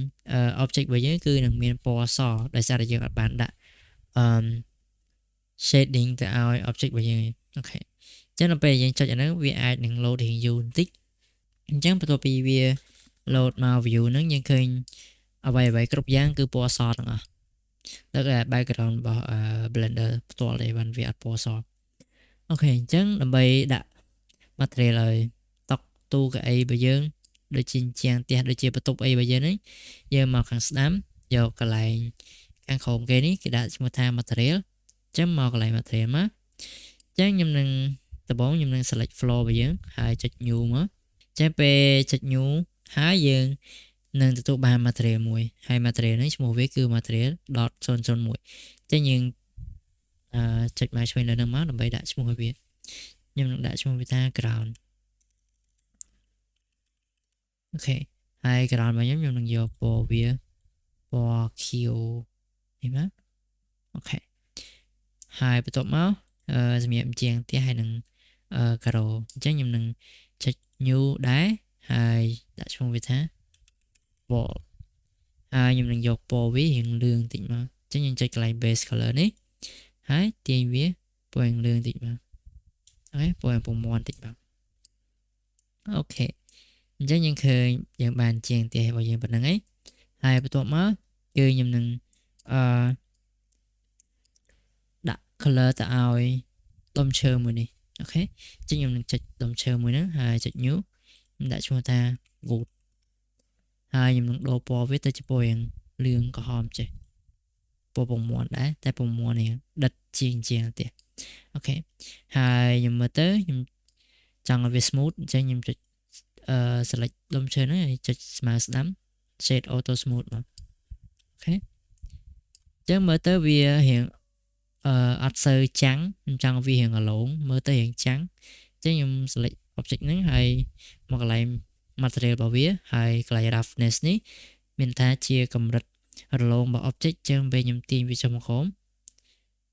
object របស់យើងគឺនឹងមានពណ៌សដោយសារតែយើងអត់បានដាក់អឺ shading ទៅឲ្យ object របស់យើង OK អញ្ចឹងដល់ពេលយើងចុចអាហ្នឹងវាអាចនឹង load រៀងយូរបន្តិចអញ្ចឹងបន្ទាប់ពីវា load មក view ហ្នឹងយើងឃើញអ្វីអ្វីគ្រប់យ៉ាងគឺពណ៌សទាំងអស់ដល់ background របស់ Blender ផ្ទាល់ទេបានវាអត់ពណ៌ស OK អញ្ចឹងដើម្បីដាក់ material ឲ្យតុកទូកៅអីរបស់យើងដូចជាជាងផ្ទះដូចជាបន្ទប់អីរបស់យើងហ្នឹងយើងមកខាងស្ដាំយកកន្លែងខាងក្រោមគេនេះគេដាក់ឈ្មោះថា material អញ្ចឹងមកកន្លែង material មកអញ្ចឹងខ្ញុំនឹងដំបូងខ្ញុំនឹង select floor របស់យើងហើយចុច new មកអញ្ចឹងពេលចុច new ហើយយើងនឹងទទួលបាន material មួយហើយ material នេះឈ្មោះវាគឺ material .001 អញ្ចឹងយើង ចុចមកឆ្វេងលើនឹងមកដើម្បីដាក់ឈ្មោះឲ្យវាខ្ញុំនឹងដាក់ឈ្មោះវាថា ground។ OK ហើយ ground របស់ខ្ញុំខ្ញុំនឹងយកពណ៌វាពណ៌ខៀវនេះមក។ OK ហើយបន្ទាប់មកសម្រាប់ជាងផ្ទះហើយនឹងការ៉ូអញ្ចឹងខ្ញុំនឹងចុច new ដែរហើយដាក់ឈ្មោះវាថា wall ហើយខ្ញុំនឹងយកពណ៌វារៀងលឿងតិចមកអញ្ចឹងយើងចុចកន្លែង base color នេះហើយទាញវាពណ៌លឿងតិចមក។ OK ពណ៌ពងមាន់តិចមក។ OK អញ្ចឹងយើងឃើញយើងបានជាងផ្ទះរបស់យើងប៉ុណ្្នឹងឯងហើយបន្ទាប់មកគឺខ្ញុំនឹងដាក់ color ទៅឲ្យដុំឈើមួយនេះ។ OK អញ្ចឹងខ្ញុំនឹងចុចដុំឈើមួយហ្នឹងហើយចុច new ខ្ញុំដាក់ឈ្មោះថា wood ហើយខ្ញុំនឹងដូរពណ៌វាទៅជាពណ៌រៀងលឿងក្រហមចេះពណ៌ពងមាន់ដែរតែពងមាន់នេះដិតជាងជាងទៀត។ OK ហើយខ្ញុំមើលទៅខ្ញុំចង់ឲ្យវា smooth អញ្ចឹងខ្ញុំចុចselect ដុំឈើហ្នឹងហើយចុចស្មើស្ដាំ shade auto smooth មក។ OK អញ្ចឹងមើលទៅវារៀងអត់សូវចាំងខ្ញុំចង់វារៀងអាឡងមើលទៅរៀងចាំងអញ្ចឹងខ្ញុំ select object ហ្នឹងហើយមកកន្លែង material របស់វាហើយកន្លែង roughness នេះមានថាជាកម្រិតរលោងរបស់ object ចឹងពេលខ្ញុំទាញវាចុះមកក្រោម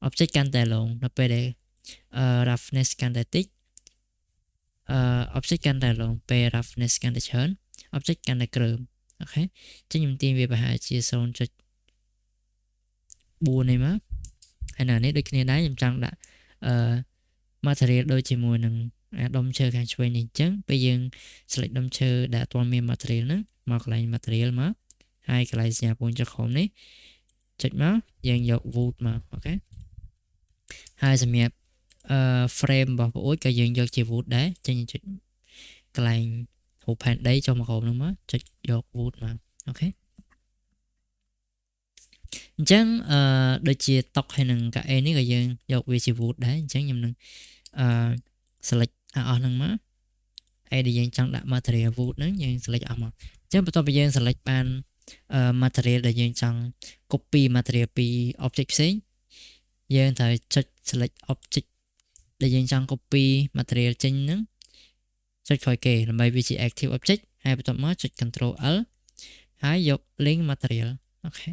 object កាន់តែរលោងដល់ពេលដែល roughness កាន់តែតិចobject កាន់តែរលោងពេល roughness កាន់តែច្រើន object កាន់តែគ្រើម។ OK ចឹងខ្ញុំទាញវាប្រហែលជា0.4នេះមកហើយនៅនេះដូចគ្នាដែរខ្ញុំចង់ដាក់material ដូចជាមួយនឹងអាដុំឈើខាងឆ្វេងនេះអញ្ចឹងពេលយើង select ដុំឈើដែលអត់ទាន់មាន material ហ្នឹងមកកន្លែង material មកហើយកន្លែងសញ្ញាពូនចុះក្រោមនេះចុចមកយើងយក wood មក។ OK ហើយសម្រាប់frame របស់ប្អូនក៏យើងយកជា wood ដែរចឹងយើងចុចកន្លែងរូបផែនដីចុះមកក្រោមហ្នឹងមកចុចយក wood មក។ OK អញ្ចឹងដូចជាតុហើយនឹងកៅអីនេះក៏យើងយកវាជា wood ដែរអញ្ចឹងខ្ញុំនឹងselect អស់ហ្នឹងមកអីដែលយើងចង់ដាក់ material wood ហ្នឹងយើង select អស់មកអញ្ចឹងបន្ទាប់ពីយើង select បាន material ដែលយើងចង់ copy material ពី object ផ្សេងយើងត្រូវចុច select object ដែលយើងចង់ copy material ចេញហ្នឹងចុចក្រោយគេដើម្បីវាជា active object ហើយបន្ទាប់មកចុច control L ហើយយក link material។ OK អ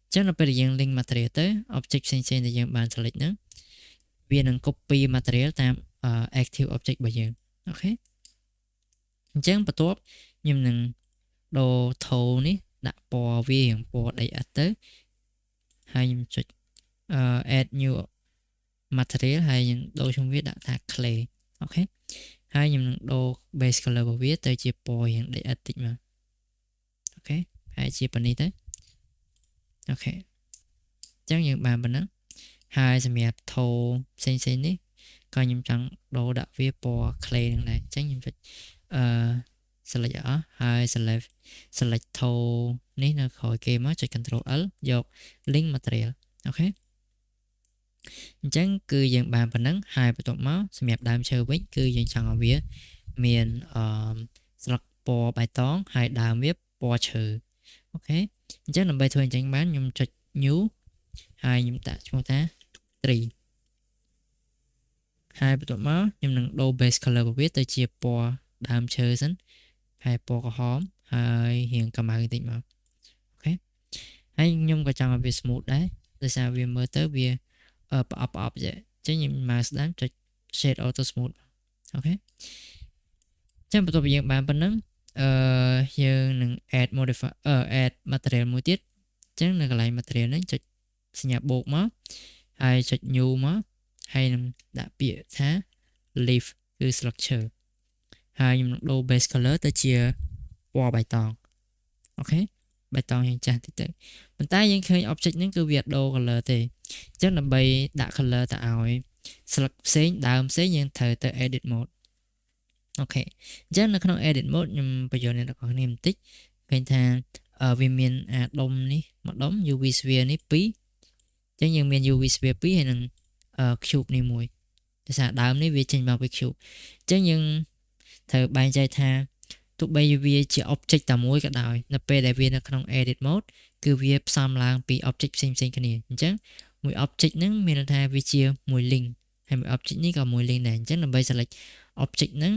ញ្ចឹងដល់ពេលដែលយើង link material ទៅ object ផ្សេងៗដែលយើងបាន select ហ្នឹងវានឹង copy material តាម active object របស់យើង។ OK អញ្ចឹងបន្ទាប់ខ្ញុំនឹងដូរថូនេះដាក់ពណ៌វារៀងពណ៌ដីឥដ្ឋទៅហើយខ្ញុំចុច add new material ហើយខ្ញុំដូរឈ្មោះវាដាក់ថា clay។ OK ហើយខ្ញុំនឹងដូរ base color របស់វាទៅជាពណ៌រៀងដីឥដ្ឋតិចមក។ OK ហើយជាប៉ុណ្នេះទៅ។ OK អញ្ចឹងយើងបានប៉ុណ្ណឹងហើយសម្រាប់ថូផ្សេងផ្សេងនេះក៏ខ្ញុំចង់ដូរដាក់វាពណ៌ clay ហ្នឹងដែរអញ្ចឹងខ្ញុំចុចselect អស់ហើយ select ថូនេះនៅក្រោយគេមកចុច control L យក link material។ OK អញ្ចឹងគឺយើងបានប៉ុណ្ណឹងហើយបន្ទាប់មកសម្រាប់ដើមឈើវិញគឺយើងចង់ឲ្យវាមានស្លឹកពណ៌បៃតងហើយដើមវាពណ៌ឈើ។ OK អញ្ចឹងដើម្បីធ្វើអញ្ចឹងបានខ្ញុំចុច new ហើយខ្ញុំដាក់ឈ្មោះថា tree ហើយបន្ទាប់មកខ្ញុំនឹងដូរ base color របស់វាទៅជាពណ៌ដើមឈើសិនហើយពណ៌ក្រហមហើយរៀងកម្ៅបន្តិចមក។ OK ហើយខ្ញុំក៏ចង់ឲ្យវា smooth ដែរដោយសារវាមើលទៅវាប្រអប់ប្រអប់ចេះអញ្ចឹងខ្ញុំមកស្ដាំចុច shade auto smooth។ OK ចឹងបន្ទាប់ពីយើងបានប៉ុណ្ណឹងយើងនឹង add modify add material មួយទៀតអញ្ចឹងនៅកន្លែង material ហ្នឹងចុចសញ្ញាបូកមកហើយចុច new មកហើយនឹងដាក់ពាក្យថា leaf គឺ structure ហើយខ្ញុំនឹងដូរ base color ទៅជាពណ៌បៃតង។ OK បៃតងយ៉ាងចាស់តិចទៅប៉ុន្តែយើងឃើញ object ហ្នឹងគឺវាអត់ដូរ color ទេអញ្ចឹងដើម្បីដាក់ color ទៅឲ្យស្លឹកផ្សេងដើមផ្សេងយើងត្រូវទៅ edit mode។ OK អញ្ចឹងនៅក្នុង edit mode ខ្ញុំបញ្យល់អ្នកទាំងអស់គ្នាបន្តិចឃើញថាវាមានអាដុំនេះមួយដុំ UV sphere នេះ2អញ្ចឹងយើងមាន UV sphere 2ហើយនឹង cube នេះមួយដោយសារដើមនេះវាចេញមកពី cube អញ្ចឹងយើងត្រូវបែងចែកថាទោះបីវាជា object តែមួយក៏ដោយនៅពេលដែលវានៅក្នុង edit mode គឺវាផ្សំឡើងពី object ផ្សេងផ្សេងគ្នាអញ្ចឹង មួយ object ហ្នឹងមានន័យថាវាជាមួយ link ហើយមួយ object នេះក៏មួយ link ដែរអញ្ចឹងដើម្បី select object ហ្នឹង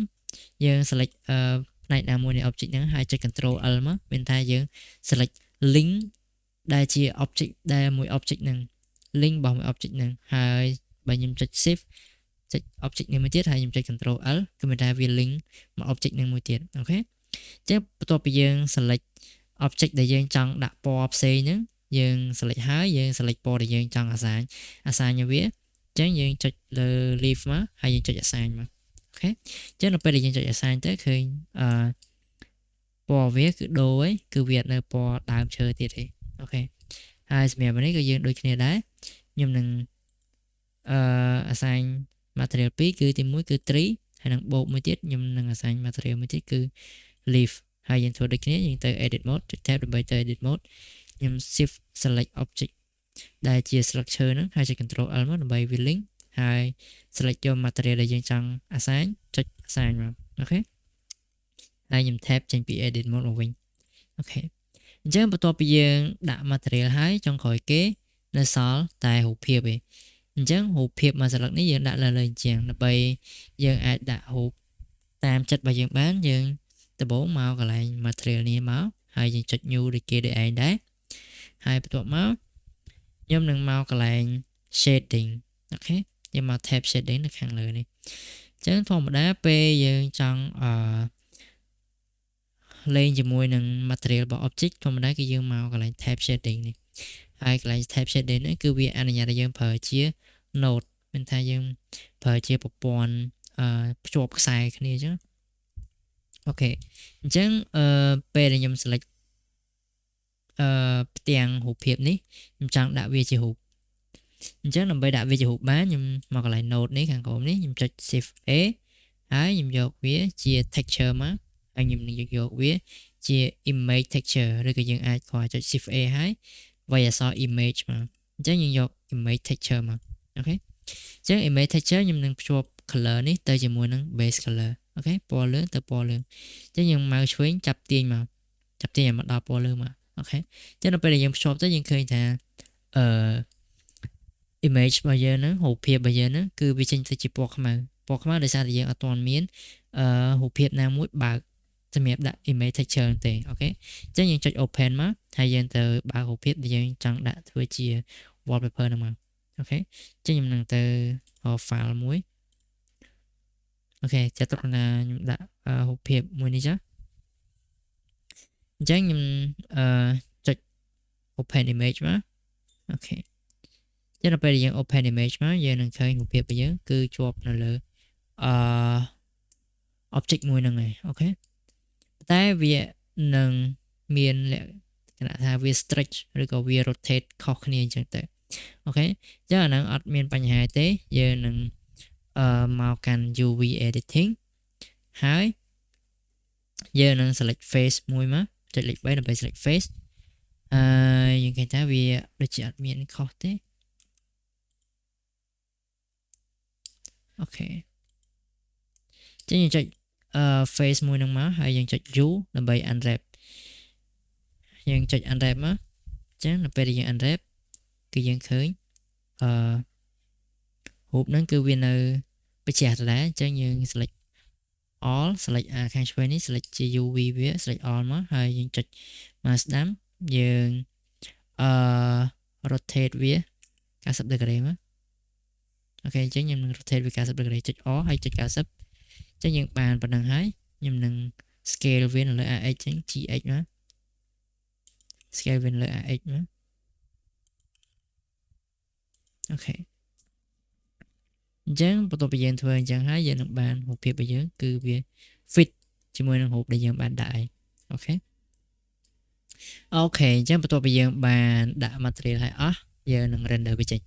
យើង select អឺផ្នែកណាមួយនៃ object ហ្នឹងហើយចុច control L មកមានថាយើង select link ដែលជា object ដែលមួយ object ហ្នឹង link របស់មួយ object ហ្នឹងហើយបើខ្ញុំចុច shift ចុច object នេះមួយទៀតហើយខ្ញុំចុច control L គឺមានថាវា link មក object ហ្នឹងមួយទៀត OK អញ្ចឹងបន្ទាប់ពីយើង select object ដែលយើងចង់ដាក់ពណ៌ផ្សេងហ្នឹងយើង select ហើយយើង select ពណ៌ដែលយើងចង់ assign assign ឲ្យវាអញ្ចឹងយើងចុចលើ leaf មកហើយយើងចុច assign មក OK អញ្ចឹងនៅពេលដែលយើងចុច assign ទៅឃើញអឺពណ៌វាគឺដូរហើយគឺវាអត់នៅពណ៌ដើមឈើទៀតទេ OK ហើយសម្រាប់នេះក៏យើងដូចគ្នាដែរខ្ញុំនឹងអឺ assign material 2គឺទី1គឺ tree ហើយនឹងបូកមួយទៀតខ្ញុំនឹង assign material មួយទៀតគឺ leaf ហើយយើងធ្វើដូចគ្នាយើងទៅ edit mode ចុច tab ដើម្បីទៅ edit mode ខ្ញុំ shift select object ដែលជា structure ហ្នឹងហើយចុច control L មកដើម្បីវា link ហើយ select យក material ដែលយើងចង់ assign ចុច assign មក OK ហើយខ្ញុំ tab ចេញពី edit mode មកវិញ OK អញ្ចឹងបន្ទាប់ពីយើងដាក់ material ហើយចុងក្រោយគេនៅសល់តែរូបភាពឯងអញ្ចឹងរូបភាពមួយសន្លឹកនេះយើងដាក់លើលើអញ្ចឹងដើម្បីយើងអាចដាក់រូបតាមចិត្តរបស់យើងបានយើងដំបូងមកកន្លែង material នេះមកហើយយើងចុច new ដូចគេដូចឯងដែរហើយបន្ទាប់មកខ្ញុំនឹងមកកន្លែង shading OK យើងមក tab shading នៅខាងលើនេះអញ្ចឹងធម្មតាពេលយើងចង់អឺលេងជាមួយនឹង material របស់ object ធម្មតាគឺយើងមកកន្លែង tab shading នេះហើយកន្លែង tab shading នេះគឺវាអនុញ្ញាតឲ្យយើងប្រើជា node មានថាយើងប្រើជាប្រព័ន្ធអឺភ្ជាប់ខ្សែគ្នាអញ្ចឹង OK អញ្ចឹងអឺពេលដែលខ្ញុំ select អឺផ្ទាំងរូបភាពនេះខ្ញុំចង់ដាក់វាជារូបអញ្ចឹងដើម្បីដាក់វាជារូបបានខ្ញុំមកកន្លែង node នេះខាងក្រោមនេះខ្ញុំចុច shift A ហើយខ្ញុំយកវាជា texture មកហើយខ្ញុំនឹងយកវាជា image texture ឬក៏យើងអាចគ្រាន់ចុច shift A ហើយវាយអក្សរ image មកអញ្ចឹងយើងយក image texture មក OK អញ្ចឹង image texture ខ្ញុំនឹងភ្ជាប់ color នេះទៅជាមួយនឹង base color OK ពណ៌លឿងទៅពណ៌លឿងអញ្ចឹងយើងមកឆ្វេងចាប់ទាញមកចាប់ទាញឲ្យមកដល់ពណ៌លឿងមក OK អញ្ចឹងដល់ពេលដែលយើងភ្ជាប់ទៅយើងឃើញថាអឺ image របស់យើងហ្នឹងរូបភាពរបស់យើងហ្នឹងគឺវាចេញទៅជាពណ៌ខ្មៅពណ៌ខ្មៅដោយសារតែយើងអត់ទាន់មានអឺរូបភាពណាមួយបើកសម្រាប់ដាក់ image texture ទេ OK អញ្ចឹងយើងចុច open មកហើយយើងទៅបើករូបភាពដែលយើងចង់ដាក់ធ្វើជា wallpaper ហ្នឹងមក OK អញ្ចឹងខ្ញុំនឹងទៅ file មួយ OK ចាត់ទុកថាខ្ញុំដាក់រូបភាពមួយនេះចុះអញ្ចឹងខ្ញុំអឺចុច open image មក OK ចឹងដល់ពេលដែលយើង open image មកយើងនឹងឃើញរូបភាពរបស់យើងគឺជាប់នៅលើអឺ object មួយហ្នឹងឯង OK តែវានឹងមានលក្ខណៈថាវា stretch ឬក៏វា rotate ខុសគ្នាអញ្ចឹងទៅ OK អញ្ចឹងអាហ្នឹងអត់មានបញ្ហាទេយើងនឹងអឺមកកាន់ UV editing ហើយយើងនឹង select face មួយមកចុចលេខ3ដើម្បី select face ហើយយើងឃើញថាវាដូចជាអត់មានខុសទេ OK ចឹងយើងចុចអឺ face មួយនឹងមកហើយយើងចុច U ដើម្បី unwrap យើងចុច unwrap មកចឹងនៅពេលដែលយើង unwrap គឺយើងឃើញអឺរូបហ្នឹងគឺវានៅបញ្ច្រាសដដែលអញ្ចឹងយើង select all select អាខាងឆ្វេងនេះ select ជា UV វា select all មកហើយយើងចុចមកស្ដាំយើងអឺ rotate វា90 degree មក OK អញ្ចឹងខ្ញុំនឹង rotate វា90 degree ចុច R ហើយចុច90អញ្ចឹងយើងបានប៉ុណ្ណឹងហើយខ្ញុំនឹង scale វានៅលើ AX អញ្ចឹង GX មក scale វានៅលើ AX មក OK អញ្ចឹងបន្ទាប់ពីយើងធ្វើអញ្ចឹងហើយយើងនឹងបានរូបភាពរបស់យើងគឺវា fit ជាមួយនឹងរូបដែលយើងបានដាក់ហើយ OK OK អញ្ចឹងបន្ទាប់ពីយើងបានដាក់ material ហើយអស់យើងនឹង render វាចេញ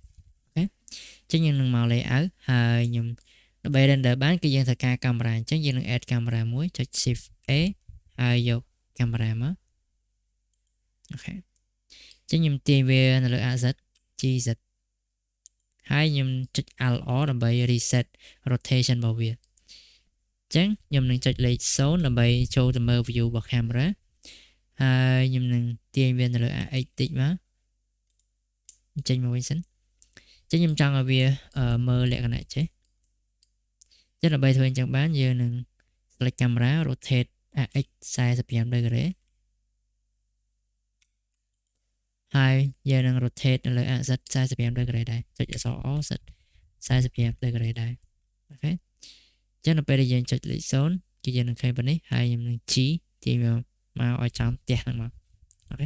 OK អញ្ចឹងយើងនឹងមក layout ហើយខ្ញុំដើម្បី render បានគឺយើងត្រូវការកាមេរ៉ាអញ្ចឹងយើងនឹង add កាមេរ៉ាមួយចុច shift A ហើយយកកាមេរ៉ាមក OK អញ្ចឹងខ្ញុំទាញវានៅលើ AZ GZ ហើយខ្ញុំចុច Alt R ដើម្បី reset rotation របស់វាអញ្ចឹងខ្ញុំនឹងចុចលេខ0ដើម្បីចូលទៅមើល view របស់ camera ហើយខ្ញុំនឹងទាញវានៅលើ AX តិចមកចេញមកវិញសិន ចឹងខ្ញុំចង់ឲ្យវាមើលលក្ខណៈចេះចឹងដើម្បីធ្វើអញ្ចឹងបានយើងនឹង select camera rotate AX 45 degree ហើយយើងនឹង rotate នៅលើ AZ 45 degree ដែរចុចអក្សរ O Z 45 degree ដែរ OK ចឹងនៅពេលដែលយើងចុចលេខ0គឺយើងនឹងឃើញប៉ុណ្នេះហើយខ្ញុំនឹង G ទាញវាមកឲ្យចំផ្ទះហ្នឹងមក OK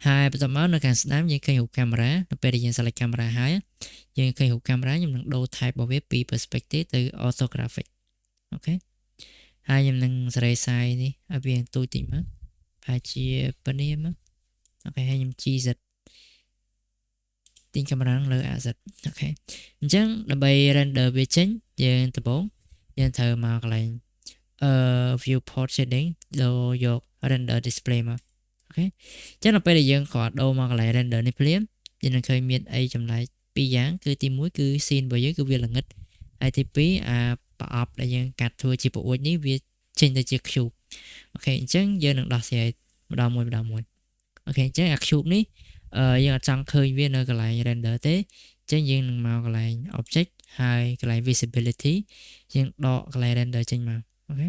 ហើយបន្ទាប់មកនៅខាងស្ដាំយើងឃើញរូបកាមេរ៉ានៅពេលដែលយើង select កាមេរ៉ាហើយយើងឃើញរូបកាមេរ៉ាខ្ញុំនឹងដូរ type របស់វាពី perspective ទៅ orthographic OK ហើយខ្ញុំនឹងសេរី size នេះឲ្យវាទូចតិចមកប្រហែលជាប៉ុណ្នេះមក OK ហើយខ្ញុំ GZ ទាញកាមេរ៉ាលើ AZ OK អញ្ចឹងដើម្បី render វាចេញយើងដំបូងយើងត្រូវមកកន្លែងviewport shading ដូរយក render display មក OK អញ្ចឹងដល់ពេលដែលយើងគ្រាន់ដូរមកកន្លែង render នេះភ្លាមយើងនឹងឃើញមានអីចម្លែកពីរយ៉ាងគឺទី1គឺ scene របស់យើងគឺវាល្ងិតហើយទី2អាប្រអប់ដែលយើងកាត់ធ្វើជាប្អួចនេះវាចេញទៅជា cube OK អញ្ចឹងយើងនឹងដោះស្រាយម្ដងមួយម្ដងមួយ OK អញ្ចឹងអា cube នេះយើងអត់ចង់ឃើញវានៅកន្លែង render ទេអញ្ចឹងយើងនឹងមកកន្លែង object ហើយកន្លែង visibility យើងដកកន្លែង render ចេញមក OK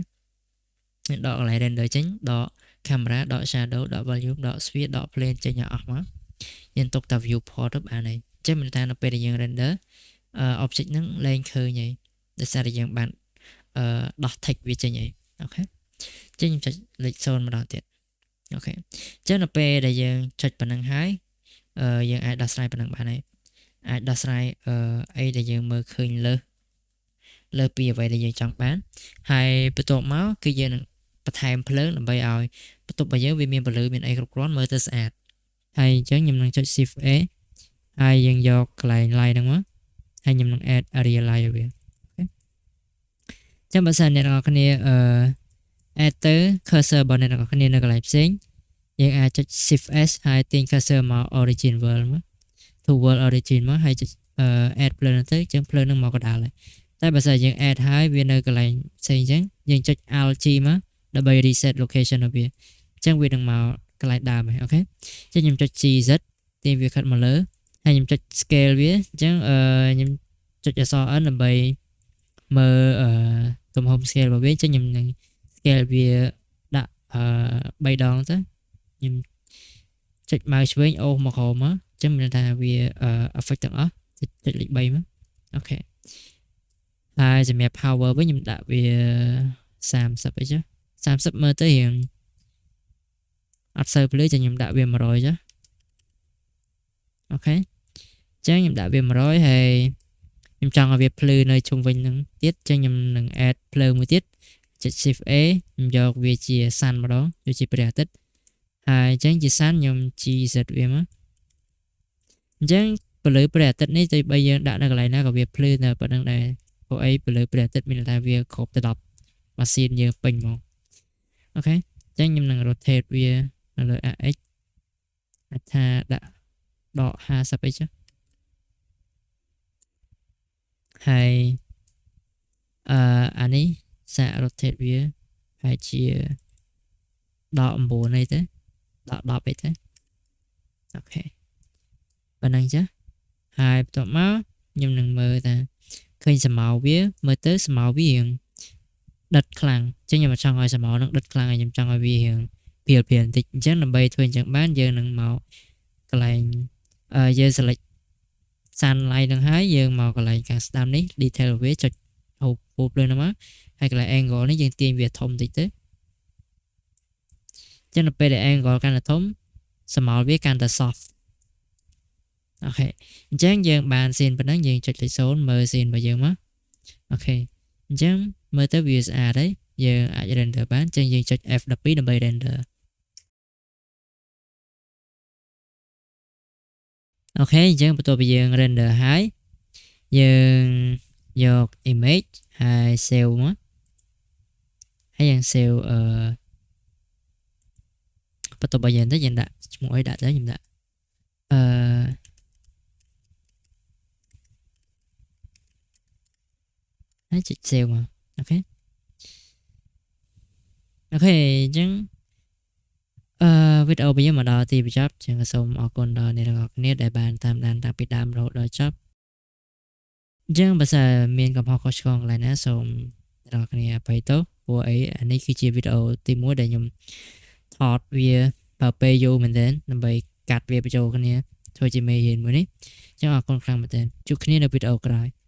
យើងដកកន្លែង render ចេញដក camera ដក shadow ដក volume ដក sphere ដក plane ចេញឲ្យអស់មកយើងទុកតែ viewport ទៅបានហើយអញ្ចឹងមិនថានៅពេលដែលយើង render object ហ្នឹងលែងឃើញហើយដោយសារតែយើងបានដោះ text វាចេញហើយ OK អញ្ចឹងខ្ញុំចុចលេខ0ម្ដងទៀត OK អញ្ចឹងនៅពេលដែលយើងចុចប៉ុណ្ណឹងហើយយើងអាចដោះស្រាយប៉ុណ្ណឹងបានហើយអាចដោះស្រាយអីដែលយើងមើលឃើញលើសលើពីអ្វីដែលយើងចង់បានហើយបន្ទាប់មកគឺយើងនឹងបន្ថែមភ្លើងដើម្បីឲ្យបន្ទប់របស់យើងវាមានពន្លឺមានអីគ្រប់គ្រាន់មើលទៅស្អាតហើយអញ្ចឹងខ្ញុំនឹងចុច Shift A ហើយយើងយកកន្លែង light ហ្នឹងមកហើយខ្ញុំនឹង add area light ឲ្យវាចាំបើសិនអ្នកទាំងអស់គ្នាអឺ add ទៅ cursor របស់អ្នកទាំងអស់គ្នានៅកន្លែងផ្សេងយើងអាចចុច Shift S ហើយទាញ cursor មក origin world មក to world origin មកហើយចុច add ភ្លើងទៅអញ្ចឹងភ្លើងនឹងមកកណ្ដាលហើយតែបើសិនយើង add ហើយវានៅកន្លែងផ្សេងអញ្ចឹងយើងចុច Alt G មកដើម្បី reset location របស់វាអញ្ចឹងវានឹងមកកន្លែងដើមហើយ OK អញ្ចឹងខ្ញុំចុច G Z ទាញវាខិតមកលើហើយខ្ញុំចុច scale វាអញ្ចឹងអឺខ្ញុំចុចអក្សរ N ដើម្បីមើលអឺទំហំ scale របស់វាអញ្ចឹងខ្ញុំនឹង scale វាដាក់អឺ3ដងទៅខ្ញុំចុច mouse ឆ្វេងអូសមកក្រោមមកអញ្ចឹងមានថាវា affect ទាំងអស់ចុចលេខ3មក OK ហើយសម្រាប់ power វិញខ្ញុំដាក់វា30អីចុះ30មើលទៅរៀងអត់សូវភ្លឺចាំខ្ញុំដាក់វា100ចុះOK អញ្ចឹងខ្ញុំដាក់វា100ហើយខ្ញុំចង់ឲ្យវាភ្លឺនៅជុំវិញហ្នឹងទៀតអញ្ចឹងខ្ញុំនឹង add ភ្លើងមួយទៀតចុច shift A ខ្ញុំយកវាជា sun ម្ដងដូចជាព្រះអាទិត្យហើយអញ្ចឹងជា sun ខ្ញុំ G Z វាមកអញ្ចឹងពន្លឺព្រះអាទិត្យនេះទៅបីយើងដាក់នៅកន្លែងណាក៏វាភ្លឺនៅប៉ុណ្្នឹងដែរព្រោះអីពន្លឺព្រះអាទិត្យមានន័យថាវាគ្រប់ទៅដល់ម៉ាស៊ីនយើងពេញហ្មង OK អញ្ចឹងខ្ញុំនឹង rotate វានៅលើ AX អាចថាដាក់ដក50អីចុះហើយអានេះសាក rotate វាហើយជាដក9អីទៅដក10អីទៅOK ប៉ុណ្ណឹងចាហើយបន្ទាប់មកខ្ញុំនឹងមើលថាឃើញស្រមោលវាមើលទៅស្រមោលវារៀងដិតខ្លាំងអញ្ចឹងខ្ញុំអត់ចង់ឲ្យស្រមោលនឹងដិតខ្លាំងហើយខ្ញុំចង់ឲ្យវារៀងព្រាលព្រាលបន្តិចអញ្ចឹងដើម្បីធ្វើអញ្ចឹងបានយើងនឹងមកកន្លែងយើង select sunlight នឹងហើយយើងមកកន្លែងខាងស្ដាំនេះ detail វាចុចហូបពូភ្លើងហ្នឹងមកហើយកន្លែង angle នេះយើងទាញវាធំតិចទៅចឹងនៅពេលដែល angle កាន់តែធំស្រមោលវាកាន់តែ soft OK អញ្ចឹងយើងបាន scene ប៉ុណ្ណឹងយើងចុចលេខ0មើល scene របស់យើងមក OK អញ្ចឹងមើលទៅវាស្អាតហើយយើងអាច render បានអញ្ចឹងយើងចុច F12 ដើម្បី render OK អញ្ចឹងបន្ទាប់ពីយើង render ហើយយើងយក image ហើយ save មកហើយយើង save បន្ទាប់ពីយើងទៅយើងដាក់ឈ្មោះអីដាក់ទៅខ្ញុំដាក់អឺហើយចុច save មក OK OK អញ្ចឹង វីដេអូរបស់យើងមកដល់ទីបញ្ចប់ចឹងក៏សូមអរគុណដល់អ្នកទាំងអស់គ្នាដែលបានតាមដានតាំងពីដើមរហូតដល់ចប់អញ្ចឹងបើសិនមានកំហុសខុសឆ្គងកន្លែងណាសូមអ្នកទាំងអស់គ្នាអភ័យទោសព្រោះអីអានេះគឺជាវីដេអូទី1ដែលខ្ញុំថតវាបើពេលយូរមែនទែនដើម្បីកាត់វាបញ្ចូលគ្នាធ្វើជាមេរៀនមួយនេះអញ្ចឹងអរគុណខ្លាំងមែនទែនជួបគ្នានៅវីដេអូក្រោយ។